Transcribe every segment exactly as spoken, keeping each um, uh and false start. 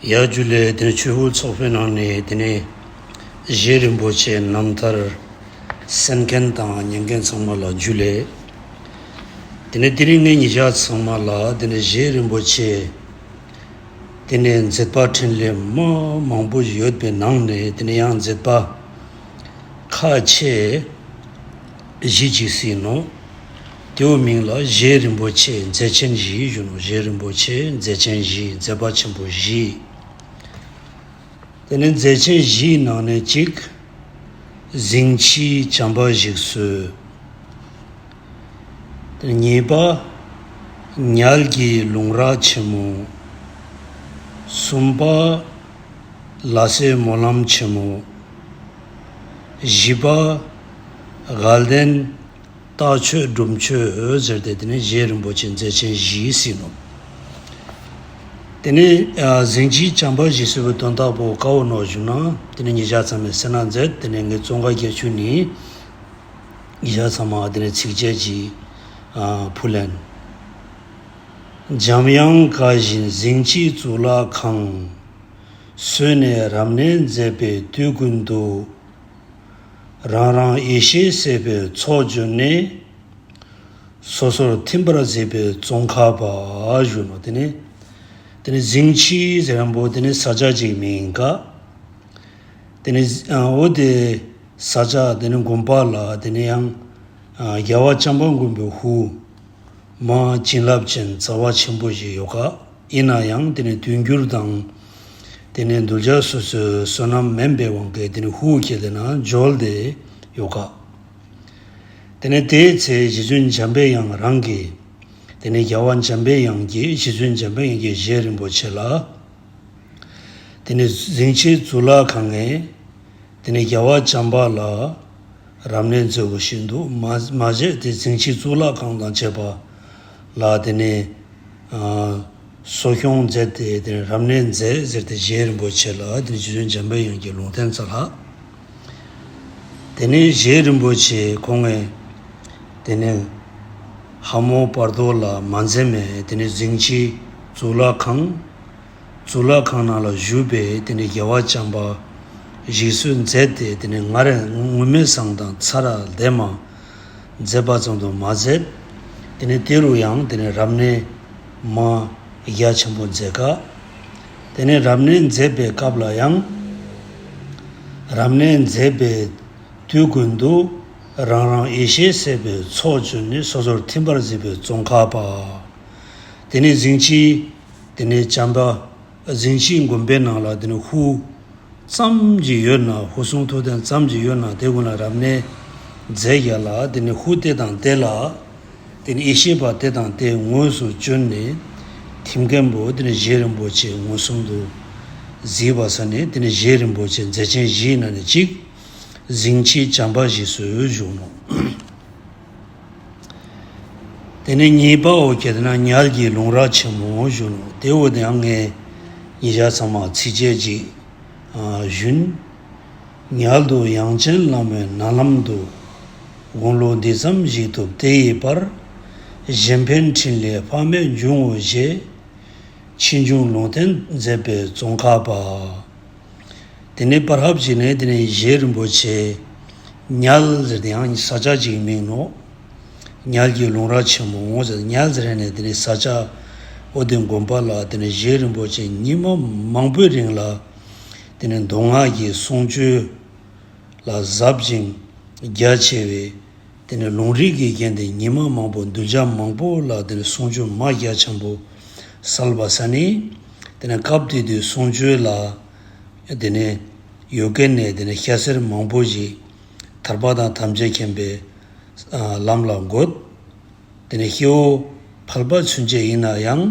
ཡ་ཇུ་ལེ། དེ་ནས་ཆོས་ཕུག་ཚོགས་པའི་ནང་ནས་དེ་ནས་རྗེ་རིན་པོ་ཆེ་རྣམ་ཐར་གསན་མཁན་དང་ཉན་མཁན་ཚང་མ་ལ་ཇུ་ལེ། དེ་ནས་དེ་རིང་ངས་ཉེ་ཞག་ཚང་མ་ལ་དེ་ནས་རྗེ་རིན་པོ་ཆེ་དེ་ནས་མཛད་པ་འཕྲིན་ལས་མ་མང་པོ་ཡོད་པའི་ནང་ནས་དེ་ནས་ཡང་མཛད་པ་ཁ་ཆེ་བཞི་ཅིག་གཟིགས་ནོ། དེའུ་མིང་ལ་རྗེ་རིན་པོ་ཆེ་མཛད་ཆེན་བཞི་ཞུ་ནོ། རྗེ་རིན་པོ་ཆེ་མཛད་ཆེན་བཞི། མཛད་པ་ཆེན་པོ་བཞི། དེ་ནས་མཛད་ཆེན་བཞིའི་ནང་ནས་གཅིག་གཟིངས་ཆུའི་བྱམས་པ་བཞུགས་གསོལ། དེ་ནས་གཉིས་པ་ཉལ་གྱི་ལུང་ར་ཆེན་མོ། གསུམ་པ་ལ་སེ་སྨོན་ལམ་ཆེན་མོ། བཞི་པ་དགའ་ལྡན་རྟགས་ཆོས་སྒྲུབ་མཆོད་ཟེར་ཏེ་དེ་ནས་རྗེ་རིན་པོ་ཆེ་མཛད་ཆེན་བཞི་གཟིགས་ནོ། དེ་ནས་གཟིངས་ཆུའི་བྱམས་པ་བཞུགས་གསོལ་བའི་དོན་དག་པོ་ག་བོ་ནོ་ཞུ་ན། དེ་ནས་ཉེ་ཞག་ཚང་མས་གསན་གནང་མཛད། དེ་ནས་ངས་ཙོང་ཁ་བརྒྱད་ཅུ་ནས་ཉེ་ཞག་ཚང་མ་དེ་ནས་ཚིགས་བཅད་ཅིག་ཕུལ་ལེན། འཇམ་དབྱངས་དགའ་བཞིན་གཟིངས་ཆུའི་གཙུག་ལག་ཁང་། སོས་ནས་རབ་གནས་མཛད་པའི་དུས་ཀུན་ཏུ། རང་རང་ཡེ་ཤེས་སད་པའི་ཚོགས་བརྗོད་ནས། སོ་སོར་ཐིམ་པར་གཟིགས་པའི་ཙོང་ཁ་པ་ཞུ་ནོ། དེ་ནས་དེ་ནས་གཟིངས་ཆུ་ཟེར་མཁན་པོ་དེ་ནས་ས་ཆ་ཅིག་མིན་ག། དེ་ནས་འོ་དེ་ས་ཆ་དེ་ནས་དགོན་པ་ལ་དེ་ནས་ཡང་རྒྱལ་བ་བྱམས་པ་མགོན་པོའི་ཧུ་མ་བྱིན་རླབས་ཅན་རྩ་བ་ཆེན་པོ་ཞིག་ཡོད་ག། ཡིན་ན་ཡང་དེ་ནས་དུས་འགྱུར་དང་དེ་ནས་གདུལ་བྱ་སོ་སོའི་བསོད་ནམས་དམན་པའི་དབང་གིས་དེ་ནས་ཧུ་ཁྱེར་དེ་ན་འབྱོལ་ཏེ་ཡོད་ག། དེ་ནས་དེའི་ཚེ་རྗེ་བཙུན་འཇམ་པའི་དབྱངས་རང་གིས་དེ་ནས་རྒྱལ་བ་འཇམ་པའི་དབྱངས་ཀྱིས་རྗེ་བཙུན་འཇམ་པའི་དབྱངས་ཀྱིས་རྗེ་རིན་པོ་ཆེ་ལ། དེ་ནས་གཟིངས་ཆུའི་གཙུག་ལག་ཁང་ནས་དེ་ནས་རྒྱལ་བ་བྱམས་པ་ལ་རབ་གནས་མཛད་དགོས་ཤིང་འདུག། མ་མ་བྱས་ཏེ་གཟིངས་ཆུའི་གཙུག་ལག་ཁང་དང་བཅས་པ་ལ་དེ་ནས་གསོ་སྐྱོང་མཛད་དེ་དེ་ནས་རབ་གནས་མཛད་ཟེར་ཏེ་རྗེ་རིན་པོ་ཆེ་ལ་དེ་ནས་རྗེ་བཙུན་འཇམ་པའི་དབྱངས་ཀྱིས་ལུང་བསྟན་མཛད་ལ། དེ་ནས་རྗེ་རིན་པོ་ཆེ་ཁོང་ངས་དེ་ནས་ཧ་མོ་བར་དོ་ལ་མ་འཛེམས་མེད་དེ་ནས་གཟིངས་ཆུའི་གཙུག་ལག་ཁང་། གཙུག་ལག་ཁང་ནང་ལ་བཞུགས་པའི་དེ་ནས་རྒྱལ་བ་བྱམས་པ་ཞིག་གསོས་མཛད་དེ་དེ་ནས་ང་རང་ངུར་སྨྲིག་བཟང་དང་ཚར་ལྡེ་མ་མཛད་པ་ཙམ་དུ་མ་ཟད། དེ་ནས་དེ་རུ་ཡང་དེ་ནས་རབ་གནས་མ་རྒྱ་ཆེན་པོ་མཛད་ཀ། དེ་ནས་རབ་གནས་མཛད་པའི་སྐབས་ལ་ཡང་། རབ་གནས་མཛད་པའི་དུས་ཀུན་ཏུ་རང་རང་ཡེ་ཤེས་སད་པའི་ཚོགས་བརྗོད་ནས་སོ་སོར་ཐིམ་པར་གཟིགས་པའི་ཙོང་ཁ་པ། དེ་ནས་གཟིངས་ཆུའི་དེ་ནས་བྱམས་པ་གཟིངས་ཆུའི་དགོན་པའི་ནང་ལ་དེ་ནས་ཧུ་ཙམ་གྱི་ཡོད་ན་ཧུ་སུང་ཐུགས་རྟེན་ཙམ་གྱི་ཡོད་ན་དེ་ཀུན་ལ་རབ་གནས་མཛད་རྒྱ་ལ་དེ་ནས་ཧུ་དེ་དང་དེ་ལ། དེ་ནས་ཡེ་ཤེས་པ་དེ་དང་དེ་དངོས་སུ་བྱོན་ནས་ཐིམ་མཁན་པོ་དེ་ནས་རྗེ་རིན་པོ་ཆེ་མངོན་སུམ་དུ་གཟིགས་པ་ས་ནས་དེ་ནས་རྗེ་རིན་པོ་ཆེ་མཛད་ཆེན་བཞིའི་ནང་ནས་གཅིག་གཟིངས་ཆུའི་བྱམས་པ་བཞུགས་གསོལ་བཞུགས་ནོ། དེ་ནས་གཉིས་པའོ་ཁྱེད་ན་ཉལ་གྱི་ལུང་ར་ཆེན་མོ་བཞུགས་ནོ། དེ་འོ་དེ་ཡང་ངས་ཉེ་ཞག་ཚང་མ་ཚིགས་བཅད་ཅིག་ཨ་ཞུན། ཉལ་དུ་དབྱངས་ཅན་བླ་མའི་ནང་ལམ་དུ། དགུང་ལོ་འདི་ཙམ་ཞིག་ཐུབ་དེ་ཡི་བར། གཞན་ཕན་འཕྲིན་ལས་དཔག་མེད་འབྱུང་ངོ་ཞེས། ཕྱིས་འབྱུང་ལུང་བསྟན་མཛད་པའི་ཙོང་ཁ་པ། དེ་ནས་བར་ཧབ་ཅིག་ནས་དེ་ནས་རྗེ་རིན་པོ་ཆེ་ཉལ་ཟེར་དེ་ཡང་ས་ཆ་ཅིག་མིང་ནོ། ཉལ་གྱི་ལུང་ར་ཆེན་མོ་ཟེར་ཉལ་ཟེར་ནས་དེ་ནས་ས་ཆ་འོ་དེ་དགོན་པ་ལ་དེ་ནས་རྗེ་རིན་པོ་ཆེ་ཉི་མ་མང་པོའི་རིང་ལ་དེ་ནས་མདོ་སྔགས་ཀྱི་གསུང་ཆོས་ལ་ཟབ་ཅིང་རྒྱ་ཆེ་བའི་དེ་ནས་ལུང་རིགས་ཀྱི་རྒྱན་དེ་ཉི་མ་མང་པོ་གདུལ་བྱ་མང་པོ་ལ་དེ་ནས་གསུང་ཆོས་མ་རྒྱ་ཆེན་པོ་གསལ་བ་ས་ནས་དེ་ནས་སྐབས་དེ་དུས་གསུང་ཆོས་ལ་དེ་ནས་ཡོ་གེ་ནས་དེ་ནས་སྐྱ་སེར་མང་པོ་ཞིག་ཐར་པ་དང་ཐམས་ཅད་མཁྱེན་པའི་ལམ་ལ་འགོད། དེ་ནས་སྐྱེ་བོ་ཕལ་པ་ཚུན་ཆད་ཡིན་ན་ཡང་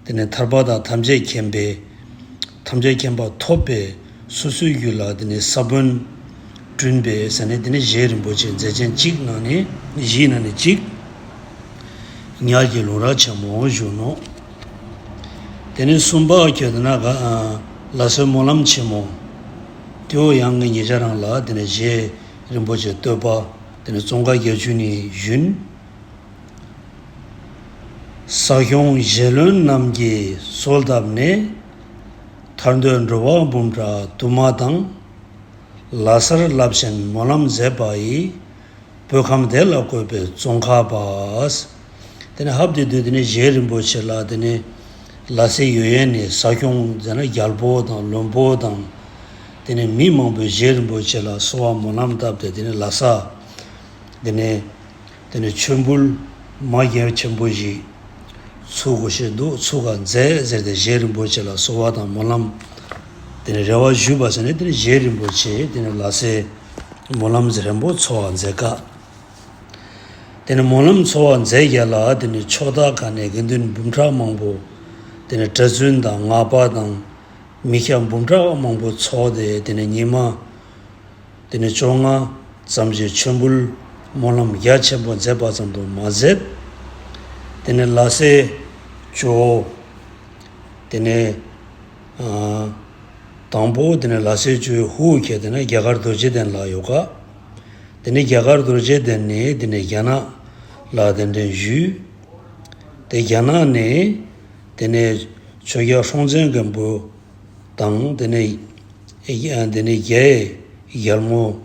དེ་ནས་ཐར་པ་དང་ཐམས་ཅད་མཁྱེན་པའི་ཐམས་ཅད་མཁྱེན་པ་ཐོབ་པའི་སོ་སོའི་རྒྱུད་ལ་དེ་ནས་ས་བོན་བསྐྲུན་པའི་ས་ནས་དེ་ནས་རྗེ་རིན་པོ་ཆེ་མཛད་ཆེན་གཅིག་ནང་ནས་བཞིའི་ནང་ནས་གཅིག་ཉལ་གྱི་ལུང་ར་ཆེན་མོ་བཞུགས་ནོ། དེ་ནས་གསུམ་པ་ཁྱོད་དེ་ན་ག་ལ་སོའི་སྨོན་ལམ་ཆེན་མོ། དེའོ་ཡང་ངས་ཉེ་ཆར་རང་ལ་དེ་ནས་རྗེ་རིན་པོ་ཆེ་བསྟོད་པ་དེ་ནས་ཙོང་ཁ་བརྒྱད་ཅུ་ནས་བཞུན། ས་སྐྱོང་ཞལ་བློན་རྣམས་ཀྱིས་གསོལ་བཏབ་ནས། ཐར་འདོད་འགྲོ་བ་འབུམ་ཕྲག་དུ་མ་དང་། ལ་གསར་རླབས་ཆེན་སྨོན་ལམ་མཛད་པ་ཡི། བོད་ཁམས་བདེ་ལ་བཀོད་པའི་ཙོང་ཁ་པ། དེ་ནས་ཧབ་དེ་དུས་དེ་ནས་རྗེ་རིན་པོ་ཆེ་ལ་དེ་ནས་ལ་སའི་ཡུལ་ཡན་ནས་ས་སྐྱོང་མཛད་ན་རྒྱལ་པོ་དང་བློན་པོ་དང་། དེ་ནས་མི་མང་པོས་རྗེ་རིན་པོ་ཆེ་ལ་གསོལ་བ་སྨོན་ལམ་བཏབ་སྟེ་དེ་ནས་ལ་ས་དེ་ནས། དེ་ནས་མཆོད་འབུལ་མ་རྒྱ་ཆེན་པོ་ཞིག་ཚུགས་དགོས་ཤེས་འདུག་ཚུགས་ག་མཛད་ཟེར་ཏེ་རྗེ་རིན་པོ་ཆེ་ལ་གསོལ་བ་དང་སྨོན་ལམ། དེ་ནས་རེ་བ་ཞུས་པ་ཟེར་ནས་དེ་ནས་རྗེ་རིན་པོ་ཆེ་དེ་ནས་ལ་སའི་སྨོན་ལམ་རིམ་པ་ཚོགས་པ་མཛད་ཀ་དེ་ནས་སྨོན་ལམ་ཚོགས་པ་མཛད་རྒྱ་ལ་དེ་ནས་ཕྱོགས་དག་ཁ་ནས་དགེ་འདུན་འབུམ་ཕྲག་མང་པོ། དེ་ནས་གྲྭ་བཙུན་དང་སྔགས་པ་དང་། མི་སྐྱ་འབུམ་ཕྲག་མང་པོ་ཚོགས་ཏེ་དེ་ནས་ཉི་མ། དེ་ནས་བཅོ་ལྔ་ཙམ་གྱི་མཆོད་འབུལ་སྨོན་ལམ་རྒྱ་ཆེན་པོ་མཛད་པ་ཙམ་དུ་མ་ཟད། དེ་ནས་ལ་སའི་ཇོ་བོ། དེ་ནས་ཨ་དང་པོ་དེ་ནས་ལ་སའི་ཇོ་བོའི་ཧུ་ཁྱེད་དེ་ནས་རྒྱ་གར་རྡོ་རྗེ་གདན་ལ་ཡོད་ཀ་དེ་ནས་རྒྱ་གར་རྡོ་རྗེ་གདན་ནས་དེ་ནས་རྒྱ་ནག་ལ་གདན་འདྲེན་ཞུས། དེ་རྒྱ་ནག་ནས་དེ་ནས་ཆོས་རྒྱལ་སྲོང་བཙན་སྒམ་པོ་དང་དེ་ནས་ཨེ་དེ་ནས་རྒྱའི་རྒྱལ་མོ།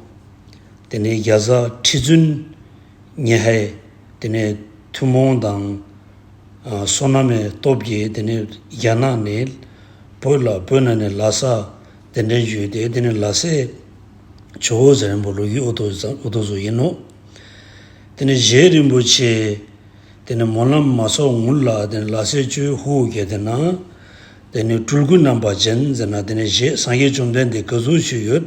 དེ་ནས་རྒྱ་བཟའ་ཁྲི་བཙུན་ཉེ་ཧའི་དེ་ནས་ཐུན་མོང་དང་། ཨ་བསོད་ནམས་སྟོབས་ཀྱིས་དེ་ནས་རྒྱ་ནག་ནས་བོད་ལ་བོད་ནང་ནས་ལ་ས་གདན་འདྲེན་ཞུས་ཏེ་དེ་ནས་ལ་སའི་ཇོ་བོ་ཟེར་མཁན་པོ་ལོ་རྒྱུས་འོ་ཐོག་ཙམ་འོ་ཐོག་ཙམ་ཡིན་ནོ། དེ་ནས་རྗེ་རིན་པོ་ཆེ། དེ་ནས་སྨོན་ལམ་མ་ཚོགས་སྔོན་ལ་དེ་ནས་ལ་སའི་ཇོ་བོའི་ཧུ་གྱེར་དེ་ན། དེ་ནས་སྤྲུལ་སྐུ་རྣམ་པ་ཅན་ཟེར་ན་དེ་ནས་རྗེ་སངས་རྒྱས་བཅོམ་ལྡན་འདས་ག་ཟུག་ཞིག་ཡོད།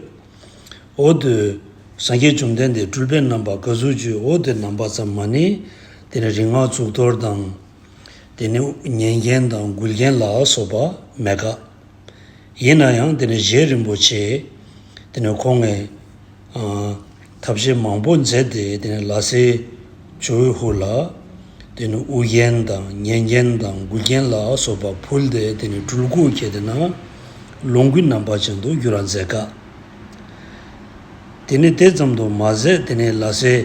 འོ་དེ། སངས་རྒྱས་བཅོམ་ལྡན་འདས་སྤྲུལ་པའི་རྣམ་པ་ག་ཟུག་ཞིག་ཡོད། འོ་དེ་རྣམ་པ་ཙམ་མ་ནི། དེ་ནས་རིག་སྔགས་གཙུག་ཏོར་དང་། དེ་ནས་ཉན་མཁན་དང་མགུལ་མཁན་ལ་སོགས་པ་མེད་ཀ་ཡིན་ན་ཡང་དེ་ནས་རྗེ་རིན་པོ་ཆེ། དེ་ནས་ཁོང་ངས། ཨ། ཐབས་ཤེས་མང་པོ་མཛད་དེ་དེ་ནས་ལ་སའི་ཇོ་བོའི་ཧུ་ལ། དེ་ནས་དབུ་རྒྱན་དང་ཉན་རྒྱན་དང་མགུལ་རྒྱན་ལ་སོགས་པ་ཕུལ་ཏེ་དེ་ནས་སྤྲུལ་སྐུ་ཁྱེར་དེ་ན། ལོངས་སྐུའི་རྣམ་པ་ཅན་དུ་འགྱུར་བ་མཛད་ཀ་དེ་ནས་དེ་ཙམ་དུ་མ་ཟད་དེ་ནས་ལ་སའི་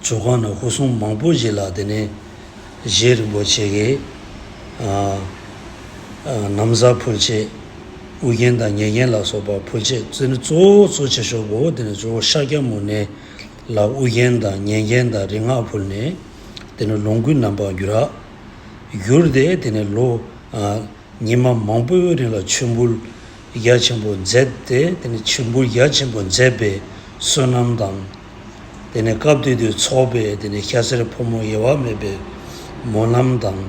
ཇོ་ཁང་ནང་ཧུར་སུམ་མང་པོ་ཞིག་ལ་དེ་ནས་རྗེ་རིན་པོ་ཆེ་གིས། ཨ། ཨ། ན་བཟའ་ཕུལ་ཆེད། དབུ་རྒྱན་དང་ཉན་རྒྱན་ལ་སོགས་པ་ཕུལ་ཆེད་དེ་ནས་གཙོ་བོ་གཙོ་ཆེ་ཤོས་པོ་དེ་ནས་ཇོ་བོ་ཤཱཀྱ་མུ་ནེ་ལ་དབུ་རྒྱན་དང་ཉན་རྒྱན་དང་རིག་སྔགས་ཕུལ་ནས་དེ་ནས་ལོངས་སྐུའི་རྣམ་པར་འགྱུར་བ། གྱུར་ཏེ་དེ་ནས་ལོ། ཨ། ཉི་མ་མང་པོའི་རིང་ལ་མཆོད་འབུལ་རྒྱ་ཆེན་པོ་མཛད་དེ་དེ་ནས་མཆོད་འབུལ་རྒྱ་ཆེན་པོ་མཛད་པའི་བསོད་ནམས་དང་། དེ་ནས་སྐབས་དེ་དུས་ཚོགས་པའི་དེ་ནས་སྐྱ་སེར་ཕོ་མོ་དབྱེ་བ་མེད་པའི་སྨོན་ལམ་དང་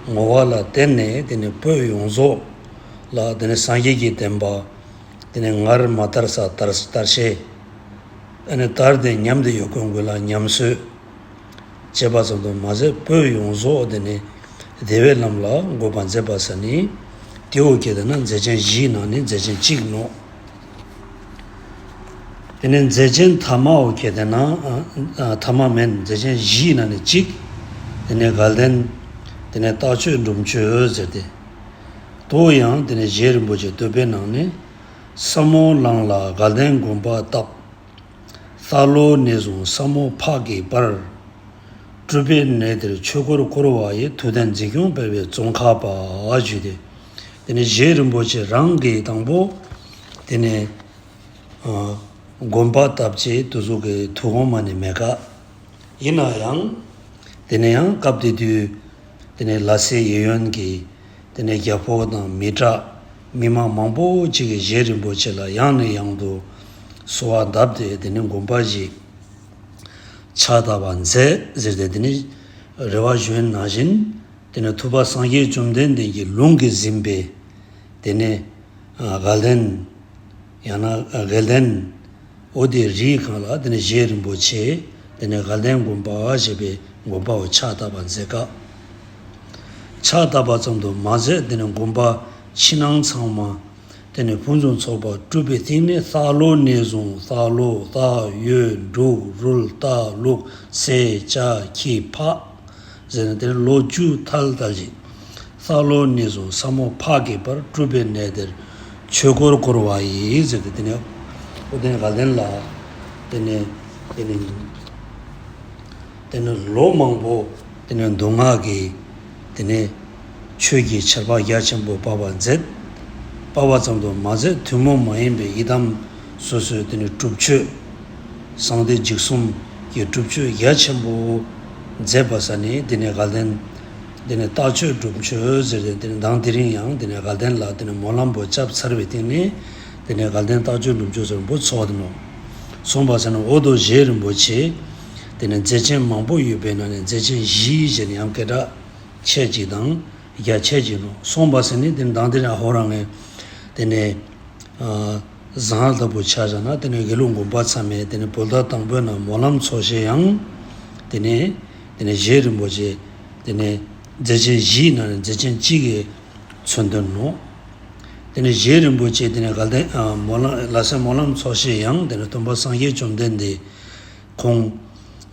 བསྔོ་བ་ལ་བརྟེན་ནས་དེ་ནས་བོད་ཡོངས་རྫོགས་ལ་དེ་ནས་སངས་རྒྱས་ཀྱི་བསྟན་པ་དེ་ནས་སྔར་མ་དར་ས་དར་དར་ཤེས། ཨ་ནི་དར་ཏེ་ཉམས་ཏེ་ཡོད་མཁན་ཀུན་ལ་ཉམས་གསོས་བྱས་པ་ཙམ་དུ་མ་ཟད་བོད་ཡོངས་རྫོགས་དེ་ནི་བདེ་བའི་ལམ་ལ་འགོད་པ་མཛད་པ་ས་ནི། དེའོ་ཁྱེད་དེ་ན་མཛད་ཆེན་བཞིའི་ནང་ནས་མཛད་ཆེན་གཅིག་ནོ། དེ་ནས་མཛད་ཆེན་ཐ་མའོ་ཁྱེད་དེ་ན། ཨ། ཨ། ཐ་མ་མིན་མཛད་ཆེན་བཞིའི་ནང་ནས་གཅིག་དེ་ནས་དགའ་ལྡན། དེ་ནས་རྟགས་ཆོས་སྒྲུབ་མཆོད་ཟེར་ཏེ། དོ་ཡང་དེ་ནས་རྗེ་རིན་པོ་ཆེ་བསྟོད་པའི་ནང་ནས། ས་མོ་ལང་ལ་དགའ་ལྡན་དགོན་པ་བཏབ། ས་ལོ་ནས་བཟུང་ས་མོ་ཕག་གི་བར། སྤྲུལ་པའི་གནས་དེར་ཆོས་འཁོར་བསྐོར་བ་ཡི། ཐུབ་བསྟན་འཛིན་སྐྱོང་སྤེལ་བའི་ཙོང་ཁ་པ་ཞུས་ཏེ། དེ་ནས་རྗེ་རིན་པོ་ཆེ་རང་གིས་དང་པོ། དེ་ནས། ཨ། དགོན་པ་བཏབ་ཆེད་དུ་གཟུགས་ཀྱི་ཐུགས་དགོངས་མ་ནི་མེད་ཀ་ཡིན་ན་ཡང་། དེ་ནས་ཡང་སྐབས་དེ་དུས། དེ་ནས་ལ་སའི་གཡས་གཡོན་གྱི། དེ་ནས་རྒྱལ་པོ་དང་མི་དྲག་མི་མང་མང་པོ་ཅིག་གིས་རྗེ་རིན་པོ་ཆེ་ལ་ཡང་ནས་ཡང་དུ་གསོལ་བ་བཏབ་སྟེ་དེ་ནས་དགོན་པ་ཞིག་ཕྱག་བཏབ་པ་མཛད་ཟེར་ཏེ་དེ་ནས་རེ་བ་ཞུས་ནང་བཞིན། དེ་ནས་ཐུབ་པ་སངས་རྒྱས་བཅོམ་ལྡན་འདས་ཀྱི་ལུང་གིས་ཟིན་པའི། དེ་ནས། ཨ། དགའ་ལྡན། ཡང་ན། ཨ། དགའ་ལྡན། འོ་དེ་རིའི་སྒང་ལ་དེ་ནས་རྗེ་རིན་པོ་ཆེ། དེ་ནས་དགའ་ལྡན་དགོན་པ་ཞེས་པའི་དགོན་པའོ་ཕྱག་བཏབ་པ་མཛད་ཀ་ཕྱག་བཏབ་པ་ཙམ་དུ་མ་ཟད་དེ་ནས་དགོན་པ་ཕྱི་ནང་ཚང་མ། དེ་ནས་ཕུན་སུམ་ཚོགས་པ་སྤྲུལ་པའི་སྟེང་ནས་ས་ལོ་ནས་བཟུང་ས་ལོ་ས་གཡོས་འབྲུག་རུལ་རྟ་ལུག་སེ་ལྕགས་ཁྱི་ཕག་ཟེར་ནས་དེ་ནས་ལོ་བཅུ་ཐལ་ཐལ་ཞིག་ས་ལོ་ནས་བཟུང་ས་མོ་ཕག་གི་བར་སྤྲུལ་པའི་གནས་དེར་ཆོས་འཁོར་བསྐོར་བ་ཡི་ཟེར་ཏེ་དེ་ནས་ཨོ་དེ་ནས་དགའ་ལྡན་ལ་དེ་ནས་དེ་ནས་དེ་ནས་ལོ་མང་པོ་དེ་ནས་མདོ་སྔགས་ཀྱི་དེ་ནས་ཆོས་ཀྱི་ཆར་པ་རྒྱ་ཆེན་པོ་བབས་པ་མཛད། པ་བ་ཙམ་དུ་མ་ཟད་ཐུན་མོང་མ་ཡིན་པའི་ཡི་དམ་སོ་སོའི་དེ་ནི་སྒྲུབ་མཆོད། གསང་བདེ་འཇིགས་གསུམ་གྱི་སྒྲུབ་མཆོད་རྒྱ་ཆེན་པོ་མཛད་པ་ས་ནས་དེ་ནས་དགའ་ལྡན། དེ་ནས་རྟགས་མཆོད་སྒྲུབ་མཆོད་ཟེར་ཏེ་དེ་ནས་མདང་དེ་རིང་ཡང་དེ་ནས་དགའ་ལྡན་ལ་དེ་ནས་སྨོན་ལམ་པོ་བཅབས་ཚར་བའི་སྟེང་ནས་དེ་ནས་དགའ་ལྡན་རྟགས་མཆོད་སྒྲུབ་མཆོད་ཟེར་པོ་ཚོགས་དེ་ནོ། སོང་བ་ས་ནས་འོ་དོ་རྗེ་རིན་པོ་ཆེ། དེ་ནས་མཛད་ཆེན་མང་པོ་ཡོད་པའི་ནང་ནས་མཛད་ཆེན་བཞི་ཞེས་ནས་ཡང་སྐད་གྲགས་ཆེ་གཅིག་དང་། རྒྱ་ཆེ་གཅིག་ནོ། སོང་བ་ཟེར་ནི་དེ་མདང་དེ་རིང་ཨ་ཧོ་རང་ངས་དེ་ནས་ཨ་བཟང་ལྟ་བུ་ཆ་བཞག་ན་དེ་ནས་དགེ་ལུགས་དགོན་པ་ཚང་མས་དེ་ནས་བོད་ཟླ་དང་པོའི་ནང་སྨོན་ལམ་ཚོགས་ཞེས་ཡང་དེ་ནས་དེ་ནས་རྗེ་རིན་པོ་ཆེ་དེ་ནས་མཛད་ཆེན་བཞིའི་ནང་ནས་མཛད་ཆེན་གཅིག་གི་མཚོན་དོན་ནོ། དེ་ནས་རྗེ་རིན་པོ་ཆེ་དེ་ནས་དགའ་ལྡན་ཨ་སྨོན་ལམ་ལ་སེ་སྨོན་ལམ་ཚོགས་ཞེས་ཡང་དེ་ནས་སྟོན་པ་སངས་རྒྱས་བཅོམ་ལྡན་འདས་ཁོང་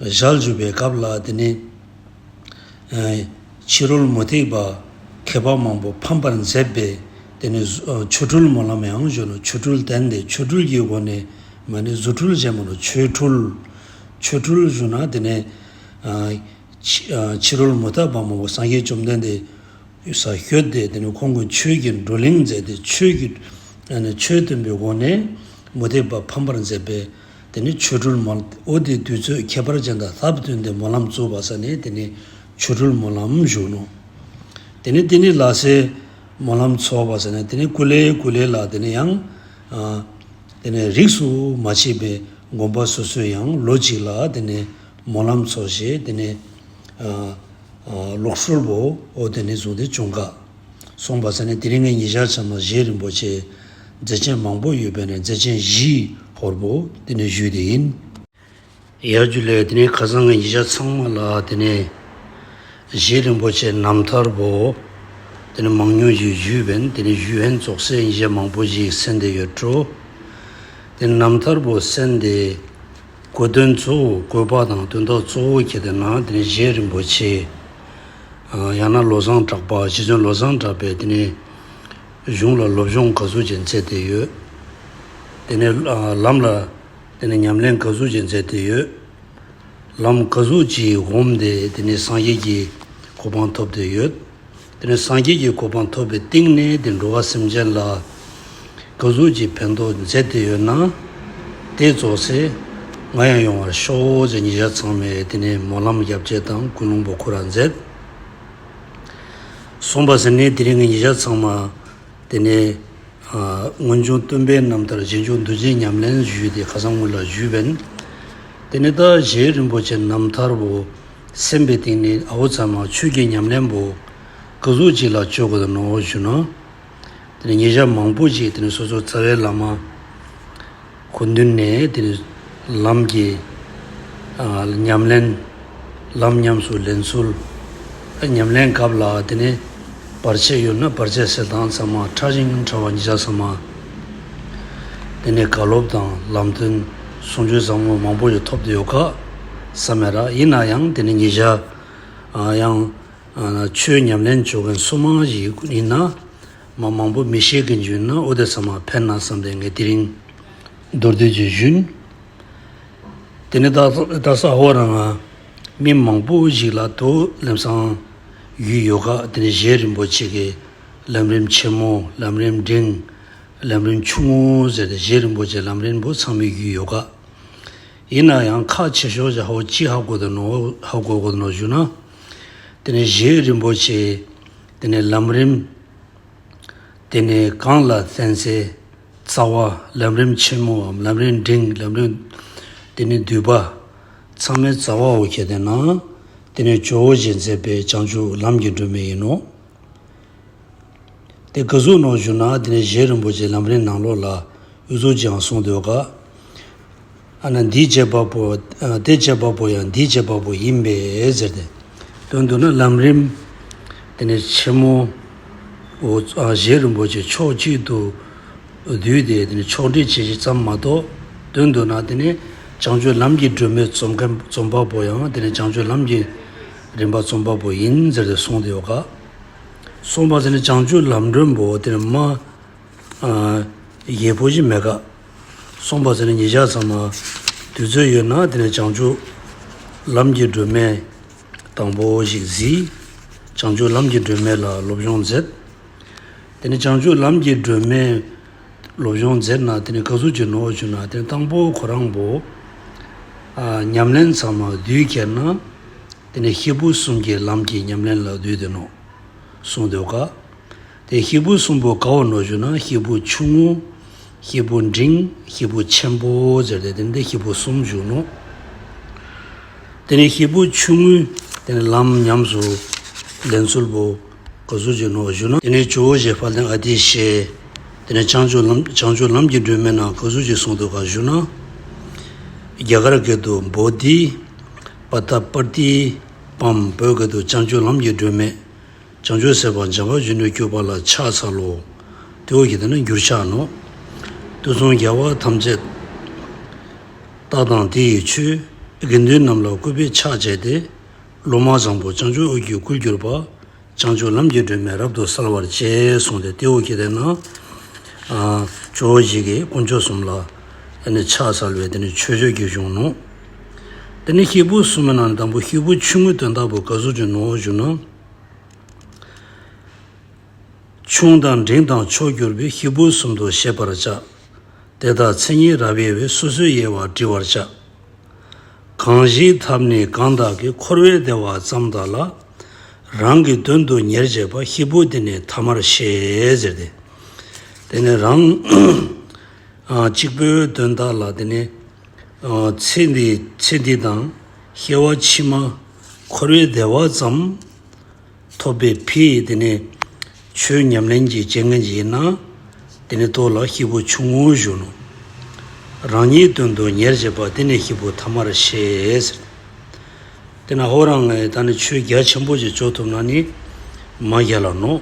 ཞལ་བཞུགས་པའི་སྐབས་ལ་དེ་ནས། ཕྱི་རོལ་མུ་སྟེགས་པ་མཁས་པ་མང་པོ་ཕམ་པར་མཛད་པས། དེ་ནས་ཆོ་འཕྲུལ་སྨོན་ལམ་ཡང་ཞུ་ནོ། ཆོ་འཕྲུལ་བསྟན་ཏེ་ཆོ་འཕྲུལ་གྱི་སྒོ་ནས་མ་ནི་རྫུ་འཕྲུལ་ཅན་མ་ནོ། ཆོ་འཕྲུལ། ཆོ་འཕྲུལ་ཞུ་ན་དེ་ནས་ཕྱི་ཕྱི་རོལ་མུ་སྟེགས་པ་མང་པོ་སངས་རྒྱས་བཅོམ་ལྡན་འདས་ས་ཤོད་དེ་དེ་ནས་ཁོང་གི་ཆོས་ཀྱི་བགྲོ་གླེང་མཛད་དེ་ཆོས་ཀྱི་ཆོས་སྟོན་པའི་སྒོ་ནས་མུ་སྟེགས་པ་ཕམ་པར་མཛད་པས། དེ་ནི་ཆོ་འཕྲུལ་སྨོན། འོ་དེ་དུས་ཚོད་ཁྱད་པར་ཅན་དང་ལྷག་པར་དུ་འདི་སྨོན་ལམ་བཙུགས་པ་ས་ནས་དེ་ནི་ཆོ་འཕྲུལ་སྨོན་ལམ་བཞུགས་ནོ། དེ་ནི་དེ་ནི་ལ་སེ་སྨོན་ལམ་ཚོགས་པ་ས་ནས་དེ་ནི་ཀུ་ལེ་ཀུ་ལེ་ལ་དེ་ནི་ཡང་དེ་ནི་རིས་སུ་མ་ཆད་པའི་དགོན་པ་སོ་སོའི་ཡང་ལོ་གཅིག་ལ་དེ་ནི་སྨོན་ལམ་ཚོགས་ཞེས་དེ་ནི། ལོག་སྲོལ་བོ་འོ་དེ་ནས་བཟུང་སྟེ་བྱུང་ག་སོང་བ་ས་ནས་དེ་རིང་ངའི་ཉེ་ཞག་ཚང་མ་རྗེ་རིན་པོ་ཆེ་མཛད་ཆེན་མང་པོ་ཡོད་པའི་ནས་མཛད་ཆེན་བཞིའི་ཧོར་བོ་དེ་ནས་ཞུས་ཏེ་ཡིན། ཡ་ཇུ་ལེ། དེ་ནས་ཁ་སང་ངའི་ཉེ་ཞག་ཚང་མ་ལ་དེ་ནས་རྗེ་རིན་པོ་ཆེ་རྣམ་ཐར་བོ་དེ་ནས་མང་ཉུང་ཞིག་ཞུས་པས། དེ་ནས་ཞུས་ཧན་རྫོགས་སའི་ཉེ་ཞག་མང་པོ་ཞིག་གསན་ཏེ་ཡོད་འགྲོ། དེ་ནས་རྣམ་ཐར་བོ་གསན་ཏེ། གོ་དོན་གཙོ་བོ་བཀོད་པ་དང་དོན་དག་གཙོ་བོ་ཁྱེད་དེ་ན་དེ་ནི་རྗེ་རིན་པོ་ཆེ། ཡང་ན་བློ་བཟང་གྲགས་པ། རྗེ་བཙུན་བློ་བཟང་གྲགས་པས་དེ་ནི་གཞུང་ལ་སློབ་སྦྱོང་ག་ཚོད་ཅིག་མཛད་དེ་ཡོད། དེ་ནི་ལམ་ལ་དེ་ནི་ཉམས་ལེན་ག་ཚོད་ཅིག་མཛད་དེ་ཡོད། ལམ་ག་ཚོད་ཅིག་བསྒོམས་ཏེ་དེ་ནི་སངས་རྒྱས་ཀྱི་གོ་འཕང་ཐོབ་སྟེ་ཡོད། དེ་ནས་སངས་རྒྱས་ཀྱི་གོ་འཕང་ཐོབ་པའི་སྟེང་ནས་དེ་འགྲོ་བ་སེམས་ཅན་ལ་ག་ཟུག་ཅིག་ཕན་ཐོགས་མཛད་དེ་ཡོད་ན། དེ་རྫོགས་སེ་ང་ཡང་ཡོང་བར་ཤོག་ཅེས་ཉེ་ཞག་ཚང་མས་དེ་ནས་སྨོན་ལམ་རྒྱབ་བྱེད་དང་ཀུན་སློང་པོ་ཁོ་ར་མཛད། སོང་བ་ཟེར་ནས་དེ་རིང་གི་ཉེ་ཞག་ཚང་མ་དེ་ནས་སྔོན་བྱུང་སྟོན་པའི་རྣམ་ཐར་རྗེས་འཇུག་འདུལ་བྱེད་ཉམས་ལེན་ཞུས་ཏེ་ཁ་སང་སྔོན་ལ་ཞུས་པས། དེ་ནས་ད་རྗེ་རིན་པོ་ཆེ་རྣམ་ཐར་བོ་གསན་པའི་སྟེང་ནས་ཨ་བོ་ཚང་མ་ཆོས་ཀྱི་ཉམས་ལེན་པོ་ག་ཟུག་ཅིག་ལ་བཅོ་དགོས་ནོ་ཞུ་ན། དེ་ནས་ཉེ་ཞག་མང་པོ་ཅིག་དེ་ནས་སོ་སོ་རྩ་བའི་བླ་མ་སྐུ་མདུན་ནས་དེ་ནས་ལམ་གྱི་ཨ་ཉམས་ལེན། ལམ་ཉམས་སུ་ལེན་ཚུལ། ཉམས་ལེན་སྐབས་ལ་དེ་ནས་བར་ཆད་ཡོད་ན་བར་ཆད་སེལ་སྟངས་ཚང་མ་ཕྲ་ཞིང་ཕྲ་བ་ཉེ་ཞག་ཚང་མ་དེ་ནས་བཀའ་སློབ་དང་ལམ་སྟོན་གསུང་ཆོས་ཟབ་མོ་མང་པོ་ཞིག་ཐོབ་སྟེ་ཡོད་ཀ་བསམ་མེད་ར། ཡིན་ན་ཡང་དེ་ནས་ཉེ་ཞག་ཡང་ཆོས་ཉམས་ལེན་བྱེད་མཁན་སོ་མང་ཞིག་ཡིན་ན། མ་མང་པོ་མི་ཤེས་མཁན་ཅིག་ཡོད་ན་འོ་དེ་ཚང་མ་ཕན་ན་བསམ་པའི་ངས་དེ་རིང་མདོར་བསྡུས་ཅིག་ཞུས། དེ་ནས་ད་ད་ས་ཧོ་རང་ང་མི་མང་པོ་ཞིག་ལ་དོ་ལམ་སང་ཡོད་ཡོད་ཀ་དེ་ནས་རྗེ་རིན་པོ་ཆེ་གི་ལམ་རིམ་ཆེན་མོ། ལམ་རིམ་འབྲིང་། ལམ་རིམ་ཆུང་ངུ་ཟེར་ཏེ་རྗེ་རིན་པོ་ཆེ་ལམ་རིམ་པོ་ཚང་མ་ཡོད་ཡོད་ཀ་ཡིན་ན་ཡང་ཁག་ཆེ་ཤོས་ཀྱི་ཧ་གོ་ཅི་ཧ་གོ་དོ་ནོ་ཧ་གོ་དགོས་ནོ་ཞུ་ན། དེ་ནས་རྗེ་རིན་པོ་ཆེ་དེ་ནས་ལམ་རིམ་དེ་ནས་གང་ལ་བརྟེན་སའི་རྩ་བ། ལམ་རིམ་ཆེན་མོའམ་ལམ་རིམ་འབྲིང་། ལམ་རིམ་དེ་ནས་བསྡུས་པ་ཚང་མའི་རྩ་བ་འོ་ཁྱེད་དེ་ན་དེ་ནས་ཇོ་བོ་རྗེས་མཛད་པའི་བྱང་ཆུབ་ལམ་གྱི་སྒྲོན་མེ་ཡིན་ནོ། དེ་ག་ཟུག་ནོ་ཞུ་ན་དེ་ནས་རྗེ་རིན་པོ་ཆེ་ལམ་རིམ་ནང་ལོགས་ལ་འུ་ཚོ་ཅང་གསུངས་འདུག་ག་ཨ་ན་འདིའི་བྱེད་པ་པོ། ཨ་དེ་བྱེད་པ་པོ་ཡང་འདིའི་བྱེད་པ་པོ་ཡིན་པས་ཟེར་ཏེ། དོན་དུ་ན་ལམ་རིམ་དེ་ནས་ཆེན་མོ་འོ་ཨ་རྗེ་རིན་པོ་ཆེ་ཕྱོགས་གཅིག་ཏུ་བསྡུས་ཏེ་དེ་ནས་ཕྱོགས་སྒྲིག་བྱེད་ཀྱི་ཙམ་མ་གཏོགས། དོན་དུ་ན་དེ་ནས་བྱང་ཆུབ་ལམ་གྱི་སྒྲོན་མེ་རྩོམ་མཁན་རྩོམ་པ་པོ་ཡང་དེ་ནས་བྱང་ཆུབ་ལམ་གྱི་རིམ་པ་རྩོམ་པ་པོ་ཡིན་ཟེར་ཏེ་གསུངས་ཏེ་ཡོད་ཀ་གསུངས་པ་ཟེར་ནས་བྱང་ཆུབ་ལམ་སྒྲོན་པོ་དེ་ནས་མ། ཨ་རྒྱས་པོ་ཞིག་མེད་ཀ་གསུངས་པ་ཟེར་ནས་ཉེ་ཞག་ཚང་མ་དུས་ཚོད་ཡོད་ན་དེ་ནས་བྱང་ཆུབ་ལམ་གྱི་སྒྲོན་མེ་དང་པོ་ཞིག་གཟིགས། བྱང་ཆུབ་ལམ་གྱི་སྒྲོན་མེ་ལ་སློབ་སྦྱོང་མཛད། དེ་ནས་བྱང་ཆུབ་ལམ་གྱི་སྒྲོན་མེ་སློབ་སྦྱོང་མཛད་ན་དེ་ནས་ག་ཚོད་ཅིག་ནོར་བ་ཞུ་ན། དེ་ནས་དང་པོ་ཁོ་རང་པོ་ཨ་ཉམས་ལེན་ཚང་མ་དུས་ཁྱེར་ན་དེ་ནས་སྐྱེས་བུ་གསུམ་གྱི་ལམ་གྱི་ཉམས་ལེན་ལ་དུས་དེ་ནོ་གསུངས་འདུག་ག། དེ་སྐྱེས་བུ་གསུམ་པོ་ག་བོ་ནོ་ཞུ་ན། སྐྱེས་བུ་ཆུང་ངུ། སྐྱེས་བུ་འབྲིང་། སྐྱེས་བུ་ཆེན་པོ་ཟེར་ཏེ་དེ་ནས་དེ་སྐྱེས་བུ་གསུམ་བཞུགས་ནོ། དེ་ནས་སྐྱེས་བུ་ཆུང་ངུའི་དེ་ནས་ལམ་ཉམས་སུ་ལེན་ཚུལ་པོ་ག་ཚོད་ཅིག་ནོ་ཞུ་ན། དེ་ནས་ཇོ་བོ་རྗེ་དཔལ་ལྡན་ཨ་ཏི་ཤའི་དེ་ནས་བྱང་ཆུབ་ལམ་བྱང་ཆུབ་ལམ་གྱི་སྒྲོན་མེ་ནང་ག་ཚོད་ཅིག་གསུངས་འདུག་ག་ཞུ་ན། རྒྱ་གར་སྐད་དུ་བོ་དྷི་པ་ཏ་པར་ཏི་པཾ། བོད་སྐད་དུ་བྱང་ཆུབ་ལམ་གྱི་སྒྲོན་མེ། བྱང་ཆུབ་སེམས་དཔའ་འཇམ་དཔལ་གཞོན་ནུར་གྱུར་པ་ལ་ཕྱག་འཚལ་ལོ། དེ་འོ་གི་དེ་ནི་འགྱུར་ཕྱག་ནོ། དུས་གསུམ་རྒྱལ་བ་ཐམས་ཅད་རྟག་དང་དེ་ཡི་ཆོས། དགེ་འདུན་རྣམས་ལ་བསྐུལ་བའི་ཕྱག་བྱས་ཏེ། སློབ་མ་བཟང་པོ་བྱང་ཆུབ་འོད་ཀྱི་སྐུར་གྱུར་པ། བྱང་ཆུབ་ལམ་གྱི་སྒྲོན་མེ་རབ་ཏུ་གསལ་བར་བྱས་གསུངས་ཏེ། དེ་འོ་གི་དེ་ན་ཨ་ཇོ་བོ་རྗེ་གིས་དཀོན་མཆོག་གསུམ་ལ་ཨ་ནི་ཕྱག་འཚལ་བའི་དེ་ནི་མཆོད་བརྗོད་ཀྱི་གཞུང་ནོ། དེ་ནི་སྐྱེས་བུ་གསུམ་པོའི་ནང་ནས་དང་པོ་སྐྱེས་བུ་ཆུང་ངུའི་དོན་དག་པོ་ག་ཚོད་ཅིག་ནོ་ཞུ་ན། ཆུང་དང་འབྲིང་དང་མཆོག་གྱུར་པའི། སྐྱེས་བུ་གསུམ་དུ་ཤེས་པར་བྱ། དེ་དག་མཚན་ཉིད་རབ་དབྱེ་བས། སོ་སོའི་དབྱེ་བ་བྲི་བར་བྱ། གང་ཞིག་ཐབས་ནི་གང་དག་གི། འཁོར་བའི་བདེ་བ་ཙམ་དག་ལ། རང་གི་དོན་དུ་ཉེར་བྱེད་པ། སྐྱེས་བུ་འདི་ནི་ཐ་མར་ཤེས་ཟེར་ཏེ། དེ་ནི་རང་ཨ་གཅིག་པུའི་དོན་དག་ལ་དེ་ནི་ཨ་ཚེ་འདི་ཚེ་འདི་དང་སྐྱེ་བ་ཕྱི་མ་འཁོར་བའི་བདེ་བ་ཙམ་ཐོབ་པའི་ཕི་དེ་ནས་ཆོས་ཉམས་ལེན་གྱི་བྱེད་མཁན་ཅིག་ཡིན་ན། དེ་ནས་ཐོག་ལ་སྐྱེས་བུ་ཆུང་ངུ་ཞུ་ནོ། རང་ཉིད་དོན་དུ་ཉེར་བྱེད་པ། དེ་ནི་སྐྱེས་བུ་ཐ་མར་ཤེས་ཟེར། དེ་ན་ཧོ་རང་ངས་ད་ནི་ཆོས་རྒྱ་ཆེན་པོ་ཞིག་བཅོ་ཐུབ་ན་ནི་མ་རྒྱལ་ལ་ནོ།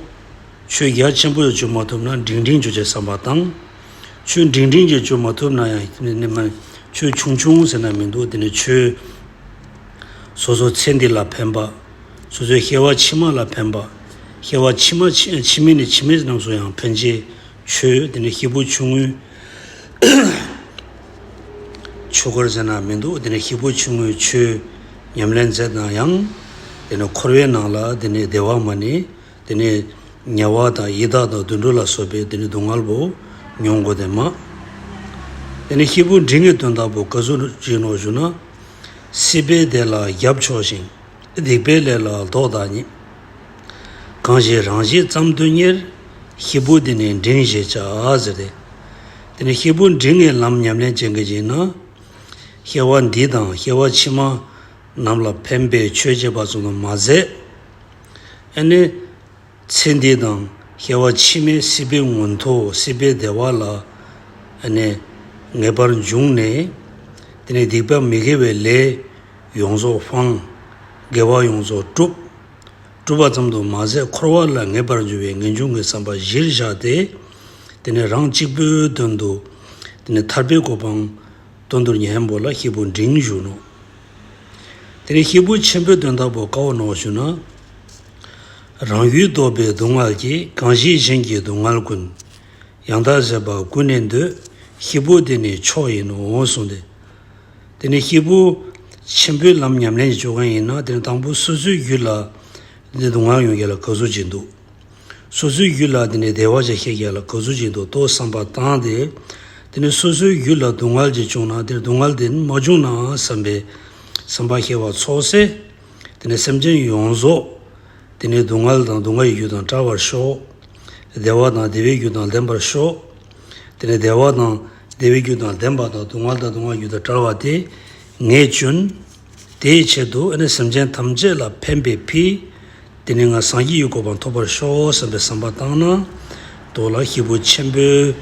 ཆོས་རྒྱ་ཆེན་པོ་ཞིག་བཅོ་མ་ཐུབ་ན་འབྲིང་འབྲིང་བཅོ་བྱེད་བསམ་པ་དང་། ཆོས་འབྲིང་འབྲིང་ཞིག་བཅོ་མ་ཐུབ་ན་ཡང་ནི་མ་ཆོས་ཆུང་ཆུང་ཟེར་ན་མི་འདུག། དེ་ནི་ཆོས། སོ་སོ་ཚེ་འདི་ལ་ཕན་པ། སོ་སོའི་སྐྱེ་བ་ཕྱི་མ་ལ་ཕན་པ། སྐྱེ་བ་ཕྱི་མ་ཕྱི་ཕྱི་མ་ནས་ཕྱི་མ་རྣམས་སུ་ཡང་ཕན་ཆེད་ཆོས། དེ་ནི་སྐྱེས་བུ་ཆུང་ངུའི་ཆོས་སྐོར་ཟེར་ན་མི་འདུག། དེ་ནི་སྐྱེས་བུ་ཆུང་ངུའི་ཆོས་ཉམས་ལེན་མཛད་ན་ཡང་། དེ་ནི་འཁོར་བའི་ནང་ལ་དེ་ནི་བདེ་བ་མ་ནི། དེ་ནས་ཉེ་བ་དང་ཡི་དྭགས་དང་དུད་འགྲོ་ལ་སོགས་པའི་དེ་ནས་སྡུག་བསྔལ་པོ་མྱོང་དགོས་དེ་མ། དེ་ནས་སྐྱེས་བུ་འབྲིང་གི་དོན་དག་པོ་ག་ཚོད་ཅིག་ནོ་ཞུ་ན། སྲིད་པའི་བདེ་ལ་རྒྱབ་ཕྱོགས་ཤིང་། སྡིག་པའི་ལས་ལ་ལྡོག་བདག་ཉིད། གང་ཞིག་རང་བཞིན་ཙམ་དུ་གཉེར། སྐྱེས་བུ་དེ་ནི་འབྲིང་ཞེས་བྱ་ཟེར་ཏེ། དེ་ནས་སྐྱེས་བུ་འབྲིང་གི་ལམ་ཉམས་ལེན་བྱེད་མཁན་ཅིག་ཡིན་ན། སྐྱེ་བ་འདི་དང་སྐྱེ་བ་ཕྱི་མ་རྣམས་ལ་ཕན་པའི་ཆོས་བྱེད་པ་ཙམ་དུ་མ་ཟད། ཨ་ནི། ཚེ་འདི་དང་སྐྱེ་བ་ཕྱི་མའི་སྲིད་པའི་མངོན་མཐོ་སྲིད་པའི་བདེ་བ་ལ་ཨ་ནི་ངེས་པར་འབྱུང་ནས། དེ་ནས་སྡིག་པ་མི་དགེ་བའི་ལས་ཡོངས་རྫོགས་སྤངས། དགེ་བ་ཡོངས་རྫོགས་བསྒྲུབ། བསྒྲུབ་པ་ཙམ་དུ་མ་ཟད་འཁོར་བ་ལ་ངེས་པར་འབྱུང་བའི་ངེས་འབྱུང་གི་བསམ་པ་གཞིར་བཞག་སྟེ། དེ་ནས་རང་གཅིག་པུའི་དོན་དུ་དེ་ནས་ཐར་པའི་གོ་འཕང་དོན་དུ་གཉེར་མཁན་པོ་ལ་སྐྱེས་བུ་འབྲིང་ཞུ་ནོ། དེ་ནས་སྐྱེས་བུ་ཆེན་པོའི་དོན་དག་པོ་ག་བོ་ནོ་ཞུ་ན། རང་རྒྱུད་ལྡོག་པའི་སྡུག་བསྔལ་གྱིས། གང་ཞིག་གཞན་གྱི་སྡུག་བསྔལ་ཀུན། ཡང་དག་བཟོད་པ་ཀུན་ནས་འདོད། སྐྱེས་བུ་དེ་ནི་མཆོག་ཡིན་ནོ་གསུངས་ཏེ། དེ་ནས་སྐྱེས་བུ་ཆེན་པོའི་ལམ་ཉམས་ལེན་བྱེད་མཁན་ཡིན་ན། དེ་ནས་དང་པོ་སོ་སོའི་རྒྱུད་ལ་འདི་སྡུག་བསྔལ་ཡོང་རྒྱུ་ལ་ག་ཚོད་ཅིག་འདུག། སོ་སོའི་རྒྱུད་ལ་དེ་ནས་བདེ་བ་ཅིག་སྐྱེ་རྒྱུ་ལ་ག་ཚོད་ཅིག་འདུག་ལྟོ་བསམ་པ་བཏང་སྟེ། དེ་ནས་སོ་སོའི་རྒྱུད་ལ་སྡུག་བསྔལ་ཅིག་བྱུང་ན་དེ་སྡུག་བསྔལ་དེ་མ་བྱུང་ན་བསམ་པའི་བསམ་པ་སྐྱེ་བ་ཚོགས་སེ། དེ་ནས་སེམས་ཅན་ཡོངས་རྫོགས་དེ་ནས་སྡུག་བསྔལ་དང་སྡུག་བསྔལ་གྱི་རྒྱུ་དང་བྲལ་བར་ཤོག། བདེ་བ་དང་བདེ་བའི་རྒྱུ་དང་ལྡན་པར་ཤོག། དེ་ནས་བདེ་བ་དང་བདེ་བའི་རྒྱུ་དང་ལྡན་པ་དང་སྡུག་བསྔལ་དང་སྡུག་བསྔལ་རྒྱུ་དང་བྲལ་བ་དེ་ངས་བྱིན། དེའི་ཆེད་དུ་ཨ་ནི་སེམས་ཅན་ཐམས་ཅད་ལ་ཕན་པའི་ཕི། དེ་ནས་ང་སངས་རྒྱས་ཀྱི་གོ་འཕང་ཐོབ་པར་ཤོག་བསམ་པའི་བསམ་པ་བཏང་ན། དོ་ལ་སྐྱེས་བུ་ཆེན་པོའི་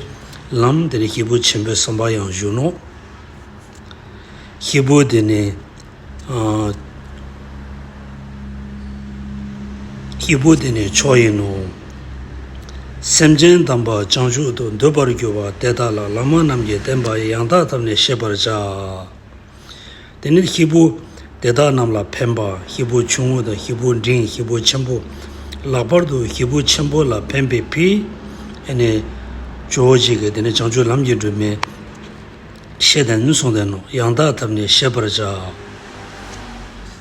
ལམ། དེ་ནས་སྐྱེས་བུ་ཆེན་པོའི་བསམ་པ་ཡང་ཞུ་ནོ། སྐྱེས་བུ་དེ་ནི། ཨ། སྐྱེས་བུ་དེ་ནི་མཆོག་ཡིན་ནོ། སེམས་ཅན་དམ་པ་བྱང་ཆུབ་ཏུ་འདོད་པར་གྱུར་པ་དེ་དག་ལ་བླ་མ་རྣམས་ཀྱིས་བསྟན་པ་ཡང་དག་ཐབས་ནི་ཤེས་པར་བྱ། དེ་ནི་སྐྱེས་བུ་དེ་དག་རྣམས་ལ་ཕན་པ། སྐྱེས་བུ་ཆུང་ངུ་དང་སྐྱེས་བུ་འབྲིང་། སྐྱེས་བུ་ཆེན་པོ། ལྷག་པར་དུ་སྐྱེས་བུ་ཆེན་པོ་ལ་ཕན་པའི་ཕི། ཨ་ནི་ཇོ་བོ་རྗེ་གིས་དེ་ནི་བྱང་ཆུབ་ལམ་གྱི་སྒྲོན་མེ་བཤད་དེ་ནི་གསུངས་ཏེ་ནོ། ཡང་དག་ཐབས་ནི་ཤེས་པར་བྱ།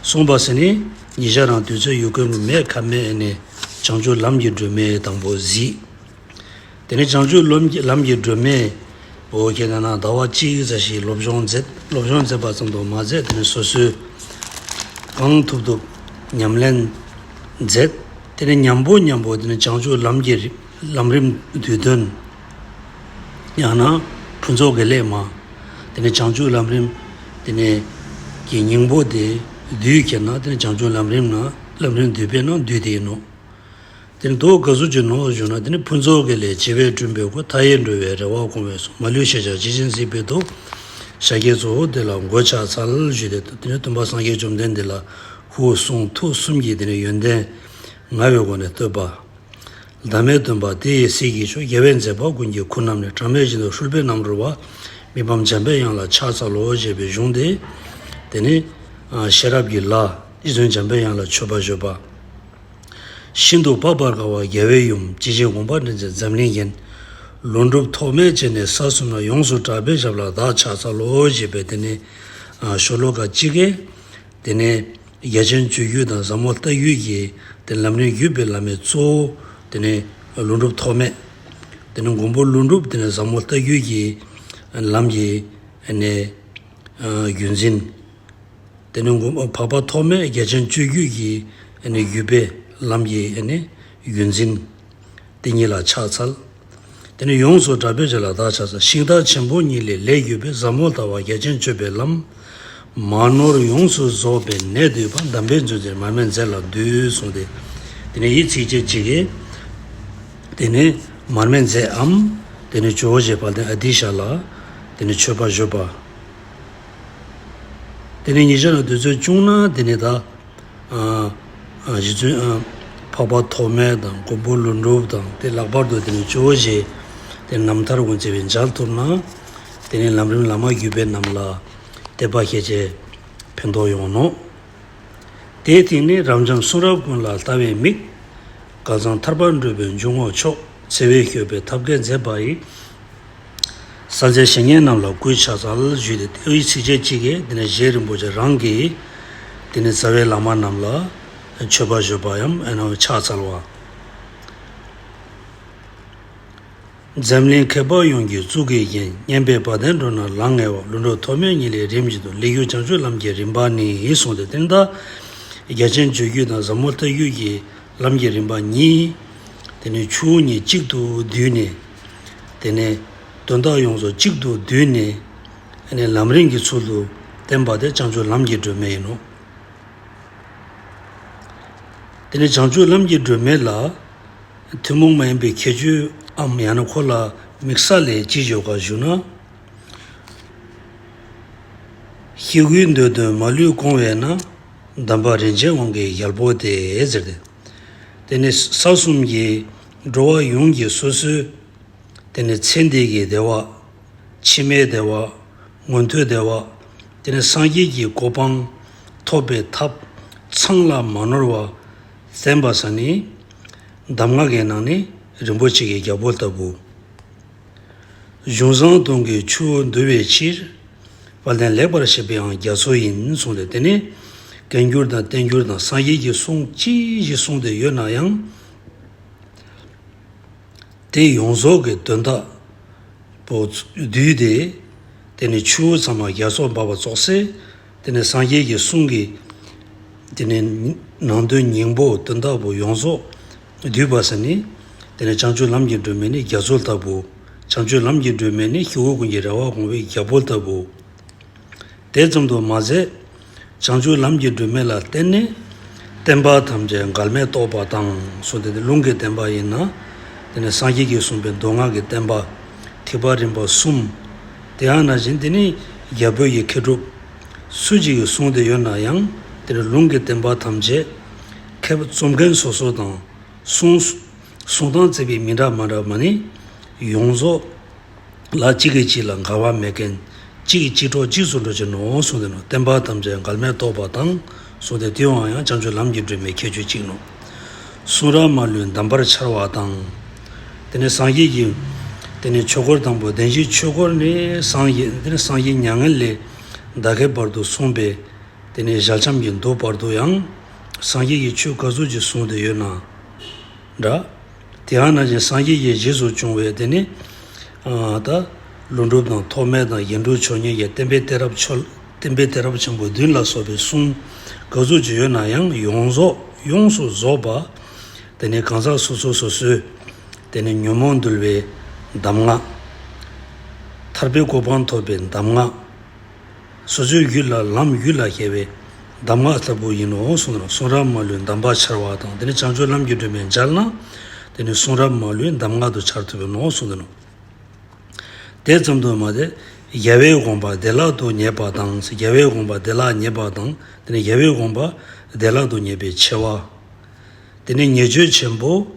གསུངས་པ་ཟེར་ནི་ཉེ་ཆར་རང་དུས་ཚོད་ཡོད་མཁན་མེད་ཁ་མེད་ཨ་ནི་བྱང་ཆུབ་ལམ་གྱི་སྒྲོན་མེ་དང་པོ་གཟིགས། དེ་ནས་བྱང་ཆུབ་ལམ་གྱི་ལམ་གྱི་སྒྲོན་མེ་བོ་ཁྱེད་ན་ན་ཟླ་བ་གཅིག་ཙམ་ཞིག་སློབ་སྦྱོང་མཛད། སློབ་སྦྱོང་མཛད་པ་ཙམ་དུ་མ་ཟད། དེ་ནས་སོ་སོས་གང་ཐུབ་ཐུབ་ཉམས་ལེན་མཛད། དེ་ནས་མཉམ་པོ་མཉམ་པོ་དེ་ནས་བྱང་ཆུབ་ལམ་གྱི་ལམ་རིམ་བསྡུས་དོན། ཡང་ན་ཕུན་ཚོགས་ཀྱི་གླེགས་མ། དེ་ནས་བྱང་ཆུབ་ལམ་རིམ་དེ་ནས་ཀྱི་སྙིང་པོ་དེ་བསྡུས་ཁྱེད་ན་དེ་ནས་བྱང་ཆུབ་ལམ་རིམ་ན་ལམ་རིམ་བསྡུས་པས་ན་བསྡུས་དེ་ཡིན་ནོ། དེ་ནི་དོ་ག་ཟུག་ཅིག་ནོ་ཞུ་ན། དེ་ནི་ཕུན་ཚོགས་ཀྱི་ལས་བྱེ་བས་བསྐྲུན་པའི་སྒོ། མཐའ་ཡས་འགྲོ་བའི་རེ་བ་སྐོང་བའི་ཚོགས། མ་ལུས་ཤེས་བྱ་ཇི་བཞིན་གཟིགས་པའི་མདོ། ཤཱཀྱའི་གཙོ་བོ་དེ་ལ་མགོས་ཕྱག་འཚལ་ཞུས་ཏེ། དེ་ནི་སྟོན་པ་སངས་རྒྱས་བཅོམ་ལྡན་འདས་ལ་ཧཱུྃ་གསུང་ཐུགས་གསུམ་གྱི་དེ་ནི་ཡོན་ཏན་མངའ་བའི་སྒོ་ནས་བསྟོད་པ། བདག་མེད་སྟོན་པ་དེ་ཡི་སྲས་ཀྱི་མཆོག་རྒྱལ་བའི་མཛད་པ་ཀུན་གྱི་ཁུར་བསྣམས་ནས། གྲངས་མེད་བཞིན་དུ་སྤྲུལ་པའི་རྣམ་རོལ་པ། མི་ཕམ་འཇམ་པའི་དབྱངས་ལ་ཕྱག་འཚལ་ལོ་ཞེས་པའི་གཞུང་དེ། དེ་ནི་ཤེས་རབ་ཀྱི་ལྷ་རྗེ་བཙུན་འཇམ་པའི་དབྱངས་ལ་མཆོད་པ་བརྗོད་པ། ཤིན་ཏུ་འཕགས་པར་དཀའ་བ་རྒྱལ་བའི་ཡུམ། ཇི་བཞིན་དགོངས་པ་འདྲེན་མཛད་འཛམ་གླིང་རྒྱན། ལྷུན་གྲུབ་ཐོགས་མེད་ཅན་ནི་ས་གསུམ་ན། ཡོངས་སུ་གྲགས་པའི་ཞབས་ལ་བདག་ཕྱག་འཚལ་ལོ་ཞེས་པའི་དེ་ནས་ཤོ་ལོ་ཀ་གཅིག་གིས། དེ་ནས་རྒྱ་ཆེན་སྤྱོད་བརྒྱུད་དང་ཟབ་མོ་ལྟ་བརྒྱུད་ཀྱི་དེ་ལམ་རིམ་བརྒྱུད་པའི་བླ་མའི་གཙོ་བོ་དེ་ནས་ལྷུན་གྲུབ་ཐོགས་མེད། དེ་ནས་མགོན་པོ་ལྷུན་གྲུབ། དེ་ནས་ཟབ་མོ་ལྟ་བརྒྱུད་ཀྱི་ལམ་གྱི་ནས་རྒྱུན་འཛིན། དེ་ནས་མགོན་པོ་འཕགས་པ་ཐོགས་མེད་རྒྱ་ཆེན་སྤྱོད་བརྒྱུད་ཀྱི་ནས་བརྒྱུད་པའི་ལམ་གྱི་ནས་རྒྱུན་འཛིན། དེ་ཉིད་ལ་ཕྱག་འཚལ། དེ་ནས་ཡོངས་སུ་གྲགས་པའི་ཞབས་ལ་བདག་ཕྱག་འཚལ། ཤིང་རྟ་ཆེན་པོ་ཉིད་ལས་ལེགས་བརྒྱུད་པའི། ཟབ་མོ་ལྟ་བ་རྒྱ་ཆེན་སྤྱོད་པའི་ལམ། མ་ནོར་ཡོངས་སུ་རྫོགས་པའི་གནད་བསྡུས་པ། གདམས་པས་མཛོད་འཛིན་མར་མེ་མཛད་ལ་འདུད་གསུངས་ཏེ། དེ་ནས་ཡིད་ཚིམ་བྱེད་ཅིག་གིས། དེ་ནས་མར་མེ་མཛད་འམ། དེ་ནས་ཇོ་བོ་རྗེ་དཔལ་ལྡན་ཨ་ཏི་ཤ་ལ་དེ་ནས་མཆོད་པ་ཞུས་པ། དེ་ནས་ཉེ་ཆར་ལ་དུས་ཚོད་བྱུང་ན་དེ་ནས་ད། ཨ། ཨ། རྗེ་བཙུན། ཨ། འཕགས་པ་ཐོགས་མེད་དང་མགོན་པོ་ཀླུ་སྒྲུབ་དང་། དེ་ལྷག་པར་དུ་དེ་ནས་ཇོ་བོ་རྗེ་དེ་རྣམ་ཐར་ངོ་མཚར་བའི་མཇལ་ཐུབ་ན། དེ་ནས་ལམ་རིམ་བླ་མ་བརྒྱུད་པའི་རྣམས་ལ་དད་པ་བསྐྱེད་བྱས་ཕན་ཐོགས་ཡོང་ནོ། དེའི་སྟེང་ནས་རབ་འབྱམས་གསུང་རབ་ཀུན་ལ་ལྟ་བའི་མིག། དཀར་གཙང་ཐར་པར་འགྲོ་བའི་འཇུག་ངོགས་མཆོག། བརྩེ་བས་སྐྱོབ་པའི་ཐབས་མཁས་མཛད་པ་ཡི། གསལ་མཛད་བཤེས་གཉེན་རྣམས་ལ་གུས་ཕྱག་འཚལ་ཞུས་ཏེ། དེ་ཡི་ཚིགས་བཅད་གཅིག་གིས་དེ་ནས་རྗེ་རིན་པོ་ཆེ་རང་གིས་དེ་ནས་རྩ་བའི་བླ་མ་རྣམས་ལ་མཆོད་པ་ཞུས་པ་ཡང་ཨེ་ནང་ཕྱག་འཚལ་བ། འཛམ་གླིང་མཁས་པ་ཡོངས་ཀྱི་གཙུག་གི་རྒྱན། སྙན་པའི་བ་དན་སྒྲོགས་ན་ལངས་ངེས་པ། ཀླུ་སྒྲུབ་ཐོགས་མེད་ཉིད་ལས་རིམ་བཞིན་དུ། ལེགས་བརྒྱུད་བྱང་ཆུབ་ལམ་གྱི་རིམ་པ་ནི་གསུངས་ཏེ། དེ་ནི་ད་རྒྱ་ཆེན་སྤྱོད་བརྒྱུད་དང་ཟབ་མོ་ལྟ་བརྒྱུད་ཀྱི་ལམ་གྱི་རིམ་པ་གཉིས། དེ་ནས་ཆུ་བོ་གཉིས་གཅིག་ཏུ་བསྡུས་ནས། དེ་ནས་དོན་དག་ཡོངས་རྫོགས་གཅིག་ཏུ་བསྡུས་ནས། དེ་ནས་ལམ་རིམ་གྱི་ཚུལ་དུ་བསྟན་པ་དེ་བྱང་ཆུབ་ལམ་གྱི་སྒྲོན་མེ་ཡིན་ནོ། དེ་ནས་བྱང་ཆུབ་ལམ་གྱི་སྒྲོན་མེ་ལ་ཐུན་མོང་མ་ཡིན་པའི་ཁྱད་ཆོས་འམ་ཡང་ན་ཁོ་ལ་དམིགས་བསལ་ལས་ཅི་ཡོད་ག་ཞུ་ན། སྐྱེ་དགུའི་འདོད་དོན་མ་ལུས་སྐོང་བས་ན། གདམས་པ་རིན་ཆེན་དབང་གི་རྒྱལ་པོ་སྟེ་ཟེར་ཏེ། དེ་ནི་ས་གསུམ་གྱི་འགྲོ་བ་ཡོངས་ཀྱི་སོ་སོའི་དེ་ནི་ཚེ་འདི་གི་བདེ་བ། ཕྱི་མའི་བདེ་བ། མངོན་མཐོའི་བདེ་བ། དེ་ནི་སངས་རྒྱས་ཀྱི་གོ་འཕང་ཐོབ་པའི་ཐབས་ཚང་ལ་མ་ནོར་བ་བསྟན་པ་ས་ནི། གདམས་ངག་གི་ནང་ནས་རིན་པོ་ཆེ་གི་རྒྱལ་པོ་ལྟ་བུ། གཞུང་བཟང་དུང་གི་ཆུ་བོ་འདུལ་བའི་ཕྱིར། དཔལ་ལྡན་ལེགས་པར་བཤད་པའང་རྒྱ་མཚོ་ཡིན་གསུངས་ཏེ། དེ་ནས་བཀའ་འགྱུར་དང་བསྟན་འགྱུར་དང་སངས་རྒྱས་ཀྱི་གསུང་ཅི་ཞིག་གསུངས་ཏེ་ཡོད་ན་ཡང་། དེ་ཡོངས་རྫོགས་ཀྱི་དོན་དག་པོ་བསྡུས་ཏེ། དེ་ནས་ཆུ་བོ་ཚང་མ་རྒྱ་མཚོ་འབབ་པ་ཙོགས་སེ། དེ་ནས་སངས་རྒྱས་ཀྱི་གསུང་གི་དེ་ནས་ནང་དོན་སྙིང་པོ་དོན་དག་པོ་ཡོངས་རྫོགས་བསྡུས་པ་ས་ནི། དེ་ནས་བྱང་ཆུབ་ལམ་གྱི་སྒྲོན་མེ་ནི་རྒྱ་མཚོ་ལྟ་བུ། བྱང་ཆུབ་ལམ་གྱི་སྒྲོན་མེ་ནི་སྐྱེ་བོ་ཀུན་གྱི་རེ་བ་སྐོང་བའི་རྒྱལ་པོ་ལྟ་བུ། དེ་ཙམ་དུ་མ་ཟད། བྱང་ཆུབ་ལམ་གྱི་སྒྲོན་མེ་ལ་བརྟེན་ནས་བསྟན་པ་ཐམས་ཅད་འགལ་མེད་རྟོགས་པ་དང་གསུངས་ཏེ། དེ་ལུང་གི་བསྟན་པ་ཡིན་ན། དེ་ནི་སངས་རྒྱས་ཀྱིས་གསུངས་པའི་མདོ་སྔགས་ཀྱི་བསྟན་པ། ཐེག་པ་རིམ་པ་གསུམ། དེ་ཡང་ན་བཞིན་དེ་ནི་རྒྱ་བོད་ཀྱི་མཁས་གྲུབ་སུ་གཅིག་གིས་གསུངས་ཏེ་ཡོད་ན་ཡང་། དེ་ནི་ལུང་གི་བསྟན་པ་ཐམས་ཅད་མཁས་པ་རྩོམ་མཁན་སོ་སོ་དང་། གསུང་གསུང་སྟངས་བརྩི་བའི་མི་འདྲ་མ་འདྲ་མ་ནི། ཡོངས་རྫོགས་ལ་གཅིག་གིས་གཅིག་ལ་འགལ་བ་མེད་མཁན། གཅིག་གིས་གཅིག་གྲོགས་གཅིག་སུ་འགྲོ་ཕྱིར་ནོ་གསུངས་ཏེ་ནོ། བསྟན་པ་ཐམས་ཅད་འགལ་མེད་རྟོགས་པ་དང་གསུངས་ཏེ། དེའང་ཡང་བྱང་ཆུབ་ལམ་གྱི་སྒྲོན་མེའི་ཁྱད་ཆོས་གཅིག་ནོ། གསུང་རབ་མ་ལུས་གདམས་པར་འཆར་བ་དང་། དེ་ནས་སངས་རྒྱས་ཀྱི་དེ་ནས་ཆོས་འཁོར་དང་པོ་བདེན་བཞིའི་ཆོས་འཁོར་ནས་སངས་རྒྱས། དེ་ནས་སངས་རྒྱས་མྱ་ངན་ལས་འདའ་ཁའི་བར་དུ་གསུངས་པའི་དེ་ནས་ཞལ་ཆམ་གྱི་མདོ་བར་དུ་ཡང་། སངས་རྒྱས་ཀྱིས་ཆོས་ག་ཚོད་ཅིག་གསུངས་ཏེ་ཡོད་ན་འདྲ། དེ་ཡང་ན་ཅིག་སངས་རྒྱས་ཀྱི་རྗེས་སུ་བྱུང་བའི་དེ་ནི། ཨ་ད་ཀླུ་སྒྲུབ་དང་ཐོགས་མེད་དང་གཞན་སྒྲུབ་མཆོག་བརྙེས་ཀྱི་བསྟན་པའི་གཏད་རབས་ཆོ་བསྟན་པའི་གཏད་རབས་ཆེན་པོ་བདུན་ལ་སོགས་པའི་གསུང་ག་ཚོད་ཅིག་ཡོད་ན་ཡང་ཡོངས་རྫོགས་ཡོངས་སུ་རྫོགས་པ། དེ་ནི་གང་ཟག་སོ་སོ་སོ་སོའི་དེ་ནི་ཉོན་མོངས་འདུལ་བའི་གདམས་ངག་ཐར་པའི་གོ་འཕང་ཐོབ་པའི་གདམས་ངག་སོ་སོའི་རྒྱུད་ལ་ལམ་རྒྱུད་ལ་སྐྱེ་བའི་གདམས་ངག་ལྟ་བུ་ཡིན་ནོ་གསུངས་ནོ། གསུང་རབ་མ་ལུས་གདམས་པ་འཆར་བ་དང་། དེ་ནི་བྱང་ཆུབ་ལམ་གྱི་སྒྲོན་མེ་མཇལ་ན། དེ་ནི་གསུང་རབ་མ་ལུས་གདམས་ངག་ཏུ་འཆར་ཐུབ་པའི་ནོ་གསུངས་ནོ། དེ་ཙམ་དུ་མ་ཟད། རྒྱལ་བའི་དགོངས་པ་བདེ་བླག་ཏུ་རྙེད་པ་དང་། རྒྱལ་བའི་དགོངས་པ་བདེ་བླག་རྙེད་པ་དང་། དེ་ནི་རྒྱལ་བའི་དགོངས་པ་བདེ་བླག་ཏུ་རྙེད་པའི་ཆེ་བ། དེ་ནི་ཉེས་སྤྱོད་ཆེན་པོ།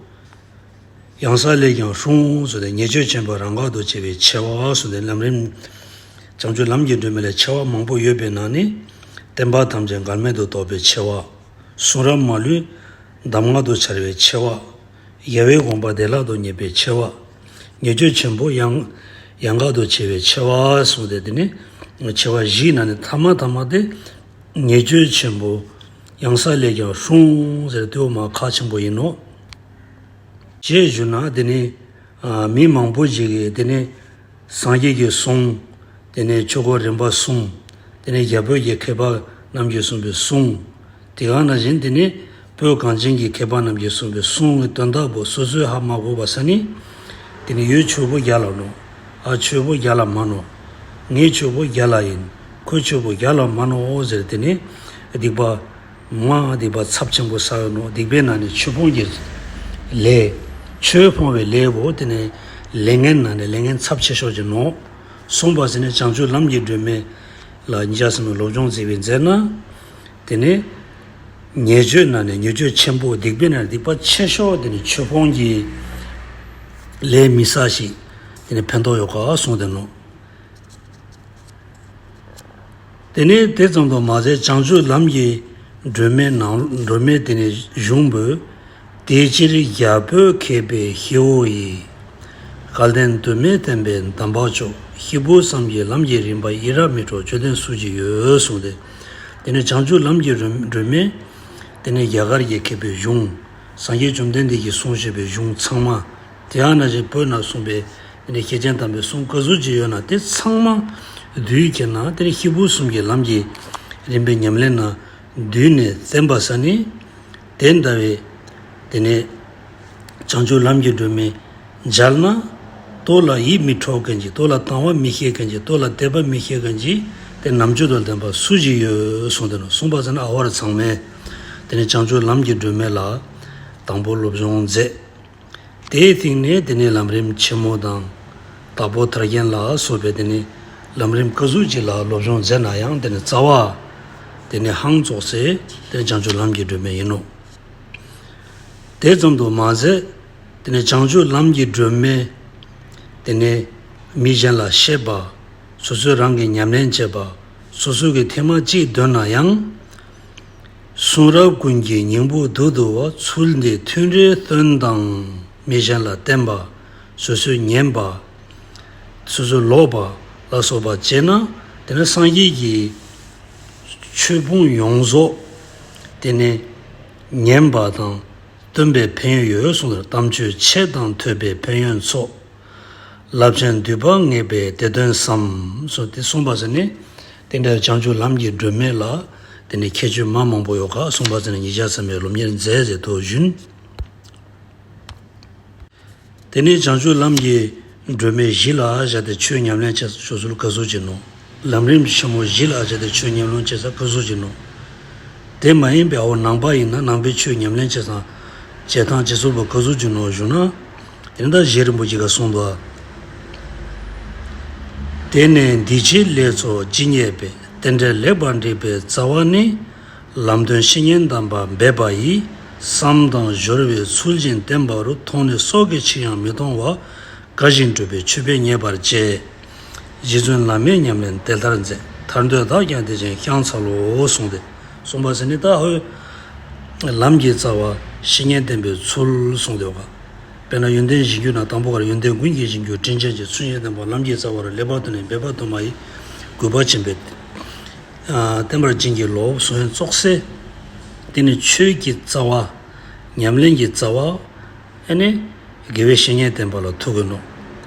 གཡང་ས་ལས་ཀྱང་སྲུང་ཟེར་ཏེ་ཉེས་སྤྱོད་ཆེན་པོ་རང་དགར་དུ་བྱེད་པའི་ཆེ་བ་གསུངས་ཏེ། ལམ་རིམ་བྱང་ཆུབ་ལམ་གྱི་སྒྲོན་མེ་ལ་ཆེ་བ་མང་པོ་ཡོད་པའི་ནང་ནས། བསྟན་པ་ཐམས་ཅད་འགལ་མེད་དུ་རྟོགས་པའི་ཆེ་བ། གསུང་རབ་མ་ལུས་གདམས་ངག་ཏུ་འཆར་བའི་ཆེ་བ། རྒྱལ་བའི་དགོངས་པ་བདེ་བླག་ཏུ་རྙེད་པའི་ཆེ་བ། ཉེས་སྤྱོད་ཆེན་པོ་ཡང་ཡང་དག་ཏུ་བྱེད་པའི་ཆེ་བ་གསུངས་ཏེ། དེ་ནི་ཆེ་བ་བཞིའི་ནང་ནས་ཐ་མ་ཐ་མ་དེ། ཉེས་སྤྱོད་ཆེན་པོ་གཡང་ས་ལས་ཀྱང་སྲུང་ཟེར་དེའོ་མ་ཁག་ཆེན་པོ་ཡིན་ནོ། ཅེས་ཞུ་ན། དེ་ནི་ཨ་མི་མང་པོ་ཞིག་གིས་དེ་ནི་སངས་རྒྱས་ཀྱི་གསུང་། དེ་ནི་ཆོས་སྐོར་རིམ་པ་གསུམ། དེ་ནི་རྒྱ་བོད་ཀྱི་མཁས་པ་རྣམས་ཀྱིས་གསུངས་པའི་གསུང་། དེ་ག་ནང་བཞིན་དེ་ནི་བོད་གངས་ཅན་གྱི་མཁས་པ་རྣམས་ཀྱིས་གསུངས་པའི་གསུང་གི་དོན་དག་པོ་སོ་སོས་ཧ་མ་གོ་བ་ས་ནི། དེ་ནི་ཡུལ་ཆོས་པོ་རྒྱ་ལ་ནོ། ཨ་ཆོས་པོ་རྒྱ་ལ་མ་ནོ། ངའི་ཆོས་པོ་རྒྱ་ལ་ཡིན། ཁོའི་ཆོས་པོ་རྒྱ་ལ་མ་ནོ་ཟེར་དེ་ནི་སྡིག་པ། མ་སྡིག་པ་ཚབས་ཆེན་པོ་བསགས་ཡོད་ནོ། སྡིག་པའི་ནང་ནས་ཆོས་སྤོང་གི་ལས། ཆོས་སྤོང་བའི་ལས་བོ་དེ་ནི་ལས་ངན་ནང་ནས་ལས་ངན་ཚབས་ཆེ་ཤོས་ཀྱི་ནོ། གསུངས་པ་ཟེར་ནས་བྱང་ཆུབ་ལམ་གྱི་སྒྲོན་མེ་ལ་ཉིད་ཅག་སེམས་ལ་སློབ་སྦྱོང་མཛད་པའི་མཛད་ན། དེ་ནི་ཉེས་སྤྱོད་ནང་ནས་ཉེས་སྤྱོད་ཆེན་པོ། སྡིག་པའི་ནང་ནས་སྡིག་པ་ཆེ་ཤོས་དེ་ནི་ཆོས་སྤོང་གི་ལས་མི་བསགས་ཤིག་དེ་ནི་ཕན་ཐོགས་ཡོད་ག་གསུངས་ཏེ་ནོ། དེ་ནས་དེ་ཙམ་དུ་མ་ཟད། བྱང་ཆུབ་ལམ་གྱི་སྒྲོན་མེ་ནང་སྒྲོན་མེ་དེ་ནས་གཞུང་པོས། དེ་ཕྱིར་རྒྱ་བོད་མཁས་པའི་ཤེའུ་ཡིས། སྐལ་ལྡན་དུ་མའི་བསྟན་པའི་གདམས་པ་མཆོག་སྐྱེས་བུ་བསམ་གྱིས་ལམ་གྱི་རིམ་པ་ཡི་རང་མི་འཕྲོག་མཆོད་རྟེན་སུ་ཅི་ཡོད་གསུངས་ཏེ། དེ་ནས་བྱང་ཆུབ་ལམ་གྱི་སྒྲོན་སྒྲོན་མེ། དེ་ནས་རྒྱ་གར་གྱི་མཁས་པའི་གཞུང་། སངས་རྒྱས་བཅོམ་ལྡན་འདས་ཀྱིས་གསུངས་བཞག་པའི་གཞུང་ཚང་མ། དེ་ཡང་ན་ཅིག་བོད་ན་གསུངས་པའི་དེ་ནས་སྐྱེས་ཆེན་དམ་པའི་གསུང་ག་ཚོད་ཅིག་ཡོད་ན་དེ་ཚང་མ་བསྡུས་ཁྱེར་ན། དེ་ནས་སྐྱེས་བུ་གསུམ་གྱི་ལམ་གྱི་རིམ་པའི་ཉམས་ལེན་ན་བསྡུས་ནས་བསྟན་པ་ས་ནི། དེ་འདྲ་བའི་དེ་ནས་བྱང་ཆུབ་ལམ་གྱི་སྒྲོན་མེ་མཇལ་ན། ལྟོ་ལ་ཡིད་མི་འཕྲོག་མཁན་གྱི། ལྟོ་ལ་དང་བ་མི་བསྐྱེད་མཁན་གྱི། ལྟོ་ལ་དད་པ་མི་བསྐྱེད་མཁན་གྱི་དེ་རྣམ་དཔྱོད་དང་ལྡན་པ་སུ་ཞིག་ཡོད་གསུངས་ཏེ་ནོ། གསུངས་པ་ཟེར་ན་ཨ་བར་ཚང་མས་དེ་ནས་བྱང་ཆུབ་ལམ་གྱི་སྒྲོན་མེ་ལ་དང་པོ་སློབ་སྦྱོང་མཛད། དེའི་སྟེང་ནས་དེ་ནས་ལམ་རིམ་ཆེན་མོ་དང་། དྭགས་པོ་ཐར་རྒྱན་ལ་སོགས་པའི་དེ་ནས་ལམ་རིམ་ག་ཟུག་ཅིག་ལ་སློབ་སྦྱོང་མཛད་ན་ཡང་། དེ་ནས་རྩ་བ་དེ་ནས་ཧང་ཙོགས་སེ་དེ་ནས་བྱང་ཆུབ་ལམ་གྱི་སྒྲོན་མེ་ཡིན་ནོ། དེ་ཙམ་དུ་མ་ཟད། དེ་ནས་བྱང་ཆུབ་ལམ་གྱི་སྒྲོན་མེ་དེ་ནས་མི་གཞན་ལ་བཤད་པ། སོ་སོས་རང་གིས་ཉམས་ལེན་བྱེད་པ། སོ་སོ་གིས་ཐེངས་མ་གཅིག་འདོན་ན་ཡང་། གསུང་རབ་ཀུན་གྱི་སྙིང་པོ་བསྡུ་བསྡུ་བ། ཚུལ་འདི་མཐུན་སྒྲིལ་སྟོན་དང་མི་གཞན་ལ་བསྟན་པ། སོ་སོས་ཉན་པ། སོ་སོས་ཀློག་པ་ལ་སོགས་པ་བྱས་ན། དེ་ནི་སངས་རྒྱས་ཀྱི་ཆོས་ཕུང་ཡོངས་རྫོགས་དེ་ནི་ཉན་པ་དང་སྟོན་པའི་ཕན་ཡོན་ཡོད་གསུངས་ཏེ། དམ་ཆོས་འཆད་དང་ཐོས་པའི་ཕན་ཡོན་ཚོགས། རླབས་ཆེན་འདུས་པ་ངེས་པའི་དེ་དོན་བསམ། སོགས་དེ་གསུངས་པ་ཟེར་ནས། དེ་འདྲའི་བྱང་ཆུབ་ལམ་གྱི་སྒྲོན་མེ་ལ་དེ་ནས་ཁྱད་ཆོས་མ་མང་པོ་ཡོད་ག་གསུངས་པ་ཟེར་ནས་ཉིད་ཅག་ཚང་མས་སློབ་གཉེར་མཛད་ཟེར་དུ་བཞིན། དེ་ནས་བྱང་ཆུབ་ལམ་གྱི་སྒྲོན་མེ་གཞི་ལ་བཞག་སྟེ་ཆོས་ཉམས་ལེན་བྱེད་ས་ཆོས་ཚུལ་ག་ཟུག་ཅིག་ནོ། ལམ་རིམ་ཆེན་མོ་གཞི་ལ་བཞག་སྟེ་ཆོས་ཉམས་ལེན་བྱེད་ས་ག་ཟུག་ཅིག་ནོ། དེ་མ་ཡིན་པའི་ཨའོ་ནང་པ་ཡིན་ན་ནང་པའི་ཆོས་ཉམས་ལེན་བྱེད་སྟངས་བྱེད་སྟངས་བྱེད་ཚུལ་པོ་ག་ཟུག་ཅིག་ནོ་ཞུ་ན། དེ་ནི་ད་རྗེ་རིན་པོ་ཆེ་ག་གསུངས་འདུག་དེ་ནས་འདི་ཕྱི་ལས་ཚོགས་ཇི་སྙེད་པའི། རྟེན་འབྲེལ་ལེགས་པར་འགྲིག་པའི་རྩ་བ་ནི། ལམ་སྟོན་བཤེས་གཉེན་དམ་པ་འབད་པ་ཡིས། བསམ་དང་སྦྱོར་བའི་ཚུལ་བཞིན་བསྟེན་པ་རུ། མཐོང་ནས་སྲོག་གི་ཕྱིར་ཡང་མི་གཏོང་བ། དགའ་བཞིན་སྒྲུབ་པའི་མཆོད་པས་མཉེས་པར་བྱས། རྗེ་བཙུན་བླ་མའི་ཉམས་ལེན་དེ་ལྟར་མཛད། ཐར་འདོད་བདག་ཀྱང་དེ་བཞིན་བསྐྱང་འཚལ་ལོ། གསུངས་ཏེ། གསུངས་པ་ཟེར་ནི་ད་ཧོ། ལམ་གྱི་རྩ་བ་བཤེས་གཉེན་བསྟེན་པའི་ཚུལ་གསུངས་ཏེ་ཡོད་པ། དཔེར་ན་ཡོན་ཏན་གཞིར་གྱུར་ན་དང་པོ་ཀར་ཡོན་ཏན་ཀུན་གྱི་གཞིར་གྱུར་དྲིན་ཅན་གྱི་ཚུལ་བཞིན་བསྟེན་པ། ལམ་གྱི་རྩ་བ་རུ་ལེགས་པར་ཐོས་ནས་འབད་པ་དུ་མ་ཡིས་གུས་པ་ཆེན་པོས་བསྟེན་པར་བྱིན་གྱིས་རློབས། གསུང་ཡང་ཙོགས་སེ། དེ་ནི་ཆོས་ཀྱི་རྩ་བ། ཉམས་ལེན་གྱི་རྩ་བ། ཨ་ནི། དགེ་བའི་བཤེས་གཉེན་བསྟེན་པ་ལ་ཐུག་གི་ནོ།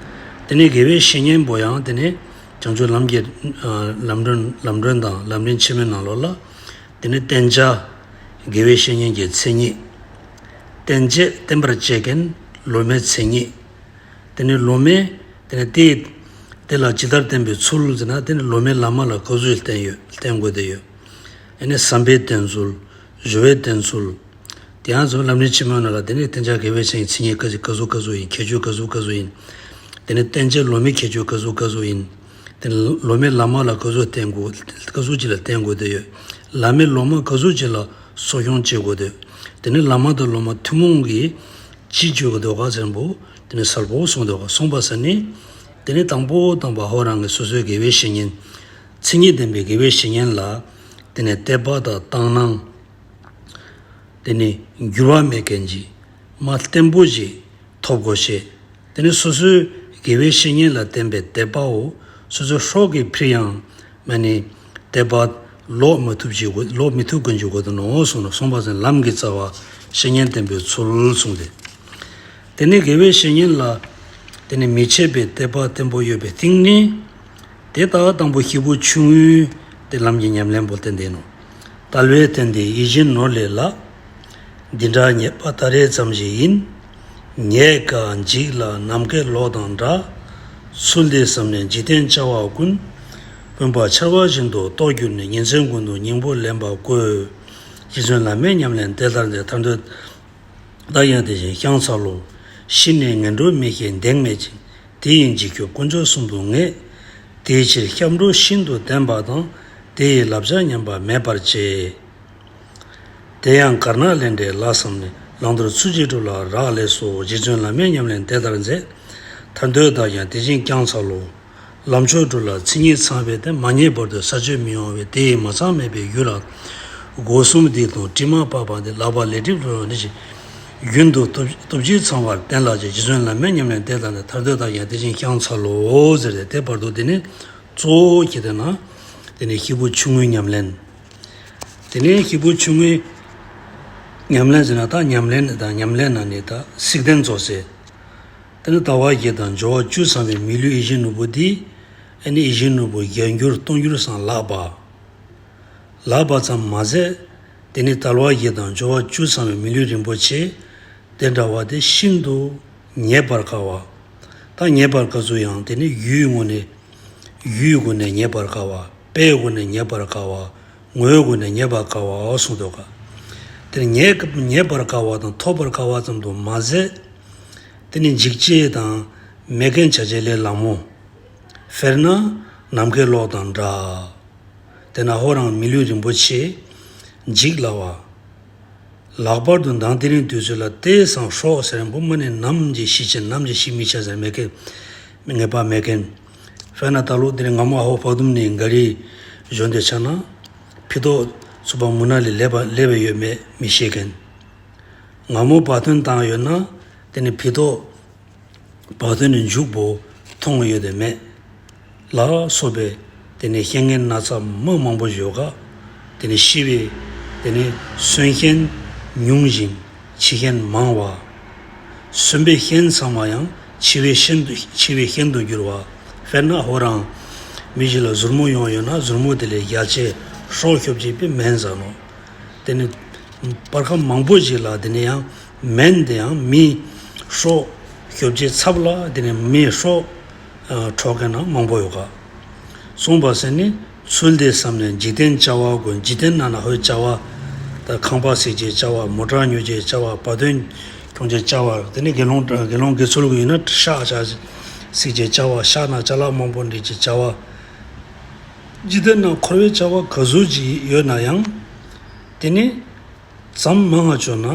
དེ་ནས་དགེ་བའི་བཤེས་གཉེན་པོ་ཡང་དེ་ནས་བྱང་ཆུབ་ལམ་གྱི་ཨ་ལམ་སྒྲོན་ལམ་སྒྲོན་དང་ལམ་རིམ་ཆེན་མོའི་ནང་ལོགས་ལ། དེ་ནས་བསྟེན་བྱ་དགེ་བའི་བཤེས་གཉེན་གྱི་མཚན་ཉིད། བསྟེན་བྱེད་བསྟེན་པར་བྱེད་མཁན་སློབ་མའི་མཚན་ཉིད། དེ་ནས་སློབ་མས་དེ་ནས་དེ་དེ་ལ་ཇི་ལྟར་བསྟེན་པའི་ཚུལ་ཟེར་ན། དེ་ནས་སློབ་མས་བླ་མ་ལ་ག་ཚོད་བསྟེན་ཡོད་བསྟེན་དགོས་དེ་ཡོད། ཨ་ནི་བསམ་པའི་བསྟེན་ཚུལ། ཞུ་བའི་བསྟེན་ཚུལ། དེ་ཡང་ཚུལ་ལམ་རིམ་ཆེན་མོའི་ནང་ལ་དེ་ནས་བསྟེན་བྱ་དགེ་བའི་བཤེས་གཉེན་མཚན་ཉིད་ག་ཚོད་ག་ཚོད་ཡིན། ཁྱད་ཆོས་ག་ཚོད་ག་ཚོད་ཡིན། དེ་ནས་བསྟེན་བྱའི་སློབ་མའི་ཁྱད་ཆོས་ག་ཚོད་ག་ཚོད་ཡིན། དེ་ནས་སློབ་མས་བླ་མ་ལ་ག་ཚོད་བསྟེན་དགོས། ག་ཚོད་ཅིག་ལ་བསྟེན་དགོས་དེ་ཡོད། བླ་མས་སློབ་མ་ག་ཚོད་ཅིག་ལ་གསོ་སྐྱོང་བྱེད་དགོས་དེ། དེ་ནས་བླ་མ་དང་སློབ་མ་ཐུན་མོང་གི་ཅི་བྱེད་དགོས་དོ་ག་ཟེར་པོ། དེ་ནས་གསལ་པོ་གསུངས་དོ་ག། གསུངས་པ་ཟེར་ནི། དེ་ནས་དང་པོ་དང་པོ་ཧོ་རང་གི་སོ་སོའི་དགེ་བའི་བཤེས་གཉེན། མཚན་ཉིད་ལྡན་པའི་དགེ་བའི་བཤེས་གཉེན་ལ། དེ་ནས་དད་པ་དང་དག་སྣང་། དེ་ནས་འགྱུར་བ་མེད་མཁན་གྱི་མ་བརྟན་པོ་ཞིག་ཐོབ་དགོས་ཤེས། དེ་ནས་སོ་སོའི་དགེ་བའི་བཤེས་གཉེན་ལ་བསྟེན་པའི་དད་པའོ། སོ་སོའི་སྲོག་གི་ཕྱིར་ཡང་མ་ནི་དད་པ་ལོག་མི་ཐུབ་ཅིག་དགོས། ལོག་མི་ཐུབ་མཁན་ཅིག་དགོས་དོ་ནོ་གསུངས་ནོ། གསུངས་པ་ཟེར་ལམ་གྱི་རྩ་བ་བཤེས་གཉེན་བསྟེན་པའི་ཚུལ་གསུངས་ཏེ། དེ་ནས་དགེ་བའི་བཤེས་གཉེན་ལ་དེ་ནས་མི་ཕྱེད་པའི་དད་པ་བརྟན་པོ་ཡོད་པའི་སྟེང་ནས། དེ་ལྟར་དང་པོ་སྐྱེས་བུ་ཆུང་ངུའི་དེ་ལམ་གྱི་ཉམས་ལེན་པོ་བསྟན་ཏེ་ནོ། དལ་བས་བརྟེན་ཏེ་ཡིད་བཞིན་ནོར་ལས་ལྷག། འདི་འདྲ་རྙེད་པ་ད་རེས་ཙམ་ཞིག་ཡིན། ཉེས་དགའ་འཇིགས་ལ་ནམ་མཁའི་གློག་དང་འདྲ། ཚུལ་འདི་བསམས་ནས་འཇིག་རྟེན་བྱ་བ་ཀུན། སྤུན་པ་ཆར་པ་བཞིན་དུ་རྟོགས་གྱུར་ནས། ཉིན་མཚན་ཀུན་ཏུ་སྙིང་པོ་ལེན་པ་དགོས། རྗེ་བཙུན་བླ་མའི་ཉམས་ལེན་དེ་ལྟར་མཛད། ཐར་འདོད་བདག་ཀྱང་དེ་བཞིན་བསྐྱང་འཚལ་ལོ། ཤི་ནས་ངན་འགྲོར་མི་སྐྱེ་གདེང་མེད་ཅིང་། དེ་ཡི་འཇིགས་སྐྱོབ་དཀོན་མཆོག་གསུམ་དུ་ངེས། དེའི་ཕྱིར་སྐྱབས་འགྲོ་ཤིན་ཏུ་བརྟན་པ་དང་། དེ་ཡི་བསླབ་བྱ་ཉམས་པ་མེད་པར་བྱེད། དེ་ཡང་དཀར་ནག་ལས་འབྲས་ལ་བསམས་ནས། བླང་དོར་ཚུལ་གྱིས་སྒྲུབ་ལ་རག་ལས་སོ། རྗེ་བཙུན་བླ་མའི་ཉམས་ལེན་དེ་ལྟར་མཛད། ཐར་འདོད་བདག་ཀྱང་དེ་བཞིན་བསྐྱང་འཚལ་ལོ། ལམ་མཆོག་དྲུག་ལ་མཚན་ཉིད་ཚང་བའི་སྟེང་། མ་རྙེད་བར་དུ་ས་ཆོད་མི་ཡོང་བའི། དེ་ཡི་མ་ཚང་མེད་པའི་རྒྱུ་ལ། སྒོ་གསུམ་སྡིག་དང་དྲི་མ་བག་པ་འདི། ལག་པ་ལས་སྒྲིབ་རུ་འདི་ཞིག་རྒྱུན་དུ་སྟོབས་སྟོབས་ཀྱིས་ཚང་བར་བསྟེན་ལགས་ཀྱི། རྗེ་བཙུན་བླ་མའི་ཉམས་ལེན་དེ་ལྟར་ནི། ཐར་འདོད་བདག་ཀྱང་དེ་བཞིན་བསྐྱང་འཚལ་ལོ། ཟེར་ཏེ་དེ་བར་དུ་དེ་ནི་གཙོ་བོ་ཁྱེད་དེ་ན། དེ་ནི་སྐྱེས་བུ་ཆུང་ངུའི་ཉམས་ལེན། དེ་ནས་སྐྱེས་བུ་ཆུང་ངུའི་ཉམས་ལེན་ཟེར་ན། ད་ཉམས་ལེན་དང་ཉམས་ལེན་ནང་ནས་ད་སྲེག་ལྡན་རྫོགས་ཟེར། དེ་ནི་དལ་བ་བརྒྱད་དང་འབྱོར་བ་བཅུ་ཚང་བའི་མི་ལུས་ཡིད་བཞིན་ནོར་བུ་འདི། ཨ་ནི་ཡིད་བཞིན་ནོར་བུ་བརྒྱ་འགྱུར་སྟོང་འགྱུར་སང་ལྷག་པ། ལྷག་པ་ཙམ་མ་ཟད། དེ་ནི་དལ་བ་བརྒྱད་དང་འབྱོར་བ་བཅུ་ཚང་བའི་མི་ལུས་རིན་པོ་ཆེ་དེ་འདྲ་བ་དེ་ཤིན་ཏུ་རྙེད་པར་དཀའ་བ། ད་རྙེད་པར་དཀའ་ཚུལ་ཡང་དེ་ནི་ཡུལ་དངོས་ནས། ཡུལ་སྒོ་ནས་རྙེད་པར་དཀའ་བ། དཔེ་སྒོ་ནས་རྙེད་པར་དཀའ་བ། ངོ་བོའི་སྒོ་ནས་རྙེད་པར་དཀའ་བའོ་གསུངས་འདུག་ག། དེ་ནི་རྙེད་རྙེད་པར་དཀའ་བ་དང་ཐོབ་པར་དཀའ་བ་ཙམ་དུ་མ་ཟད། དེ་ནི་འཇིག་བྱེད་དང་མེད་མཁན་བྱ་བྱེད་ལས་ལ་མོ། དཔེར་ན་ནམ་མཁའི་གློག་དང་འདྲ། དེ་ན་ཧོ་རང་མི་ལུས་རིན་པོ་ཆེ་འཇིག་སླ་བ། ལྷག་པར་དུ་མདང་དེ་རིང་དུས་ཚོད་ལ་དེ་སང་སྲོག་ཟེར་མཁན་པོ་མ་ནི་ནམ་གྱི་ཤི་ཆེན་ནམ་གྱི་ཤི་མི་ཆ་ཟེར་མེད་མཁན། ངེས་པ་མེད་མཁན། དཔེར་ན་ད་ལོ་དེ་རིང་སྔ་མོ་ཨ་ཧོ་བག་དུམ་ནས་ག་རི་བཞོན་དེ་ཆ་ན། ཕི་ཏོག་ཚུགས་པ་མུ་ན་ལི་ལེབ་པ་ལེབ་པ་ཡོད་མེད་མི་ཤེས་མཁན། སྔ་མོ་བག་ཐོན་བཏང་ཡོད་ན། དེ་ནི་ཕི་ཏོག་བག་སྟོན་ནས་མཇུག་པོ་མཐོང་ཡོད་དེ་མེད། ལ་སོགས་པའི་དེ་ནི་བཤད་མཁན་སྣ་ཚོགས་མ་མང་པོ་ཡོད་ག། དེ་ནི་ཤི་བའི་དེ་ནི་གསོན་རྐྱེན་ཉུང་ཞིང་འཆི་རྐྱེན་མང་བ། གསོན་པའི་རྐྱེན་ཚང་མ་ཡང་འཆི་བའི་རྐྱེན་དུ་འཆི་བའི་རྐྱེན་དུ་འགྱུར་བ། དཔེར་ན་ཧོ་རང་མི་ཞིག་ལ་ཟུར་མོ་ཡོང་ཡོད་ན་ཟུར་མོ་དེ་ལས་རྒྱ་ཆེ་སྲོག་སྐྱོབ་ཅེས་པའི་སྨན་ཟ་ནོ། དེ་ནི་སྤར་ཁ་མང་པོ་ཞིག་ལ་དེ་ནི་ཡང་སྨན་དེ་ཡང་མི་སྲོག་སྐྱོབ་ཅེས་ཚབ་ལ་དེ་ནི་མི་སྲོག་འཕྲོག་མཁན་ན་མང་པོ་ཡོད་ག། གསུངས་པ་ཟེར་ནི་ཚུལ་དེ་བསམ་ནས་འཇིག་རྟེན་བྱ་བ་ཀུན། འཇིག་རྟེན་ནང་ན་ཧོའི་བྱ་བ་ད་ཁང་པ་བསྲེག་ཅེས་བྱ་བ། མོ་ཊ་ཉོ་ཅེས་བྱ་བ། བ་དན་གྱོང་ཅེས་བྱ་བ། དེ་ནི་དགེ་སློང་དགེ་སློང་དགེ་ཚུལ་གྱི་ཡིན་ན་ཤག་ཤག་བསྲེག་ཅེས་བྱ་བ། ཤག་ན་ཅ་ལག་མང་པོ་འདྲེན་ཅེས་བྱ་བ། འཇིག་རྟེན་ན་འཁོར་བའི་བྱ་བ་ག་ཚོད་ཅིག་ཡོད་ན་ཡང་། དེ་ནི་ཙམ་མང་ང་བྱུང་ན།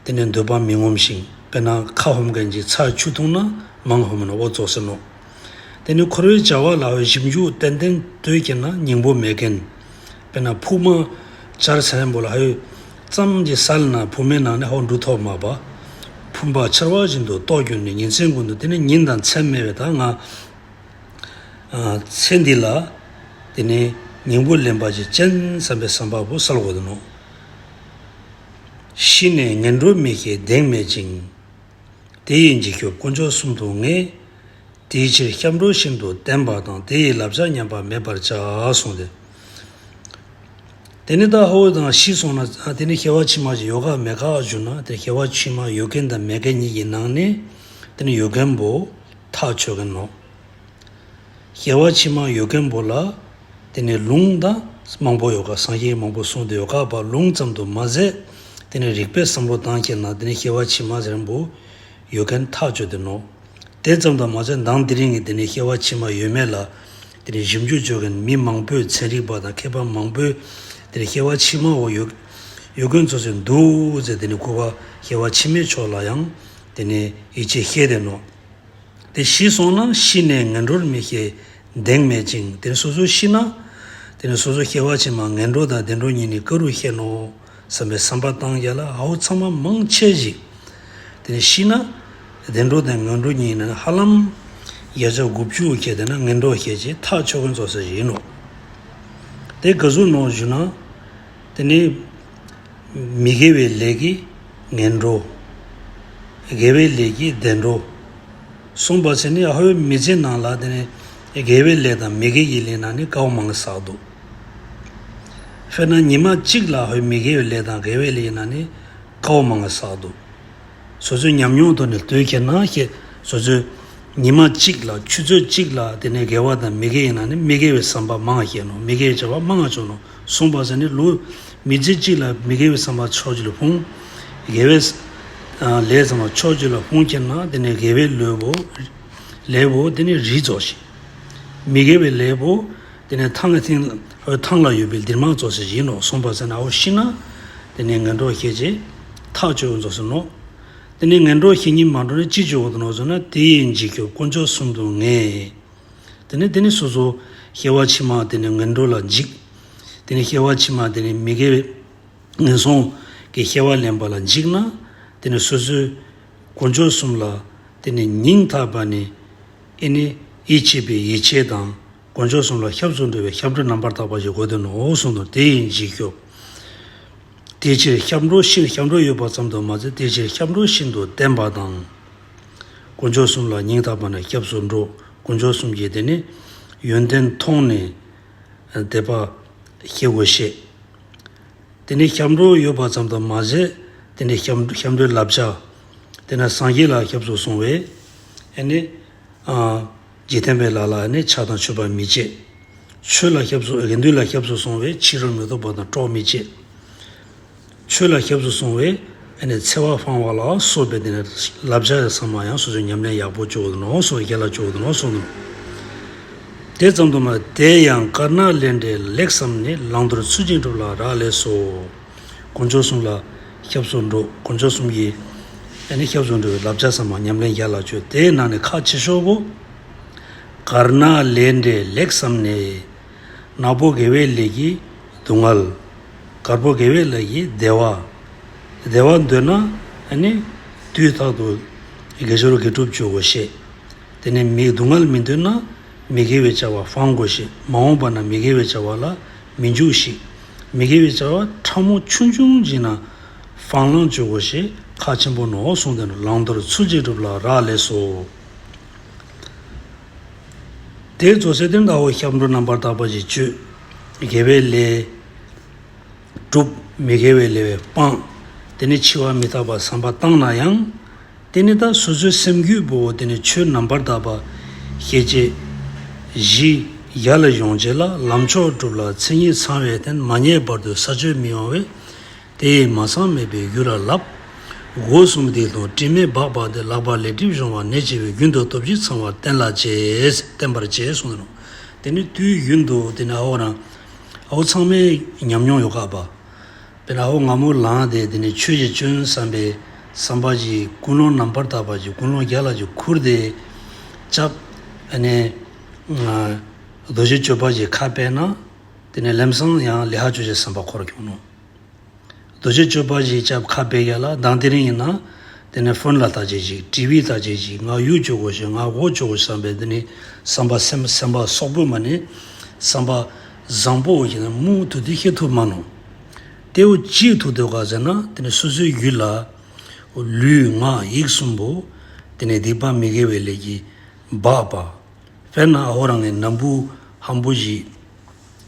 དེ་ནི་འདོད་པ་མི་ངོམས་ཤིང་། དཔེར་ན་ཁ་ཧོམ་མཁན་གྱིས་ཚྭ་ཆུ་འཐུང་ན་མང་ཧོམ་ན་འོ་ཙོགས་ཟེར་ནོ། དེ་ནི་འཁོར་བའི་བྱ་བ་ལ་ཞིབ་འཇུག་ཏན་ཏན་ལྟོས་ཀྱིན་ན་སྙིང་པོ་མེད་མཁན། དཔེར་ན་ཕུག་མ་བཅར་ཟེར་མཁན་པོ་ལ་ཧོ་ཙམ་གྱི་སལ་ན་ཕུག་མའི་ནང་ནས་ཧོ་འབྲུ་ཐོབ་མ་པ། ཕུང་པོ་འཆར་བ་བཞིན་དུ་རྟོགས་གྱུར་ནས། ཉིན་མཚན་ཀུན་ཏུ་དེ་ནི་ཉིན་དང་མཚན་མེད་པའི་ད་ང་ཚེ་འདི་ལ་དེ་ནི་སྙིང་པོ་ལེན་པ་ཅིག་ཅན་བསམ་པའི་བསམ་པ་པོ་སལ་དགོས་དོ་ནོ། ཤི་ནས་ངན་འགྲོར་མི་སྐྱེ་གདེང་མེད་ཅིང་། དེ་ཡི་འཇིགས་སྐྱོབ་དཀོན་མཆོག་གསུམ་དུ་ངེས། དེའི་ཕྱིར་སྐྱབས་འགྲོ་ཤིན་ཏུ་བརྟན་པ་དང་། དེ་ཡི་བསླབ་བྱ་ཉམས་པ་མེད་པར་བྱ། གསུངས་ཏེ། དེ་ནས་ད་ཧོ་དང་ཤི་སོང་ན། ཨ། དེ་ནས་སྐྱེ་བ་ཕྱི་མ་ཞིག་ཡོད་ག་མེད་ག་ཞུ་ན། དེ་སྐྱེ་བ་ཕྱི་མ་ཡོད་མཁན་དང་མེད་མཁན་གཉིས་ཀྱི་ནང་ནས་དེ་ནས་ཡོད་མཁན་པོ་ཐག་ཆོད་མཁན་ནོ། སྐྱེ་བ་ཕྱི་མ་ཡོད་མཁན་པོ་ལ་དེ་ནས་ལུང་དང་མང་པོ་ཡོད་ག་སངས་རྒྱས་མང་པོ་གསུངས་ཏེ་ཡོད་ག་པ། ལུང་ཙམ་དུ་མ་ཟད་དེ་ནས་རིགས་པས་བསམ་བློ་བཏང་མཁན་ན་དེ་ནས་སྐྱེ་བ་ཕྱི་མ་ཟེར་མཁན་པོ་ཡོད་མཁན་ཐག་ཆོད་དེ་ནོ། དེ་ཙམ་དུ་མ་ཟད་མདང་དེ་རིང་གི་དེ་ནས་སྐྱེ་བ་ཕྱི་མ་ཡོད་མེད་ལ་དེ་ནས་ཞིབ་འཇུག་བྱེད་མཁན་མི་མང་པོས། ཚན་རིག་པ་དང་མཁས་པ་མང་པོས་དེ་ནས་སྐྱེ་བ་ཕྱི་མ་འོ་ཡོད་ཡོད་མཁན་ཚོ་ཚོས་འདུག་ཟེར། དེ་ནས་སྐུ་པ་སྐྱེ་བ་ཕྱི་མའི་ཕྱོགས་ལ་ཡང་དེ་ནས་ཡིད་ཆེས་བསྐྱེད་དེ་ནོ། དེ་ཤི་སོང་ན་ཤི་ནས་ངན་འགྲོར་མི་སྐྱེ། གདེང་མེད་ཅིང་། དེ་ནས་སོ་སོ་ཤི་ན་དེ་ནས་སོ་སོ་སྐྱེ་བ་ཕྱི་མ་ངན་འགྲོ་དང་བདེ་འགྲོ་གཉིས་ནི་ག་རུ་སྐྱེ་ནོ་བསམ་པའི་བསམ་པ་བཏང་རྒྱ་ལ། ཨའོ་ཚང་མ་མང་ཆེ་ཞིག་དེ་ནས་ཤི་ན་བདེ་འགྲོ་དང་ངན་འགྲོ་གཉིས་ནི་ཧ་ལམ་བརྒྱ་ཆ་དགུ་བཅུ་སྐྱེ། དེ་ན་ངན་འགྲོ་སྐྱེ་ཅེས་ཐག་ཆོད་མཁན་ཚོ་ཟེར་ཡིན་ནོ། དེ་ག་ཟུག་ནོ་ཞུ་ན། དེ་ནི་མི་དགེ་བའི་ལས་ཀྱིས་ངན་འགྲོ། དགེ་བའི་ལས་ཀྱིས་བདེ་འགྲོ། གསུངས་པ་ཟེར་ནི་ཨ་ཧོའི་མི་ཚེ་ནང་ལ་དེ་ནི་དགེ་བའི་ལས་དང་མི་དགེ་ཡི་ལས་ན་ནི་དཀའ་བ་མང་ང་བསགས་འདུག་དཔེར་ན་ཉི་མ་གཅིག་ལ་ཨ་ཧོའི་མི་དགེ་བའི་ལས་དང་དགེ་བའི་ལས་ཡིན་ན་ནི་དཀའ་བ་མང་ང་བསགས་འདུག་སོ་སོའི་ཉམས་མྱོང་ཐོག་ནས་ལྟོས་ཁྱེར་ན་ཤེས། སོ་སོའི་ཉི་མ་གཅིག་ལ་ཆུ་ཚོད་གཅིག་ལ་དེ་ནས་དགེ་བ་དང་མི་དགེ་ཡིན་ན་ནི་མི་དགེ་བའི་བསམ་པ་མང་ང་སྐྱེ་ནོ། མི་དགེ་བའི་བྱ་བ་མང་ང་བྱུང་ནོ། གསུངས་པ་ཟེར་ནི་ལོ་མི་ཚེ་གཅིག་ལ་མི་དགེ་བའི་བསམ་པ་ཕྱོགས་གཅིག་ལ་ཕུང་། དགེ་བའི་ལས་བསམ་པ་ཕྱོགས་གཅིག་ལ་ཕུང་ཁྱེར་ན་དེ་ནས་དགེ་བའི་ལས་པོ་ལས་པོ་དེ་ནི་རི་རྫོགས་ཤིང་། མི་དགེ་བའི་ལས་པོ་དེ་ནས་ཐང་གི་ཐིང་ཐང་ལ་ཡོད་པའི་འདིར་མ་རྫོགས་ཤིང་ཡིན་ནོ། གསུངས་པ་ཟེར་ན་ཨའོ་ཤི་ན་དེ་ནས་ངན་འགྲོ་སྐྱེ་ཅེས་ཐག་ཆོད་རྫོགས་ཟེར་ནོ། དེ་ནས་ངན་འགྲོ་ཞི་ཉིད་མ་འགྲོ་ན་ཅི་བྱེད་དགོས་ནོ་ཟེར་ན། དེ་ཡི་འཇིགས་སྐྱོབ་དཀོན་མཆོག་གསུམ་དུ་ངེས། དེ་ནས་དེ་ནས་སོ་སོ་སྐྱེ་བ་ཕྱི་མ་དེ་ནས་ངན་འགྲོ་ལ་འཇིགས། དེ་ནས་སྐྱེ་བ་ཕྱི་མ་དེ་ནས་མི་དགེ་བའི་ངན་སོང་གི་སྐྱེ་བ་ལེན་པ་ལ་འཇིགས་ན། དེ་ནས་སོ་སོའི་དཀོན་མཆོག་གསུམ་ལ་དེ་ནས་སྙིང་ཐག་པ་ནས་ཨེ་ནི་ཡིད་ཆེས་པའི་ཡིད་ཆེས་དང་། དཀོན་མཆོག་གསུམ་ལ་སྐྱབས་སུ་འགྲོ་བའི་སྐྱབས་འགྲོ་རྣམ་པར་དག་པ་ཞིག་དགོས་དོན་ནོ་གསུངས་དོན། དེ་ཡི་འཇིགས་སྐྱོབ། དེའི་ཕྱིར་སྐྱབས་འགྲོ་ཤིན། སྐྱབས་འགྲོ་ཡོད་པ་ཙམ་དུ་མ་ཟད་དེའི་ཕྱིར་སྐྱབས་འགྲོ་ཤིན་ཏུ་བརྟན་པ་དང་། དཀོན་མཆོག་གསུམ་ལ་སྙིང་ཐག་པ་ནས་སྐྱབས་སུ་འགྲོ། དཀོན་མཆོག་གསུམ་གྱི་དེ་ནི་ཡོན་ཏན་མཐོང་ནས་དད་པ་སྐྱེ་དགོས་ཤེས། དེ་ནི་སྐྱབས་འགྲོ་ཡོད་པ་ཙམ་དུ་མ་ཟད་དེ་ནི་སྐྱབས་སྐྱབས་འགྲོའི་བསླབ་བྱ། དེ་ནི་སངས་རྒྱས་ལ་སྐྱབས་སུ་སོང་བས་ཨེ་ནི། ཨ། འཇིག་རྟེན་པའི་ལྷ་ལ་ནི་ཕྱག་དང་མཆོད་པ་མི་བྱེད། ཆོས་ལ་སྐྱབས་སུ་དགེ་འདུན་ལ་སྐྱབས་སུ་སོང་བས་ཕྱི་རོལ་མི་ཐོབ་པ་དང་གྲོགས་མི་བྱེད། ཆོས་ལ་སྐྱབས་སུ་སོང་བས་ཨ་ནི་འཚེ་བ་སྤང་བ་ལ་སོགས་པའི་དེ་ནི་བསླབ་བྱ་ཡང་ཚང་མ་ཡང་སོ་སོའི་ཉམས་ལེན་ཡག་པོ་བཅོ་དགོས་ནོ་སོགས་རྒྱལ་ལ་བཅོ་དགོས་ནོ་གསུངས་ནོ། དེ་ཙམ་དུ་མ་དེ་ཡང་དཀར་ནག་ལས་འབྲས་ལེགས་བསམས་ནས། བླང་དོར་ཚུལ་གྱིས་སྒྲུབ་ལ་རག་ལས་སོ། དཀོན་མཆོག་གསུམ་ལ་སྐྱབས་སུ་འགྲོ། དཀོན་མཆོག་གསུམ་གྱི་ཨ་ནི་སྐྱབས་སུ་འགྲོ་བའི་བསླབ་བྱ་ཚང་མ་ཉམས་ལེན་རྒྱལ་ལ་བཅོས། དེའི་ནང་ནས་ཁག་ཆེ་ཤོས་པོ། དཀར་ནག་ལས་འབྲས་ལེགས་བསམས་ནས། ནག་པོ་དགེ་བའི་ལས་ཀྱི་སྡུག་བསྔལ། དཀར་པོ་དགེ་བའི་ལས་ཀྱི་བདེ་བ། བདེ་བ་འདོད་ན་ཨ་ནི་དུས་རྟག་ཏུ་དགེ་སྦྱོར་དགེ་སྒྲུབ་བཅོ་དགོས་ཤེས། དེ་ནས་མི་སྡུག་བསྔལ་མི་འདོད་ན་མི་དགེ་བའི་བྱ་བ་སྤང་དགོས་ཤེས། མ་འོངས་པ་ན་མི་དགེ་བའི་བྱ་བ་ལ་མི་འཇུག་ཤིག་མི་དགེ་བའི་བྱ་བ་ཕྲ་མོ་ཆུང་ཆུང་ཅིག་ན་སྤང་བླང་བཅོ་དགོས་ཤེས་ཁག་ཆེན་པོ་ནོ་གསུངས་ཏེ་ནོ། བླང་དོར་ཚུལ་གྱིས་སྒྲུབ་ལ་རག་ལས་སོ། དེ་རྫོགས་ཚེ་དེར་ཟླ་བོ་སྐྱབས་འགྲོ་རྣམ་པར་དག་པ་ཞིག་བཅོས། དགེ་བའི་ལས་སྒྲུབ། མི་དགེ་བའི་ལས་སྤང་། དེ་ནི་འཆི་བ་མི་རྟག་པ་བསམ་པ་བཏང་ན་ཡང་། དེ་ནི་ད་སོ་སོའི་སེམས་རྒྱུད་པོ་དེ་ནི་ཆོས་རྣམ་པར་དག་པ་ཤེས་བྱེད་གཞི་ཡར་ལ་ཡོང་བྱེད་ལ་ལམ་མཆོག་སྒྲུབ་ལ་མཚན་ཉིད་ཚང་བའི་རྟེན་མ་རྙེད་བར་དུ་ས་ཆོད་མི་ཡོང་བས། དེ་ཡིས་མ་ཚང་མེད་པའི་རྒྱུ་ལ་བསླབ། སྒོ་གསུམ་དེའི་ལྷུང་དྲི་མེད་སྦགས་པ་དེ། ལག་པ་ལས་སྒྲིབ་སྦྱོང་བ་ནད་བྱེད་པའི་རྒྱུན་དུ་སྟོབས་ཀྱིས་ཚང་བར་བསྟེན་ལ་བྱེད། བསྟེན་པར་བྱེད་གསུངས་ནོ། དེ་ནི་དུས་རྒྱུན་དུ་དེ་ནི་ཨ་འོ་རང་ཨ་འོ་ཚང་མའི་ཉམས་མྱོང་ཡོད་ཀ་པ། དཔེར་ན་ཨ་འོ་སྔ་མོ་ལངས་ཏེ་དེ་ནི་ཆོས་ཞིག་བཅོན་བསམ་པའི་བསམ་པ་ཞིག་ཀུན་སློང་རྣམ་པར་དག་པ་ཞིག་ཀུན་སློང་རྒྱ་ལ་ཞིག་ཁུར་ཏེ་རྐྱབ། ཨ་ནི་རྡོ་རྗེ་གཅོད་པ་ཞིག་ཁ་ཕྱེ་ན་དེ་ནི་ལམ་སང་ཡང་ལས་ཧ་ཆོས་ཞིག་བསམ་པ་འཁོར་བྱུང་ནོ། རྡོ་རྗེ་གཅོད་པ་ཞིག་རྐྱབ་ཁ་ཕྱེ་ཡ་ལ་མདང་དེ་རིང་ཡིན་ན་དེ་ནི་ཕོན་ལ་ལྟ་བྱེད་ཅིག་ཊི་ཝི་ལྟ་བྱེད་ཅིག་ང་ཡུལ་སྐྱོ་དགོས་ཤིག་ང་འོ་སྐྱོ་དགོས་བསམ་པའི་དེ་ནི་བསམ་པ་སེམས་སེམས་པ་སོག་པོ་མ་ནི་བསམ་པ་བཟང་པོ་ཞིག་ན་མུ་མཐུད་དེ་ཤེས་ཐུབ་མ་ནོ། དེ་འོ་ཅིའི་ཐུག་འདུག་ག་ཟེར་ན་དེ་ནི་སོ་སོའི་ཡུལ་ལ་ལུས་ངག་ཡིད་གསུམ་པོ་ དེ་ནས་སྡིག་པ་མི་དགེ་བའི་ལས་ཀྱིས་སྦགས་པ། དཔེར་ན་ཨ་ཧོ་རང་གི་ནམ་བུ་ཧམ་པོ་ཞིག་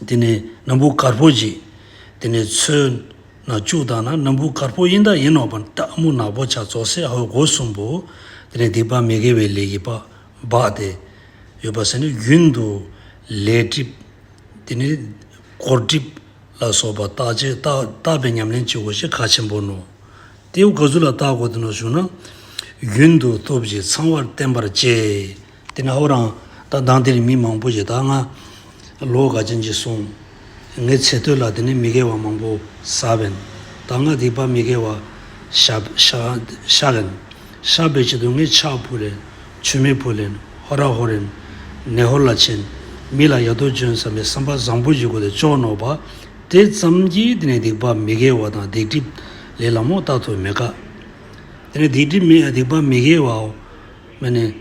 དེ་ནས་ནམ་བུ་དཀར་པོ་ཞིག་དེ་ནས་ཚོས་ན་བཅུག་བཏང་ན་ནམ་བུ་དཀར་པོ་ཡིན་ད་ཡིན་ནོ་པ་ད་ཨ་མུ་ནག་པོ་ཆ་ཙོགས་སེ་ཨ་ཧོ་སྒོ་གསུམ་པོ་དེ་ནས་སྡིག་པ་མི་དགེ་བའི་ལས་ཀྱིས་སྦགས་སྦགས་ཏེ་ཡོད་པ་ཟེར་ནས་རྒྱུན་དུ་ལས་སྒྲིབ། དེ་ནས་སྒོར་སྒྲིབ་ལ་སོགས་པ་བརྟག་དཔྱད་བརྟག་བརྟག་པའི་ཉམས་ལེན་བྱེད་དགོས་ཞེས་ཁ་ཆེན་པོ་ནོ། དེའུ་ག་ཚོད་ལ་བརྟག་དགོས་དེ་ནོ་ཞུ་ན། རྒྱུན་དུ་སྟོབས་བཞི་ཚང་བར་བསྟེན་པར་བྱེད། དེ་ནས་ཧོ་རང་ད་དང་དེར་མི་མང་པོ་ཞིག་ད་ང་ལོ་ག་ཅན་ཅིག་སོང་། ངའི་ཚེ་སྟོད་ལ་དེ་ནས་མི་དགེ་བ་མང་པོ་བསགས་པས། ད་ང་སྡིག་པ་མི་དགེ་བ་བཤགས་བཤགས་བཤགས་ཀན། བཤགས་པའི་ཆེད་དུ་ངས་ཕྱག་ཕུལ་ལེན། མཆོད་མེ་ཕུལ་ལེན། ཧོ་ར་ཧོ་རེན། ནེ་ཧོར་ལ་ཆེན། མི་ལ་ཡ་དོ་བྱོན་བསམ་པའི་བསམ་པ་བཟང་པོ་ཞིག་དགོས་ཏེ་ལྕོགས་ནོ་པ། དེ་ཙམ་གྱིས་དེ་ནས་སྡིག་པ་མི་དགེ་བ་དང་སྡིག་སྒྲིབ་ལས་ལ་མོ་ལྟ་ཐུབ་མེད་ཀ། དེ་ནས་སྡིག་སྒྲིབ་མི་སྡིག་པ་མི་དགེ་བའོ། མ་ནི།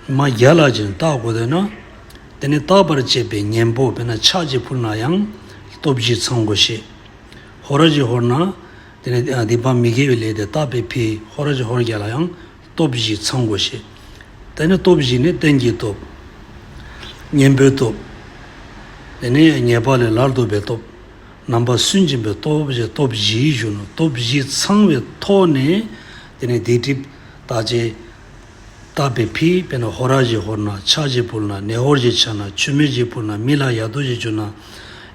མ་རྒྱ་ལ་ཅན་བརྟག་དགོས་ཏེ་ན། དེ་ནས་བརྟག་པར་བྱེད་པའི་གཉེན་པོ་དཔེར་ན་ཕྱག་ཅིག་ཕུལ་ན་ཡང་། སྟོབས་བཞི་ཚང་དགོས་ཤེས། ཧོ་ར་ཅིག་ཧོར་ན། དེ་ནས་སྡིག་པ་མི་དགེ་བའི་ལས་དེ་བརྟག་པའི་ཕི་ཧོ་ར་ཅིག་ཧོར་རྒྱ་ལ་ཡང་། སྟོབས་བཞི་ཚང་དགོས་ཤེས། དེ་ནི་སྟོབས་བཞི་ནི་རྟེན་གྱི་སྟོབས། གཉེན་པོའི་སྟོབས། དེ་ནི་ཉེས་པ་ལས་སླར་ལྡོག་པའི་སྟོབས། ནམ་པ་སུན་འབྱིན་པའི་སྟོབས་བཞི་སྟོབས་བཞི་ཞུ་ནོ། སྟོབས་བཞི་ཚང་བའི་ཐོག་ནས་དེ་ནི་སྡིག་སྒྲིབ་བརྟག་དཔྱད་བརྟག་པའི་ཕི་དཔེར་ན་ཧོ་ར་ཅིག་ཧོར་ན་ཕྱག་ཅིག་ཕུལ་ན་ནེ་ཧོར་ཅིག་ཆ་ན་མཆོད་མེ་ཅིག་ཕུལ་ན་མི་ལ་ཡ་དོ་ཅིག་བྱུང་ན་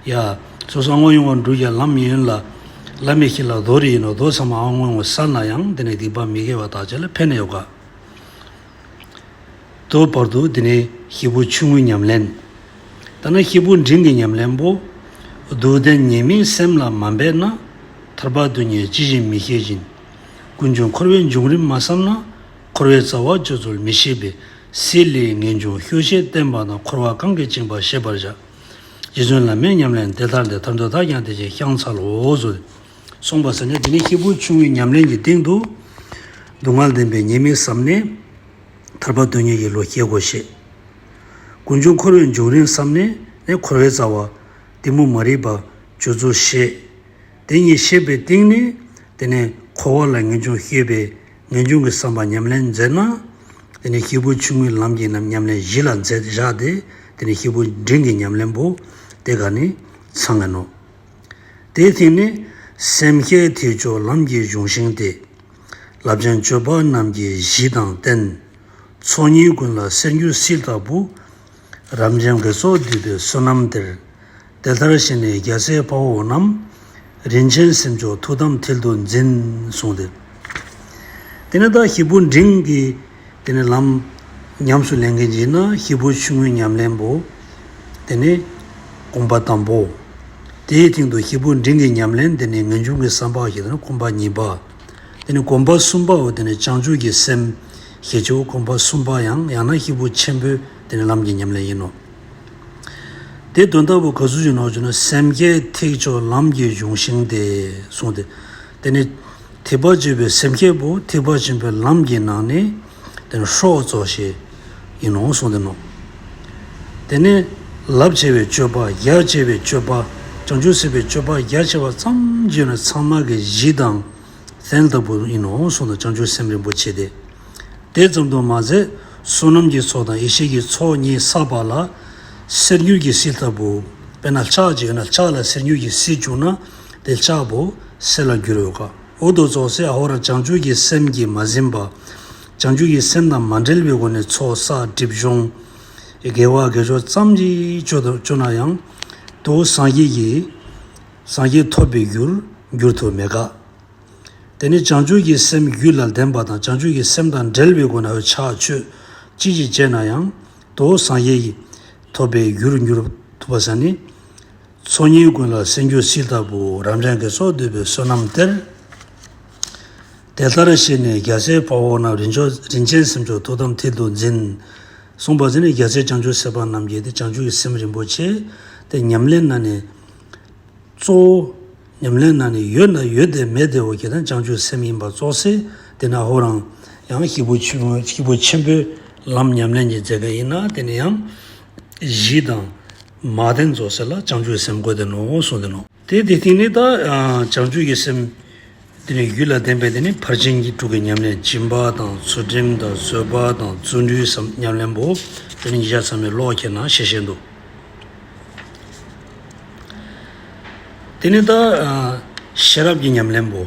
ཡ་སོ་སོ་སྔོན་ཡོང་བ་འགྲུལ་ཡ་ལམ་ཡིན་ལ་ལམ་མི་ཤི་ལ་རྡོ་རི་ཡིན་ནོ་རྡོ་ཚང་མ་ཨ་སྔོན་ཡོང་བ་སལ་ན་ཡང་དེ་ནི་སྡིག་པ་མི་དགེ་བ་བརྟག་དཔྱད་ལ་ཕན་ནི་ཡོད་ག། དོ་བར་དུ་དེ་ནས་ཤི་བོ་ཆུང་ངུའི་ཉམས་ལེན། ད་ནི་ཤི་བོ་འབྲིང་གི་ཉམས་ལེན་པོ། སྡུག་བདེན་ཉེས་དམིགས་སེམས་ལ་མ་འབད་ན། ཐར་པ་དོན་གཉེར་ཅི་བཞིན་མི་ཤེས་བཞིན། ཀུན་འབྱུང་འཁོར་བའི་འབྱུང་རིམ་མ་བསམ་ན། འཁོར་བའི་རྩ་བ་གཅོད་ཚུལ་མི་ཤེས་པས། སྲིད་ལས་ངེས་འབྱུང་ཤོག་ཤེས་བསྟེན་པ་དང་། འཁོར་བ་གང་གིས་བཅིངས་པ་ཤེས་པར་བྱ། རྗེ་བཙུན་བླ་མའི་ཉམས་ལེན་དེ་ལྟར་ཏེ། ཐར་འདོད་བདག་ཀྱང་དེ་བཞིན་བསྐྱང་འཚལ་ལོ། ཟེར། གསུངས་པ་ཟེར་ནས་དེ་ནི་ཤི་བོ་ཆུང་ངུའི་ཉམས་ལེན་གྱི་སྟེང་དུ། སྡུག་བསྔལ་བདེན་པའི་ཉེས་དམིགས་བསམ་ནས། ཐར་པ་དོན་གཉེར་གྱི་བློ་སྐྱེ་དགོས་ཤེས། ཀུན་འབྱུང་འཁོར་བའི་འབྱུང་རིམ་བསམ་ནས་ནི་འཁོར་བའི་རྩ་བ། གཏི་མུག་མ་རིག་པ་གཅོད་ཚུལ་ཤེས། དེ་གཉིས་ཤེས་པའི་སྟེང་ནས་དེ་ནས་འཁོར་བ་ལ་ངེས་འབྱུང་ཤེས་པའི་ངེས་འབྱུང་གི་བསམ་པ་ཉམས་ལེན་མཛད་ན། དེ་ནས་ཤི་བོ་ཆུང་ངུའི་ལམ་གྱི་རྣམ་ཉམས་ལེན་གཞི་ལ་མཛད་བཞག་སྟེ་དེ་ནས་ཤི་བོ་འབྲིང་གི་ཉམས་ལེན་པོ་དེ་ག་ནས་ཚང་ངེ་ནོ། དེའི་སྟེང་ནས་སེམས་བསྐྱེད་ཐེག་མཆོག་ལམ་གྱི་གཞུང་ཤིང་སྟེ། རླབས་ཆེན་སྤྱོད་པ་རྣམས་ཀྱི་གཞི་དང་རྟེན། ཚོགས་གཉིས་ཀུན་ལ་གསེར་འགྱུར་བསིལ་ལྟ་བུ། རབ་འབྱམས་དགེ་ཚོགས་འདུས་པའི་བསོད་ནམས་གཏེར། དེ་ལྟར་ཤེས་ནས་རྒྱལ་སྲས་དཔའ་བོ་རྣམས། རིན་ཆེན་སེམས་མཆོག་ཐུགས་དམ་མཐིལ་དུ་འཛིན། གསུངས་ཏེ། དེ་ནས་ད་ཤི་བོ་འབྲིང་གི་དེ་ནས་ལམ་ཉམས་སུ་ལེན་མཁན་གྱི་ན་ཤི་བོ་ཆུང་ངུའི་ཉམས་ལེན་པོ། དེ་ནས་གོམ་པ་དང་པོ། དེའི་སྟེང་དུ་ཤི་བོ་འབྲིང་གི་ཉམས་ལེན་དེ་ནས་ངེས་འབྱུང་གི་བསམ་པ་ཞེས་དེ་ནས་གོམ་པ་གཉིས་པ། དེ་ནས་གོམ་པ་གསུམ་པའོ་དེ་ནས་བྱང་ཆུབ་ཀྱི་སེམས་ཞེས་བྱའོ་གོམ་པ་གསུམ་པ་ཡང་ཡང་ན་ཤི་བོ་ཆེན་པོའི་དེ་ནས་ལམ་གྱི་ཉམས་ལེན་ཡིན་ནོ། དེ་དོན་དག་པོ་ག་ཚོད་ཡིན་ནོ་ཞུ་ན་སེམས་བསྐྱེད་ཐེག་མཆོག་ལམ་གྱི་གཞུང་ཤིང་སྟེ་གསུངས་ཏེ། དེ་ནི་ཐེག་པ་ཆེན་པོའི་སེམས་བསྐྱེད་པོ་ཐེག་པ་ཆེན་པོའི་ལམ་གྱི་ནང་ནས་དེ་ནི་སྲོག་རྩོག་ཤེས་ཡིན་ནོ་གསུངས་ཏེ་ནོ། དེ་ནི་རླབས་ཆེ་བའི་སྤྱོད་པ་རྒྱ་ཆེ་བའི་སྤྱོད་པ་བྱང་ཆུབ་སེམས་དཔའི་སྤྱོད་པ་རྒྱ་ཆེ་བ་ཙམ་བརྗོད་ན་ཚང་མ་གི་གཞི་དང་། རྟེན་ལྟ་བུ་ཡིན་ནོ་གསུངས་དང་བྱང་ཆུབ་སེམས་རིན་པོ་ཆེ་སྟེ། དེ་ཙམ་དུ་མ་ཟད་བསོད་ནམས་ཀྱི་ཚོགས་དང་ཡེ་ཤེས་ཀྱི་ཚོགས་གཉིས་བསགས་པ་ལ་གསེར་འགྱུར་གྱི་བསིལ་ལྟ་བུ། དཔེར་ན་ལྕགས་ཅིག་ཡོད་ན་ལྕགས་ལ་གསེར་འགྱུར་གྱིས་བསིལ་བྱུང་ན་དེ་ལྕགས་པོ་གསེར་ལ་འགྱུར་ཡོད་ཀ། འོ་དོ་ཙོགས་སེ་ཨ་ཧོ་ར་བྱང་ཆུབ་ཀྱི་སེམས་ཀྱིས་མ་ཟིན་པ། བྱང་ཆུབ་ཀྱི་སེམས་དང་མ་འབྲེལ་བའི་སྒོ་ནས་ཚོགས་བསགས་སྒྲིབ་སྦྱོང་། དགེ་བ་དགེ་སྦྱོར་ཙམ་གྱིས་སྤྱོད་དུ་སྤྱོད་ན་ཡང་། དོ་སངས་རྒྱས་ཀྱི། སངས་རྒྱས་ཐོབ་པའི་རྒྱུར་འགྱུར་ཐུབ་མེད་ཀ། དེ་ནི་བྱང་ཆུབ་ཀྱི་སེམས་རྒྱུད་ལ་ལྡན་པ་དང་བྱང་ཆུབ་ཀྱི་སེམས་དང་འབྲེལ་བའི་སྒོ་ནས་ཕྱག་མཆོད་ཅི་ཞིག་བྱས་ན་ཡང་དོ་སངས་རྒྱས་ཀྱི་ཐོབ་པའི་རྒྱུར་འགྱུར་ཐུབ་པ་ཟེར་ནི། ཚོགས་གཉིས་ཀུན་ལ་གསེར་འགྱུར་བསིལ་ལྟ་བུ་རབ་འབྱམས་དགེ་ཚོགས་འདུས་པའི་བསོད་ནམས་གཏེར། དེ་ལྟར་ཤེས་ནས་རྒྱལ་སྲས་དཔའ་བོ་རྣམས་རིན་ཆོ་རིན་ཆེན་སེམས་མཆོག་ཐུགས་དམ་མཐིལ་དུ་འཛིན། གསུངས་པ་ཟེར་ནས་རྒྱལ་སྲས་བྱང་ཆུབ་སེམས་དཔའ་རྣམས་ཀྱིས་དེ་བྱང་ཆུབ་ཀྱི་སེམས་རིན་པོ་ཆེ་དེ་ཉམས་ལེན་གནང་ནས། གཙོ་བོ། ཉམས་ལེན་གནང་ནས་ཡོད་ན་ཡོད་དེ་མེད་དེ་འོ་ཁྱེད་དང་བྱང་ཆུབ་སེམས་ཡིན་པ་གཙོ་སེ་དེ་ན་ཧོ་རང་ཡང་ཤི་བོ་ཆེན་པོ་ཤི་བོ་ཆེན་པོའི་ལམ་ཉམས་ལེན་གྱི་མཛད་མཁན་ཡིན་ན་དེ་ནི་ཡང་གཞི་དང་མ་བརྟེན་གཙོ་སེ་ལ་བྱང་ཆུབ་སེམས་དགོས་དེ་ནོ་གསུངས་དེ་ནོ། དེ་དེ་སྟེང་ནི་ད་བྱང་ཆུབ་ཀྱི་སེམས་ དེ་ནས་རྒྱུད་ལ་ལྡན་པའི་དེ་ནི་ཕར་ཕྱིན་གྱི་དྲུག་གི་ཉམས་ལེན། སྦྱིན་པ་དང་ཚུལ་ཁྲིམས་དང་བཟོད་པ་དང་བརྩོན་འགྲུས་སམ་ཉམས་ལེན་པོ། དེ་ནི་ཉིན་ཞག་ཚང་མའི་ཀློག་ཁྱེར་ན་ཤེས་ཤེས་འདུག་དེ་ནི་ད་ཤེས་རབ་ཀྱི་ཉམས་ལེན་པོ།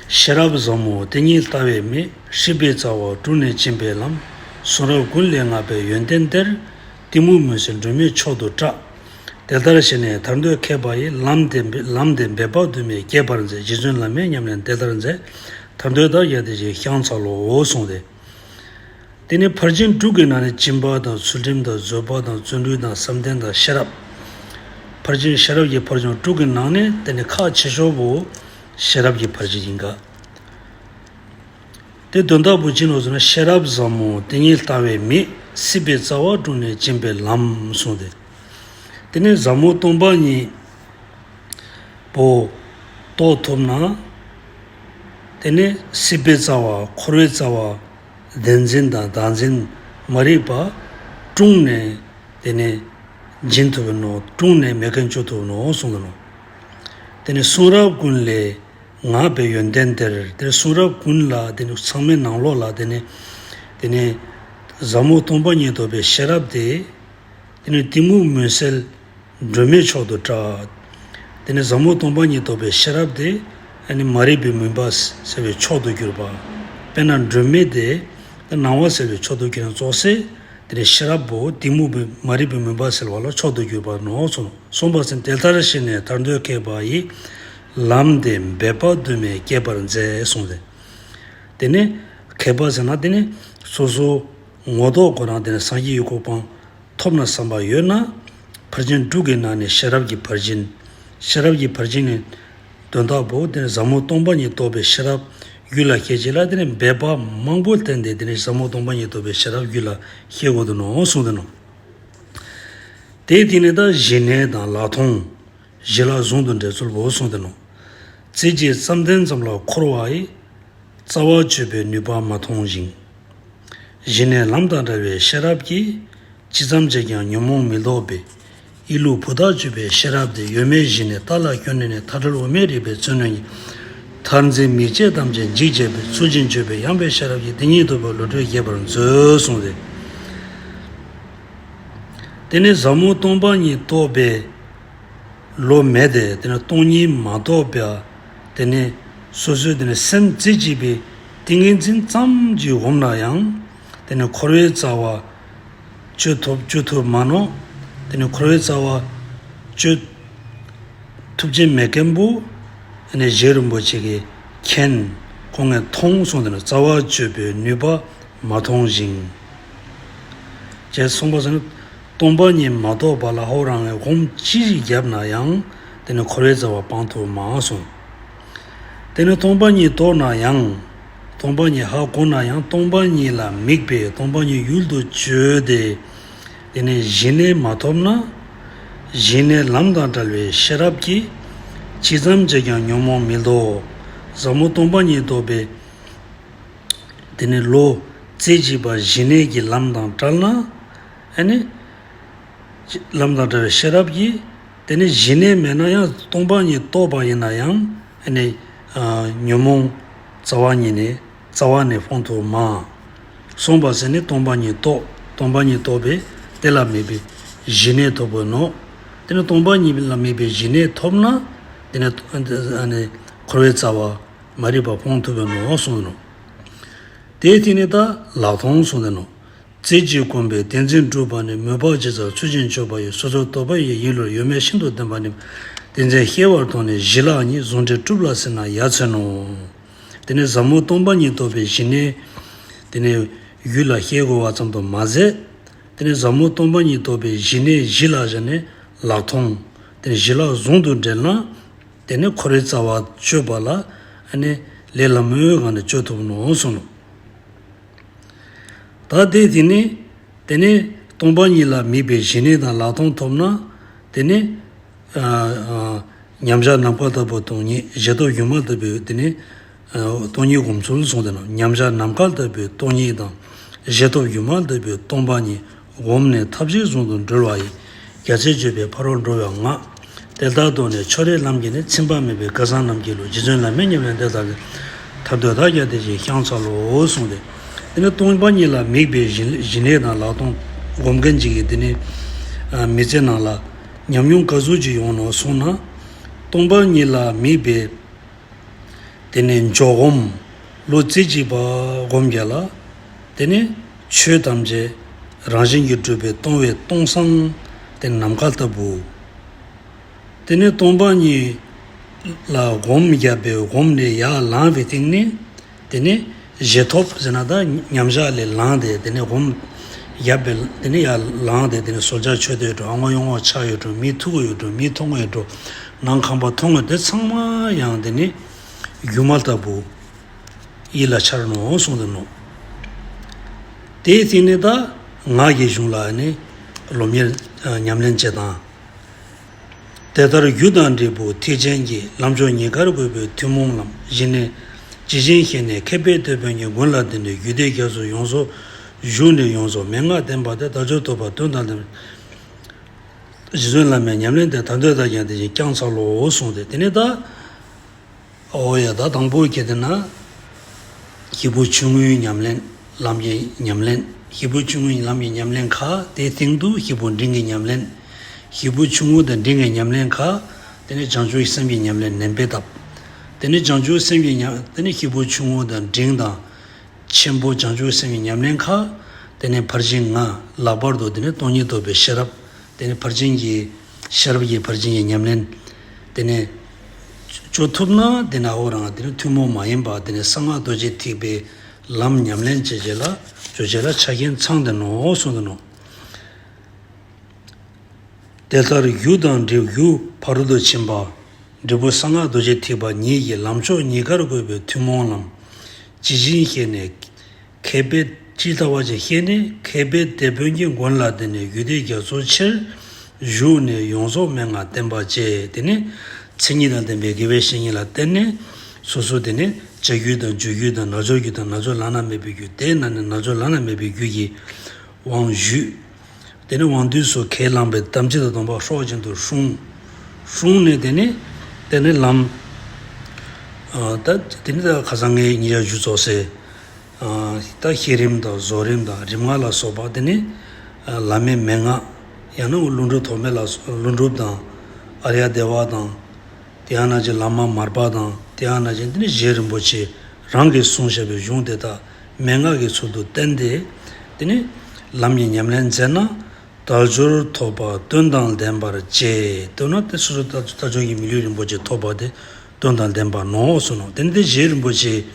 ཤེས་རབ་ཟབ་མོ་དེ་ཉིད་ལྟ་བའི་མིག་སྲིད་པའི་རྩ་བ་དྲུངས་ནས་འབྱིན་པའི་ལམ། གསུང་རབ་ཀུན་ལས་བསྔགས་པའི་ཡོན་ཏན་དེར། གཏི་མུག་མུན་སེལ་སྒྲོན་མེ་མཆོག་ཏུ་གྲགས། དེ་ལྟར་ཞེས་ནས་ཐར་འདོད་མཁས་པ་ཡིས། ལམ་དེ་ལམ་དེ་འབད་པ་དུ་མས་བསྐྱེད་པར་མཛད། རྗེ་བཙུན་བླ་མས་ཉམས་ལེན་དེ་ལྟར་མཛད། ཐར་འདོད་དག་ཀྱང་དེ་བཞིན་ཤར་འཚལ་ལོ། གསུངས་ཏེ། དེ་ནི་ཕར་ཕྱིན་དྲུག་གི་ནང་ནས་སྦྱིན་པ་དང་ཚུལ་ཁྲིམས་དང་བཟོད་པ་དང་བརྩོན་འགྲུས་དང་བསམ་གཏན་དང་ཤེས་རབ། ཕར་ཕྱིན་ཤེས་རབ་ཀྱི་ཕར་ཕྱིན་དྲུག་གི་ནང་ནས་དེ་ནི་ཁག་ཆེ་ཤོས་པོ་ཤེས་རབ་ཀྱི་ཕར་ཕྱིན་ཡིན་ག་དེ་དོན་དག་པོ་ཅི་ནོ་ཟེར་ན། ཤེས་རབ་ཟབ་མོ་དེ་ཉིད་ལྟ་བའི་མིག་སྲིད་པའི་རྩ་བ་དྲུངས་ནས་འབྱིན་པའི་ལམ་གསུངས་ཏེ། དེ་ནས་ཟབ་མོ་སྟོང་པ་ཉིད་པོ་རྟོགས་ཐུབ་ན། དེ་ནས་སྲིད་པའི་རྩ་བ་འཁོར་བའི་རྩ་བ་བདེན་འཛིན་དང་བདག་འཛིན་མ་རིག་པ་དྲུངས་ནས་དེ་ནས་འབྱིན་ཐུབ་པ་ནོ། དྲུངས་ནས་མེད་མཁན་བཅོ་ཐུབ་པ་ནོ་གསུངས་ཏེ་ནོ། དེ་ནས་གསུང་རབ་ཀུན་ལས་བསྔགས་པའི་ཡོན་ཏན་དེར། དེ་གསུང་རབ་ཀུན་ལ་དེ་ནི་ཚང་མའི་ནང་ལོགས་ལ་དེ་ནི་དེ་ནི་ཟབ་མོ་སྟོང་པ་ཉིད་རྟོགས་པའི་ཤེས་རབ་དེ། དེ་ནི་གཏི་མུག་མུན་སེལ་སྒྲོན་མེ་མཆོག་ཏུ་གྲགས། དེ་ནི་ཟབ་མོ་སྟོང་པ་ཉིད་རྟོགས་པའི་ཤེས་རབ་དེ་ཨ་ནི་མ་རིག་པའི་མུན་པ་སེལ་བའི་མཆོག་ཏུ་གྱུར་པ། དཔེར་ན་སྒྲོན་མེ་དེ་སྣང་བ་སེལ་བའི་མཆོག་ཏུ་གྱུར་ནས་ཙོགས་སེ། དེ་ནས་ཤེས་རབ་པོ་གཏི་མུག་པའི་མ་རིག་པའི་མུན་པ་སེལ་བ་ལ་མཆོག་ཏུ་གྱུར་པ་ནོ་གསུངས། གསུངས་པ་ཟེར་དེ་ལྟར་ཞེས་ནས་ཐར་འདོད་མཁས་པ་ཡིས། ལམ་དེ་འབད་པ་དུ་མས་བསྐྱེད་པར་མཛད་གསུངས་ཏེ། དེ་ནས་མཁས་པ་ཟེར་ན་དེ་ནས་སོ་སོ་ངོ་ཐོག་ཁོ་རང་དེ་ནས་སངས་རྒྱས་ཀྱི་གོ་འཕང་ཐོབ་ན་བསམ་པ་ཡོད་ན། ཕར་ཕྱིན་དྲུག་གི་ནང་ནས་ཤེས་རབ་ཀྱི་ཕར་ཕྱིན། ཤེས་རབ་ཀྱི་ཕར་ཕྱིན་ནི། དོན་དག་པོ་དེ་ནི་ཟབ་མོ་སྟོང་པ་ཉིད་རྟོགས་པའི་ཤེས་རབ་རྒྱུད་ལ་སྐྱེ་བྱེད་ལ་དེ་ནི་འབད་པ་མང་པོ་བསྟེན་ཏེ་དེ་ནི་ཟབ་མོ་སྟོང་པ་ཉིད་རྟོགས་པའི་ཤེས་རབ་རྒྱུད་ལ་སྐྱེ་དགོས་དོ་ནོ་གསུངས་ཏེ་ནོ། དེ་དེ་ནི་ད་ཞི་གནས་དང་ལག་མཐོང་། ཞི་ལྷག་ཟུང་དུ་འབྲེལ་ཚུལ་བོ་གསུངས་ཏེ་ནོ། རྩེ་གཅིག་བསམ་གཏན་ཙམ་ལ་འཁོར་བ་ཡི། རྩ་བ་གཅོད་པའི་ནུས་པ་མ་མཐོང་ཞིང་། ཞི་གནས་ལམ་དང་བྲལ་བའི་ཤེས་རབ་ཀྱིས། ཇི་ཙམ་བྱས་ཀྱང་ཉོན་མོངས་མི་ལྡོག་པའི། ཡིད་ལུས་བུ་ཐག་གཅོད་པའི་ཤེས་རབ་དེ། གཡོ་མེད་ཞི་གནས་ལྟ་ལ་བསྐྱོན་ནས་ནི། མཐའ་བྲལ་དབུ་མའི་རིག་པའི་མཚོན་རྣོན་གྱིས། མཐར་འཛིན་མིག་བཅད་ཐམས་ཅད་འཇིག་བྱེད་པའི། ཚུལ་ཆེན་སྤྱོད་པའི་ཡངས་པའི་ཤེས་རབ་ཀྱིས། དེ་ཉིད་ཐོབ་པའི་བློ་གྲོས་རྒྱས་པར་མཛོད་གསུངས་ཏེ། དེ་ནས་ཟབ་མོ་སྟོང་པ་ཉིད་རྟོགས་པའི་བློ་མེད་དེ། དེ་ནས་སྟོང་ཉིད་མ་རྟོགས་པ། དེ་ནས་སོ་སོའི་དེ་ནས་སེམས་རྩེ་གཅིག་པའི་ཏིང་ངེ་འཛིན་ཙམ་གྱིས་འོངམ་ན་ཡང་། དེ་ནས་འཁོར་བའི་རྩ་བ་གཅོད་ཐུབ་གཅོད་ཐུབ་མ་ནོ། དེ་ནས་འཁོར་བའི་རྩ་བ་གཅོད་ཐུབ་ཀྱི་མེད་མཁན་པོ། དེ་ནས་རྗེ་རིན་པོ་ཆེ་གིས་མཁྱེན། ཁོང་གིས་མཐོང་གསུངས་ཏེ་ནི། རྩ་བ་གཅོད་པའི་ནུས་པ་མ་མཐོང་ཞིང་། ཅེས་གསུངས་པ་ཟེར་ན། སྟོང་པ་ཉིད་མ་རྟོགས་པ་ལ་ཧོ་རང་གིས་སྒོམ་ཅི་བརྒྱབ་ན་ཡང་དེ་ནི་འཁོར་བའི་རྩ་བ་སྤང་ཐུབ་མ་སོང་། དེ་ནི་སྟོང་པ་ཉིད་རྟོགས་ན་ཡང་། སྟོང་པ་ཉིད་ཧ་གོ་ན་ཡང་། སྟོང་པ་ཉིད་ལ་དམིགས་པས་སྟོང་པ་ཉིད་ཡུལ་དུ་བཅོས་ཏེ། དེ་ནི་ཞི་གནས་མ་ཐོབ་ན། ཞི་གནས་ལམ་དང་བྲལ་བའི་ཤེས་རབ་ཀྱིས། ཇི་ཙམ་བྱས་ཀྱང་ཉོན་མོངས་མི་ལྡོག་ཟབ་མོ་སྟོང་པ་ཉིད་རྟོགས་པའི། དེ་ནི་བློ་རྩེ་གཅིག་པ་ཞི་གནས་ཀྱི་ལམ་དང་བྲལ་ན། ཨ་ནི། ལམ་དང་བྲལ་བའི་ཤེས་རབ་ཀྱིས། དེ་ནི་ཞི་གནས་མེད་ན་ཡང་སྟོང་པ་ཉིད་རྟོགས་པ་ཡིན་ན་ཡང་། ཨ་ནི། ཉོན་མོངས་རྩ་བ་ཉིད་ནས་རྩ་བ་ནས་སྤོང་ཐུབ་མ། གསུངས་པ་ཟེར་ནི་སྟོང་པ་ཉིད་རྟོགས། སྟོང་པ་ཉིད་རྟོགས་པས་དེ་ལ་དམིགས་པའི་ཞི་གནས་ཐོབ་པ་ནོ། དེ་ནི་སྟོང་པ་ཉིད་ལ་དམིགས་པའི་ཞི་གནས་ཐོབ་ན། དེ་ནི་ཨ་ནི་འཁོར་བའི་རྩ་བ་མ་རིག་པ་སྤོང་ཐུབ་པ་ནོ་གསུངས་ནོ། དེའི་སྟེང་ནས་ད་ལག་མཐོང་གསུངས་ཏེ་ནོ། རྩེ་གཅིག་བསྒོམས་པས་བདེན་འཛིན་གྲུབ་པ་ནི། མོས་པ་ཇི་ལྟར་ཚུལ་བཞིན་སྤྱོད་པ་ཡིས། སོ་སོར་རྟོག་པ་ཡི་ཡིད་བློར། གཡོ་མེད་ཤིན་ཏུ་ལྡན་པ་ནི། བདེན་འཛིན་སྐྱེ་བར་མཐོང་ནས་ཞི་ལྷག་ཉིད། ཟུང་འབྲེལ་གྲུབ་ལ་སྲིད་ན་ཡ་མཚན་ནོ། དེ་ནས་ཟབ་མོ་སྟོང་པ་ཉིད་རྟོགས་པའི་ཞི་གནས། དེ་ནས་ཡུལ་ལ་སྐྱེ་དགོས་པ་ཙམ་དུ་མ་ཟད། དེ་ནས་ཟབ་མོ་སྟོང་པ་ཉིད་རྟོགས་པའི་ཞི་གནས་ཞི་ལྷག་བཞག་ནས་ལག་མཐོང་། དེ་ནས་ཞི་ལྷག་ཟུང་དུ་འབྲེལ་ན། དེ་ནས་འཁོར་བའི་རྩ་བ་གཅོད་པ་ལ་ཨ་ནི་ལས་སླ་མོའི་སྒང་ནས་གཅོད་ཐུབ་ནོ་གསུངས་ནོ། ད་དེ་དེ་ནས་དེ་ནས་སྟོང་པ་ཉིད་ལ་དམིགས་པའི་ཞི་གནས་དང་ལག་མཐོང་ཐོབ་ན། དེ་ནས་ཨ་ཨ་མཉམ་གཞག་ནམ་མཁའ་ལྟ་བུའི་སྟོང་ཉིད། བཞེས་ཐོབ་སྒྱུ་མ་ལྟ་བུའི་དེ་ནས་ཨ་སྟོང་ཉིད་སྒོམ་ཚུལ་གསུངས་ཏེ་ནོ། མཉམ་གཞག་ནམ་མཁའ་ལྟ་བུའི་སྟོང་ཉིད་དང་། བཞེས་ཐོབ་སྒྱུ་མ་ལྟ་བུའི་སྟོང་པ་ཉིད། སྒོམ་ནས་ཐབས་ཤེས་ཟུང་དུ་འབྲེལ་བ་ཡིས། རྒྱ་ཆེར་བརྗོད་པའི་ཕ་རོལ་འགྲོ་བའི་སྔགས། དེ་ལྟར་རྟོགས་ནས་ཕྱོགས་རིས་ལམ་གྱིས་ནི། ཚིམ་པ་མེད་པའི་སྐལ་བཟང་རྣམས་ཀྱི་བློ། རྗེ་བཙུན་བླ་མའི་ཉམས་ལེན་དེ་ལྟར་ཐར་འདོད་བདག་ཀྱང་དེ་བཞིན་བསྐྱང་འཚལ་ལོ་གསུངས་ཏེ། དེ་ནས་སྟོང་པ་ཉིད་ལ་དམིགས་པའི་ཞི་ཞི་གནས་དང་ལག་སྟོང་སྒོམ་མཁན་ཅིག་གིས་དེ་ནི་མི་ཚེ་ནང་ལ་ཉམས་མྱོང་ག་ཚོད་ཅིག་ཡོང་ནོ་གསུངས་ན། སྟོང་པ་ཉིད་ལ་དམིགས་པའི་དེ་ནས་འཇོག་སྒོམ་ལོ་རྩིས་གཅིག་པ་སྒོམ་རྒྱག་ལ། དེ་ནས་ཆོས་ཐམས་ཅད་རང་བཞིན་གྱིས་གྲུབ་པའི་སྟོང་བའི་སྟོང་སང་དེ་ནམ་མཁའ་ལྟ་བུ། དེ་ནས་སྟོང་པ་ཉིད་ལ་སྒོམ་བརྒྱབ་པའི་སྒོམ་ནས་ཡར་ལངས་པའི་སྟེང་ནས། དེ་ནས་བཞེས་ཐོབ་ཟེར་ན་ད་མཉམ་བཞག་ལས་ལངས་ཏེ་དེ་ནས་སྒོམ་བརྒྱབ་པའི་དེ་ནས་ཡར་ལངས་ཏེ་དེ་ནས་གསོལ་ཇ་མཆོད་བསྟོད་ཡོད་འགྲོ། ཨ་ངོ་ཡོང་ངོ་ཆགས་ཡོད་འགྲོ། མི་ཐུག་གི་ཡོད་འགྲོ། མི་མཐོང་གི་ཡོད་འགྲོ། ནང་ཁང་པ་མཐོང་གི་དེ་ཚང་མ་ཡང་དེ་ནས་སྒྱུ་མ་ལྟ་བུ་ཡིད་ལ་འཆར་ནོ་གསུངས་ཏེ་ནོ། དེའི་སྟེང་ནས་ད་ངག་གི་གཞུང་ལ་ནི་སློབ་གཉེར་ཉམས་ལེན་བྱེད་དང་། དེ་ལྟར་རྒྱུ་དང་འབྲས་བུ་ཐེག་ཆེན་གྱི། ལམ་མཆོག་ཉིད་ཀར་བཀོད་པའི་ཐུན་མོང་ལམ། ཇི་ནས་ཇི་བཞིན་ཤེས་ནས་མཁས་པས་དེ་དཔོན་གྱི། མགོན་ལ་བརྟེན་ནས་རྒྱུད་སྡེ་རྒྱ་མཚོ་ཡོངས་རྫོགས། བཞུགས་ནས་ཡོངས་རྫོགས་མན་ངག་བསྟན་པ་སྟེ། དལ་འབྱོར་ཐོབ་པ་དོན་དང་ལྡན། རྗེ་བཙུན་བླ་མའི་ཉམས་ལེན་དེ་ཐར་འདོད་བདག་ཀྱང་དེ་བཞིན་བསྐྱང་འཚལ་ལོ་གསུངས་ཏེ། དེ་ནས་ད། ཨོ་ཡ། ད་དང་པོ་གལ་ཏེ་ན། སྐྱེས་བུ་ཆུང་ངུའི་ཉམས་ལེན། ལམ་གྱི་ཉམས་ལེན། སྐྱེས་བུ་ཆུང་ངུའི་ལམ་གྱི་ཉམས་ལེན་ཁག་དེའི་སྟེང་དུ་སྐྱེས་བུ་འབྲིང་གི་ཉམས་ལེན། སྐྱེས་བུ་ཆུང་ངུ་དང་འབྲིང་གི་ཉམས་ལེན་ཁག་དེ་ནས་བྱང་ཆུབ་སེམས་ཀྱི་ཉམས་ལེན་ནན་པའི་ཐབས། དེ་ནས་བྱང་ཆུབ་སེམས་ཀྱི་ཉམས། དེ་ནས་སྐྱེས་བུ་ཆུང་ངུ་དང་འབྲིང་དང་། ཆེན་པོ་བྱང་ཆུབ་སེམས་ཀྱི་ཉམས་ལེན་ཁག་དེ་ནས་ཕར་ཕྱིན་ལྔ། ལྷག་པར་དུ་དེ་ནས་སྟོང་ཉིད་རྟོགས་པའི་ཤེས་རབ། དེ་ནས་ཕར་ཕྱིན་གྱི་ཤེས་རབ་ཀྱི་ཕར་ཕྱིན་གྱི་ཉམས་ལེན། དེ་ནས་ཅོ་ཐུབ་ན་དེ་ནས་ཨོ་རང་དེ་ནས་ཐུན་མོང་མ་ཡིན་པ་དེ་ནས་གསང་སྔགས་རྡོ་རྗེ་ཐེག་པའི་ལམ་ཉམས་ལེན་བྱེད་བྱེད་ལ་བྱོ་བྱེད་ལ་ཆ་རྐྱེན་ཚང་དེ་ནོ་གསུངས་དེ་ནོ། དེ་ལྟར་རྒྱུ་དང་འབྲས་རྒྱུ་ཕ་རོལ་ཏུ་ཕྱིན་པ། འབྲས་བུ་གསང་སྔགས་རྡོ་རྗེ་ཐེག་པ་ཉིད་ཀྱི་ལམ་མཆོག་ཉིད་ཀར་བཀོད་པའི་ཐུན་མོང་ལམ། ཇི་བཞིན་ཤེས་ནས་མཁས་པས། ཇི་ལྟ་བ་ཅིག་ཤེས་ནས་མཁས་པས་དེད་དཔོན་གྱི། མགོན་ལ་བརྟེན་ནས་རྒྱུད་སྡེ་རྒྱ་མཚོ་ཆེར། བཞུགས་ནས་ཡོངས་རྫོགས་མན་ངག་བསྟན་པ་བཅས། དེ་ནས་མཚན་ཉིད་དང་ལྡན་པའི་དགེ་བའི་བཤེས་གཉེན་ལ་བརྟེན་ནས་སོ་སོ་དེ་ནས་བྱ་རྒྱུད་དང་རྒྱུ་རྒྱུད་དང་རྣལ་འབྱོར་རྒྱུད་དང་རྣལ་འབྱོར་བླ་ན་མེད་པའི་རྒྱུད། དེ་ན་ནི་རྣལ་འབྱོར་བླ་ན་མེད་པའི་རྒྱུད་ཀྱི་དབང་ཞུས། དེ་ནས་དབང་དུས་སུ་ཁས་བླངས་པའི་དམ་ཚིག་དང་སྡོམ་པ་ཧྲོག་བཞིན་དུ་སྲུང་། སྲུང་ནས་དེ་ནས་དེ་ནས་ལམ། ཨ་ད་དེ་ནས་ད་ཁ་སང་ངས་ཉིན་ཡར་ཞུ་ཚོགས་སེ། ཨ་ད་བསྐྱེད་རིམ་དང་རྫོགས་རིམ་དང་རིམ་ལྔ་ལ་སོགས་པ་དེ་ནས་ཨ་བླ་མའི་མན་ངག། ཡང་ན་ཀླུ་སྒྲུབ་ཐོགས་མེད་ལ་སོགས། ཀླུ་སྒྲུབ་དང་ཨཱརྱ་དེ་བ་དང་། དེ་ཡང་ན་ཅིག་བླ་མ་མར་པ་དང་། དེ་ཡང་ན་ཅིག་དེ་ནི་རྗེ་རིན་པོ་ཆེ་རང་གིས་གསུངས་བཞག་པའི་གཞུང་དེ་དག་མན་ངག་གི་ཚུལ་དུ་བསྟན་ཏེ། དེ་ནི་ལམ་གྱི་ཉམས་ལེན་མཛད་ན་དལ་འབྱོར་ཐོབ་པ་དོན་དང་ལྡན་པར་བྱེད། དོན་ན་དེ་སོ་སོ་དལ་དལ་འབྱོར་གྱི་མི་ལུས་རིན་པོ་ཆེ་ཐོབ་པ་དེ་དོན་དང་ལྡན་པ་ནོ་གསུངས་ནོ། དེ་ནི་དེ་རྗེ་རིན་པོ་ཆེ་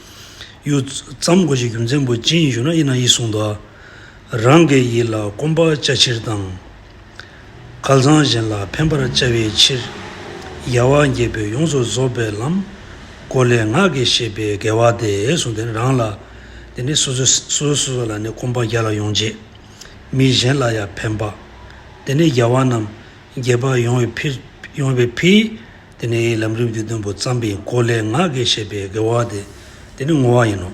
ཡུལ་ཙམ་གོ་ཞིག་རྒྱུ་མཚན་པོ་ཅི་ཡིན་ཞུ་ན། ཡིན་ན་ཡིད་གསུངས་དོ། རང་གི་ཡིད་ལ་སྐོམ་པ་བཅའ་ཕྱིར་དང་། སྐལ་བཟང་གཞན་ལ་ཕན་པར་བྱ་བའི་ཕྱིར། རྒྱལ་བ་དགྱེས་པའི་ཡོངས་སུ་རྫོགས་པའི་ལམ། གོ་ལའི་ངག་གིས་བཤད་པའི་དགེ་བ་སྟེ་གསུངས་ཏེ། རང་ལ་དེ་ནི་སོ་སོ་སོ་སོ་སོ་ལ་ནི་སྐོམ་པ་རྒྱལ་ལ་ཡོང་བྱེད། མི་གཞན་ལ་ཡང་ཕན་པ། དེ་ནི་རྒྱལ་བ་རྣམས་དགྱེས་པ་ཡོང་བའི་ཕི་ཡོང་བའི་ཕི། དེ་ནས་ལམ་རིམ་བསྡུས་དོན་པོ་བརྩམས་པའི་གོ་ལའི་ངག་གིས་བཤད་པའི་དགེ་བ་དེ། དེ་ནི་བསྔོ་བ་ཡིན་ནོ།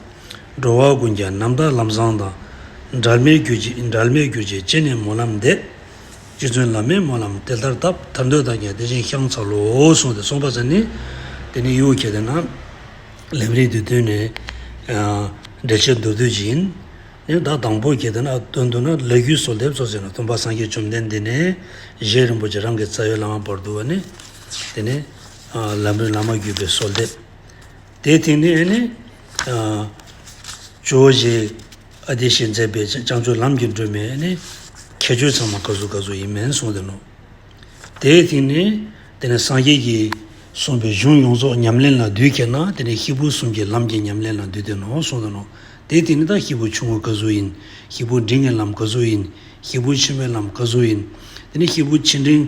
འགྲོ་བ་ཀུན་ཀྱང་རྣམ་དག་ལམ་བཟང་དང་། འབྲལ་མེད་གྱུར་ཅིག་འབྲལ་མེད་གྱུར་ཅིག་ཅེས་ནས་སྨོན་ལམ་འདེབས། རྗེ་བཙུན་བླ་མའི་སྨོན་ལམ་དེ་ལྟར་བཏབ། ཐར་འདོད་བདག་ཀྱང་དེ་བཞིན་བསྐྱང་འཚལ་ལོ་གསུངས་ཏེ་གསུངས་པ་ཟེར་ནི། དེ་ནི་ཡུལ་གྱི་དེ་ན་ལམ་རིམ་བསྡུས་དོན་ནས་འགྲེལ་བཤད་མདོར་བསྡུས་ཅིག་ཡིན། ནས་ད་དང་པོ་གལ་ཏེ་ན་དོན་དུ་ན་ལས་རྒྱུའི་གསོལ་འདེབས་སོགས་ཟེར་ན། སྟོན་པ་སངས་རྒྱས་བཅོམ་ལྡན་འདས་ནས་རྗེ་རིན་པོ་ཆེ་རང་གི་རྩ་བའི་བླ་མ་བར་དུ་བ་ནི། དེ་ནས་ལམ་རིམ་བླ་མ་བརྒྱུད་པའི་གསོལ་འདེབས། དེའི་སྟེང་ནས་ནི་ཇོ་བོ་རྗེ་ཨ་ཏི་ཤས་མཛད་པའི་བྱང་ཆུབ་ལམ་གྱི་སྒྲོན་མེ་ནི་ཁྱད་ཆོས་ཚང་མ་ག་ཟུག་ག་ཟུག་ཡིན་མིན་གསུངས་ཏེ་ནོ། དེའི་སྟེང་ནས་དེ་ནས་སངས་རྒྱས་ཀྱིས་གསུངས་པའི་གཞུང་ཡོངས་རྫོགས་ཉམས་ལེན་ལ་འདུས་ཁྱེར་ན། དེ་ནས་སྐྱེས་བུ་གསུམ་གྱི་ལམ་གྱི་ཉམས་ལེན་ལ་འདུས་ཏེ་ནོ་གསུངས་ཏེ་ནོ། དེའི་སྟེང་ནས་ད་སྐྱེས་བུ་ཆུང་ངུ་ག་ཟུག་ཡིན། སྐྱེས་བུ་འབྲིང་གི་ལམ་ག་ཟུག་ཡིན། སྐྱེས་བུ་ཆེན་པོའི་ལམ་ག་ཟུག་ཡིན། དེ་ནས་སྐྱེས་བུ་ཆེ་འབྲིང་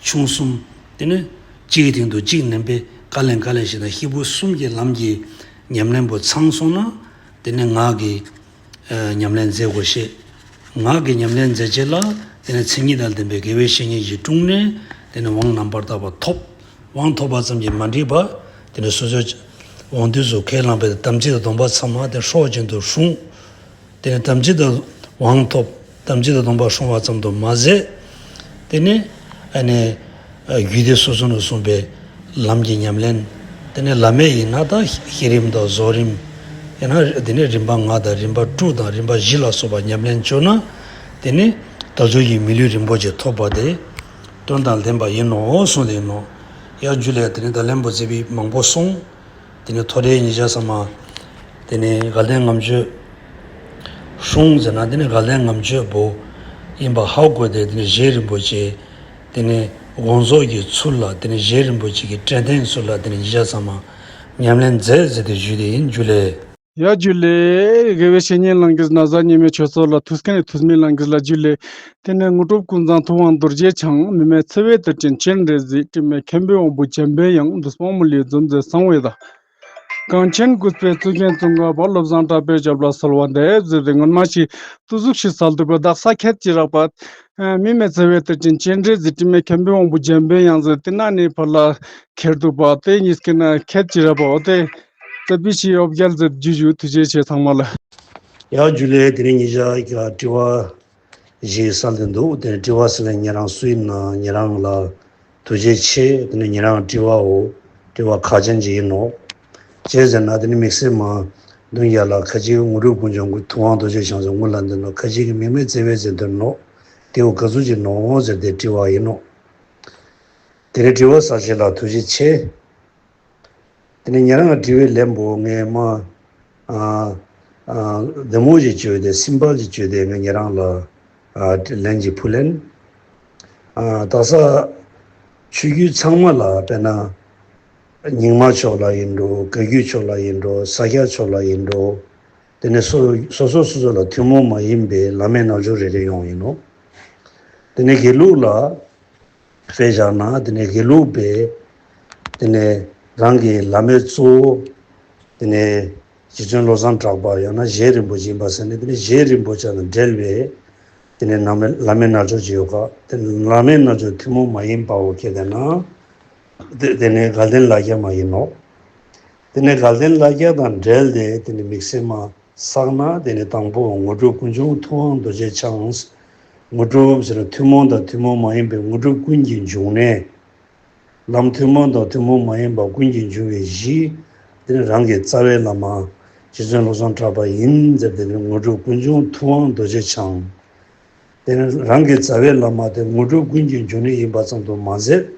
ཆུང་གསུམ། དེ་ནས་གཅིག་གི་སྟེང་དུ་གཅིག་ནན་པའི་བཀའ་ལན་བཀའ་ལན་ཞིག་དང་། སྐྱེས་བུ་གསུམ་གྱི་ལམ་གྱི་ཉམས་ལེན་པོ་ཚང་སོང་ན། དེ་ནས་ངག་གི་ཉམས་ལེན་མཛད་དགོས་ཤེས། ངག་གི་ཉམས་ལེན་མཛད་བྱེད་ལ། དེ་ནས་མཚན་ཉིད་དང་ལྡན་པའི་དགེ་བའི་བཤེས་གཉེན་གྱི་དྲུང་ནས། དེ་ནས་དབང་རྣམ་པར་དག་པ་ཐོབ། དབང་ཐོབ་པ་ཙམ་གྱིས་མ་འགྲིག་པ། དེ་ནས་སོ་སོའི་དབང་དུས་སུ་ཁས་བླངས་པའི་དམ་ཚིག་དང་སྡོམ་པ་ཚང་མ་དེ་སྲོག་བཞིན་དུ་སྲུང་། དེ་ནས་དམ་ཚིག་དང་དབང་ཐོབ། དམ་ཚིག་དང་སྡོམ་པ་སྲུང་བ་ཙམ་དུ་མ་ཟད། དེ་ནས་ཨ་ནི་ རྒྱུད་སྡེ་སོ་སོ་ནས་གསུངས་པའི་ལམ་གྱི་ཉམས་ལེན། དེ་ནས་བླ་མེད་ཡིན་ན་ད་བསྐྱེད་རིམ་དང་རྫོགས་རིམ། ཡང་ན་དེ་ནས་རིམ་པ་ལྔ་དང་རིམ་པ་དྲུག་དང་རིམ་པ་བཞི་ལ་སོགས་པ་ཉམས་ལེན་བྱུང་ན། དེ་ནས་དལ་འབྱོར་གྱི་མི་ལུས་རིན་པོ་ཆེ་ཐོབ་པ་དེ་དོན་དང་ལྡན་པ་ཡིན་ནོ་གསུངས་ཏེ་ཡིན་ནོ། ཡ་རྒྱུད་ལས་དེ་ནས་ད་ལན་པོ་ཟེར་བའི་མང་པོ་གསུངས། དེ་ནས་ཐོ་རེ་ཉིན་ཞག་ཚང་མ། དེ་ནས་དགའ་ལྡན་ལྔ་མཆོད་སྲུང་ཟེར་ན་དེ་ནས་དགའ་ལྡན་ལྔ་མཆོད་པོ་ཡིན་པ་ཧ་གོ་སྟེ། དེ་ནས་རྗེ་རིན་པོ་ཆེ་དེ་ནས་དགོངས་རྫོགས་ཀྱི་ཚུལ་ལ། དེ་ནས་རྗེ་རིན་པོ་ཆེ་གི་དྲན་རྟེན་ཚུལ་ལ་དེ་ནས་ཉིན་ཞག་ཚང་མ་ཉམས་ལེན་མཛད་ཟེར་ཏེ་ཞུས་ཏེ་ཡིན། རྒྱུད་ལས། ཡ་རྒྱུད་ལས། དགེ་བའི་བཤེས་གཉེན་ལྷན་རྒྱས་ན་བཟའ་ཉི་མའི་ཆོས་ཚོགས་ལ། ཐུགས་མཁྱེན་ཐུགས་མི་ལྷན་རྒྱས་ལ་རྒྱུད་ལས། དེ་ནས་དངོས་གྲུབ་ཀུན་བཟང་ཐུབ་དབང་རྡོ་རྗེ་འཆང་། མི་མེད་འཚེ་བའི་གཏེར་ཆེན་སྤྱན་རས་གཟིགས། དྲི་མེད་མཁྱེན་པའི་དབང་པོ་འཇམ་པའི་དབྱངས། བདུད་དཔུང་མི་ལུས་འཇོམས་མཛད་གསང་བའི་བདག། གངས་ཅན་གུས་པའི་གཙུག་རྒྱན་ཙོང་ཁ་པ། བློ་བཟང་གྲགས་པའི་ཞབས་ལ་གསོལ་བ་འདེབས་ཟེར་ཏེ། སྔོན་མ་ཞིག་ཏུ་གཟུགས་ཤིག་གསལ་ཐུབ་པའི་བདག་ས་ཁྱད་ཅི་རག་པ། མི་མེད་འཚེ་བའི་གཏེར་ཆེན་སྤྱན་རས་གཟིགས། དྲི་མེད་མཁྱེན་པའི་དབང་པོ་འཇམ་པའི་དབྱངས་ཟེར་ཏེ་ན་ནི་ཕར་ལ་ཁྱེར་འདུག་པ། དེ་གཉིས་ཀྱི་ན་ཁྱད་ཅི་རག་པ། འོ་དེ་ཙ་པི་ཞིག་ཡོབ་རྒྱལ་ཟེར་རྒྱུ་ཞུ། ཐུགས་རྗེ་ཆེ་ཚང་མ་ལ། ཡ་རྒྱུད་ལས། དེ་རིང་ཉིན་ཞག་གི་དྲི་བ་ཞིག་གསལ་ཏེ་འདུག་དེ་དྲི་བ་ཟེར་ན་ཉེ་རང་སུ་ཡིན་ན་ཉེ་རང་ལ་ཐུགས་རྗེ་ཆེ། དེ་ནི་ཉེ་རང་དྲི་བའོ། དྲི་བ་ཁག་ཅན་ཅིག་ཡིན་ནོ། ཅི་ཟེར་ན་དེ་ནི་དམིགས་བསལ་མ་བདུན་བརྒྱ་ལ་ཁ་ཅིག་དངོས་གྲུབ་ཀུན་འབྱུང་གི་ཐུབ་དབང་རྡོ་རྗེ་འཆང་ཟེར་སྔོན་ལ་འདོན་ནོ། ཁ་ཅིག་གིས་དམིགས་མེད་བརྩེ་བའི་ཟེར་འདོན་ནོ། དེའོ་ག་ཚོད་ཅིག་ནོ་ཟེར་ཏེ་དྲི་བ་ཡིན་ནོ། དེ་ནི་དྲི་བ་གསལ་བྱེད་ལ་ཐུགས་རྗེ་ཆེ། དེ་ནས་ཉེ་རང་དྲི་བའི་ལན་པོ་ངས་མ། ཨ། ཨ། བདེ་མོ་ཞིག་བཅོས་ཏེ། སིམ་པལ་ཞིག་བཅོས་ཏེ་ངས་ཉེ་རང་ལ། ཨ། ལན་ཅིག་ཕུལ་ལེན། ཨ། དག་ས་ཆོས་བརྒྱུད་ཚང་མ་ལ། དཔེར་ན་རྙིང་མ་ཕྱོགས་ལ་ཡིན་འགྲོ། བཀའ་བརྒྱུད་ཕྱོགས་ལ་ཡིན་འགྲོ། ས་སྐྱ་ཕྱོགས་ལ་ཡིན་འགྲོ། དེ་ནས་སོ་སོ་སོ་སོ་ལ་ཐུན་མོང་མ་ཡིན་པའི་བླ་མའི་རྣལ་འབྱོར་རེ་རེ་ཡོང་ཡིན་ནོ། དེ་ནས་དགེ་ལུགས་ལ་དཔེ་བཞག་ན། དེ་ནས་དགེ་ལུགས་པས་དེ་ནས་རང་གི་བླ་མའི་གཙོ་བོ་དེ་ནས་རྗེ་བཙུན་བློ་བཟང་གྲགས་པ་ཡང་ན་རྗེ་རིན་པོ་ཆེ་ཡིན་པ་ཟེར་ནས། དེ་ནས་རྗེ་རིན་པོ་ཆེ་དང་འབྲེལ་བའི་དེ་ནས་ནང་མའི་བླ་མའི་རྣལ་འབྱོར་ཅིག་ཡོད་ཀ། དེ་ནས་བླ་མའི་རྣལ་འབྱོར་ཐུན་མོང་མ་ཡིན་པའོ་ཁྱེད་དེ་ན། དེ་དེ་ནས་དགའ་ལྡན་ལྷ་བརྒྱ་མ་ཡིན་ནོ། དེ་ནས་དགའ་ལྡན་ལྷ་བརྒྱ་དང་འབྲེལ་ཏེ་དེ་ནས་དམིགས་བསལ་མ་བསགས་ན། དེ་ནས་དང་པོ་དངོས་གྲུབ་ཀུན་འབྱུང་ཐུབ་དབང་རྡོ་རྗེ་འཆང་། དངོས་གྲུབ་ཟེར་ན་ཐུན་མོང་དང་ཐུན་མོང་མ་ཡིན་པའི་དངོས་གྲུབ་ཀུན་གྱི་འབྱུང་གནས། ལམ་ཐུན་མོང་དང་ཐུན་མོང་མ་ཡིན་པ་ཀུན་གྱི་འབྱུང་བའི་གཞི། དེ་ནི་རང་གི་རྩ་བའི་བླ་མ་རྗེ་བཙུན་བློ་བཟང་གྲགས་པ་ཡིན་ཟེར། དེ་ནི་དངོས་གྲུབ་ཀུན་འབྱུང་ཐུབ་དབང་རྡོ་རྗེ་འཆང་། དེ་ནི་རང་གི་རྩ་བའི་བླ་མ་དེ་དངོས་གྲུབ་ཀུན་གྱི་འབྱུང་གནས་ཡིན་པ་ཙམ་དུ་མ་ཟད།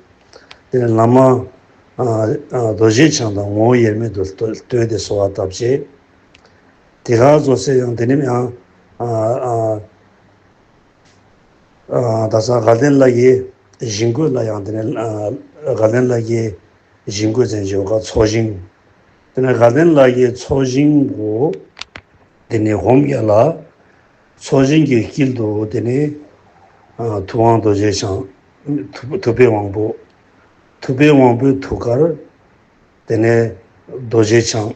དེ་ནི་བླ་མ་ཨ་ཨ་རྡོ་རྗེ་འཆང་དང་ངོ་བོ་དབྱེར་མེད་དུ་ལྟོས་ཏེ་གསོལ་བ་བཏབ་བྱས། དེ་ག་ཚོ་ཟེར་ཡང་དེ་ནི་ཡང་ཨ་ཨ། ཨ། ད་ས་དགའ་ལྡན་ལྷ་ཡི་ཞིང་བཀོད་ལ་ཡང་དེ་ནས། ཨ། དགའ་ལྡན་ལྷ་ཡི་ཞིང་བཀོད་ཟེར་ཞིག་ཡོད་ཀ། ཚོགས་ཞིང་། དེ་ནས་དགའ་ལྡན་ལྷ་ཡི་ཚོགས་ཞིང་གོ། དེ་ནས་ཧོམ་རྒྱ་ལ་ཚོགས་ཞིང་གི་དཀྱིལ་དུ་དེ་ནས། ཨ། ཐུབ་དབང་རྡོ་རྗེ་འཆང་། ཐུབ་ཐུབ་པའི་དབང་པོ། ཐུབ་པའི་དབང་པོའི་ཐུགས་ཀར་དེ་ནས་རྡོ་རྗེ་འཆང་།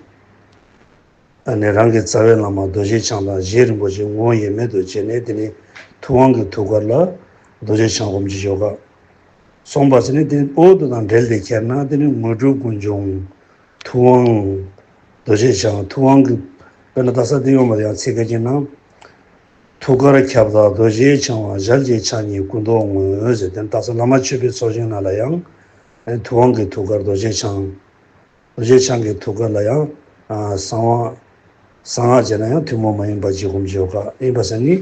ཨ་ནི་རང་གི་རྩ་བའི་བླ་མ་རྡོ་རྗེ་འཆང་དང་རྗེ་རིན་པོ་ཆེ་ངོ་བོ་དབྱེར་མེད་དུ་བྱས་ནས། དེ་ནི་ཐུབ་དབང་གི་ཐུགས་ཀར་ལ་རྡོ་རྗེ་འཆང་སྒོམ་གྱི་ཡོ་ག་སོང་བ་ཟེར་ནས། དེ་འོག་ཏུ་དང་འབྲེལ་ཏེ་ཁྱེར་ན། དེ་ནི་དངོས་གྲུབ་ཀུན་འབྱུང་ཐུབ་དབང་རྡོ་རྗེ་འཆང་། ཐུབ་དབང་གི་དཔེར་ན་ད་ས་དེ་ཡོང་བ་ཡང་ཚིག་ཁ་ཅིག་ན། ཐུགས་ཀར་ཁྱབ་བདག་རྡོ་རྗེ་འཆང་བ། ཞལ་གྱི་ཕྱག་གཉིས་སྐུ་མདོག་སྔོ་ཟེར། དེ་ནི་ད་ས་བླ་མ་མཆོད་པའི་ཚོགས་ཞིང་ནང་ལ་ཡང་ཐུབ་དབང་གི་ཐུགས་ཀར་རྡོ་རྗེ་འཆང་། རྡོ་རྗེ་འཆང་གི་ཐུགས་ཀ་ལ་ཡང་། ཨ། གསང་བ། གསང་སྔགས་བྱས་ན་ཡང་ཐུན་མོང་མ་ཡིན་པ་གཅིག་སྒོམ་བྱེད་ཀ་ཡིན་པ་ཟེར་ནི།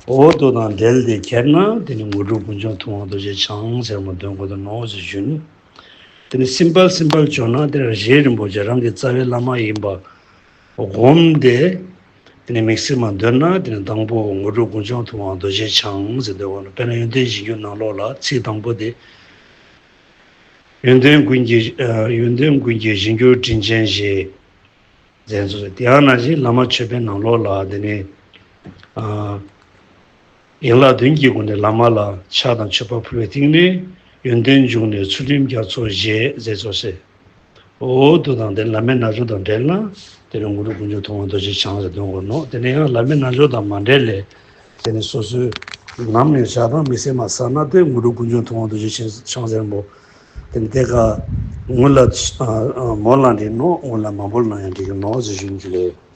འོག་ཏུ་དང་འབྲེལ་ཏེ་ཁྱེར་ན་དེ་ནི་དངོས་གྲུབ་ཀུན་འབྱུང་ཐུབ་དབང་རྡོ་རྗེ་འཆང་ཟེར་མ་འདོན་དགོས་དོན་ནོ་ཞེས་ཞུ་ནི། དེ་ནི་སིམ་པལ་སིམ་པལ་བྱུང་ན་དེ་རྗེ་རིན་པོ་ཆེ་རང་གི་རྩ་བའི་བླ་མ་ཡིན་པ་སྒོམ་སྟེ། དེ་ནི་དམིགས་བསལ་མ་འདོན་ན། དེ་ནི་དང་པོ་དངོས་གྲུབ་ཀུན་འབྱུང་ཐུབ་དབང་རྡོ་རྗེ་འཆང་ཟེར་འདོན་དགོས་ནོ། དཔེར་ན་ཡོན་ཏན་གཞིར་གྱུར་ནང་ལོགས་ལ་ཚིག་དང་པོ་དེ། ཡོན་ཏན་ཀུན་གྱི། ཨ། ཡོན་ཏན་ཀུན་གྱི་གཞིར་གྱུར་དྲིན་ཅན་ཞེས་མཛད་སོ། དེ་ཡང་ན་ཞིག་བླ་མ་མཆོད་པའི་ནང་ལོགས་ལ་དེ་ནས། ཨ། ཡན་ལག་བདུན་གྱི་སྒོ་ནས་བླ་མ་ལ་ཕྱག་དང་མཆོད་པ་ཕུལ་བའི་སྟེང་ནས། ཡོན་ཏན་འབྱུང་གནས་ཚུལ་ཁྲིམས་རྒྱ་མཚོ་ཞེས་མཛད་སོ་ཞེས། འོ་དུ་དང་དེ་བླ་མའི་རྣལ་འབྱོར་དང་འབྲེལ་ན། དེ་ནི་དངོས་གྲུབ་ཀུན་འབྱུང་ཐུབ་དབང་རྡོ་རྗེ་འཆང་ཟེར་འདོན་དགོས་ནོ། དེ་ནས་ཡང་བླ་མའི་རྣལ་འབྱོར་དང་མ་འབྲེལ་ལས། དེ་ནི་སོ་སོའི་ནམ་ནས་བྱ་དང་མི་སེམས་མ་ས་ན་དེ་དངོས་གྲུབ་ཀུན་འབྱུང་ཐུབ་དབང་རྡོ་རྗེ་འཆང་ཟེར་མོ། དེ་ནི་དེ་ཀ་སྔོན་ལ་མོ་ལ་འདྲི་ནོ། སྔོན་ལ་མ་བོར་ན་ཡང་འགྲིག་གི་ནོ་ཟེར་ཞུ་རྒྱུ་ལས།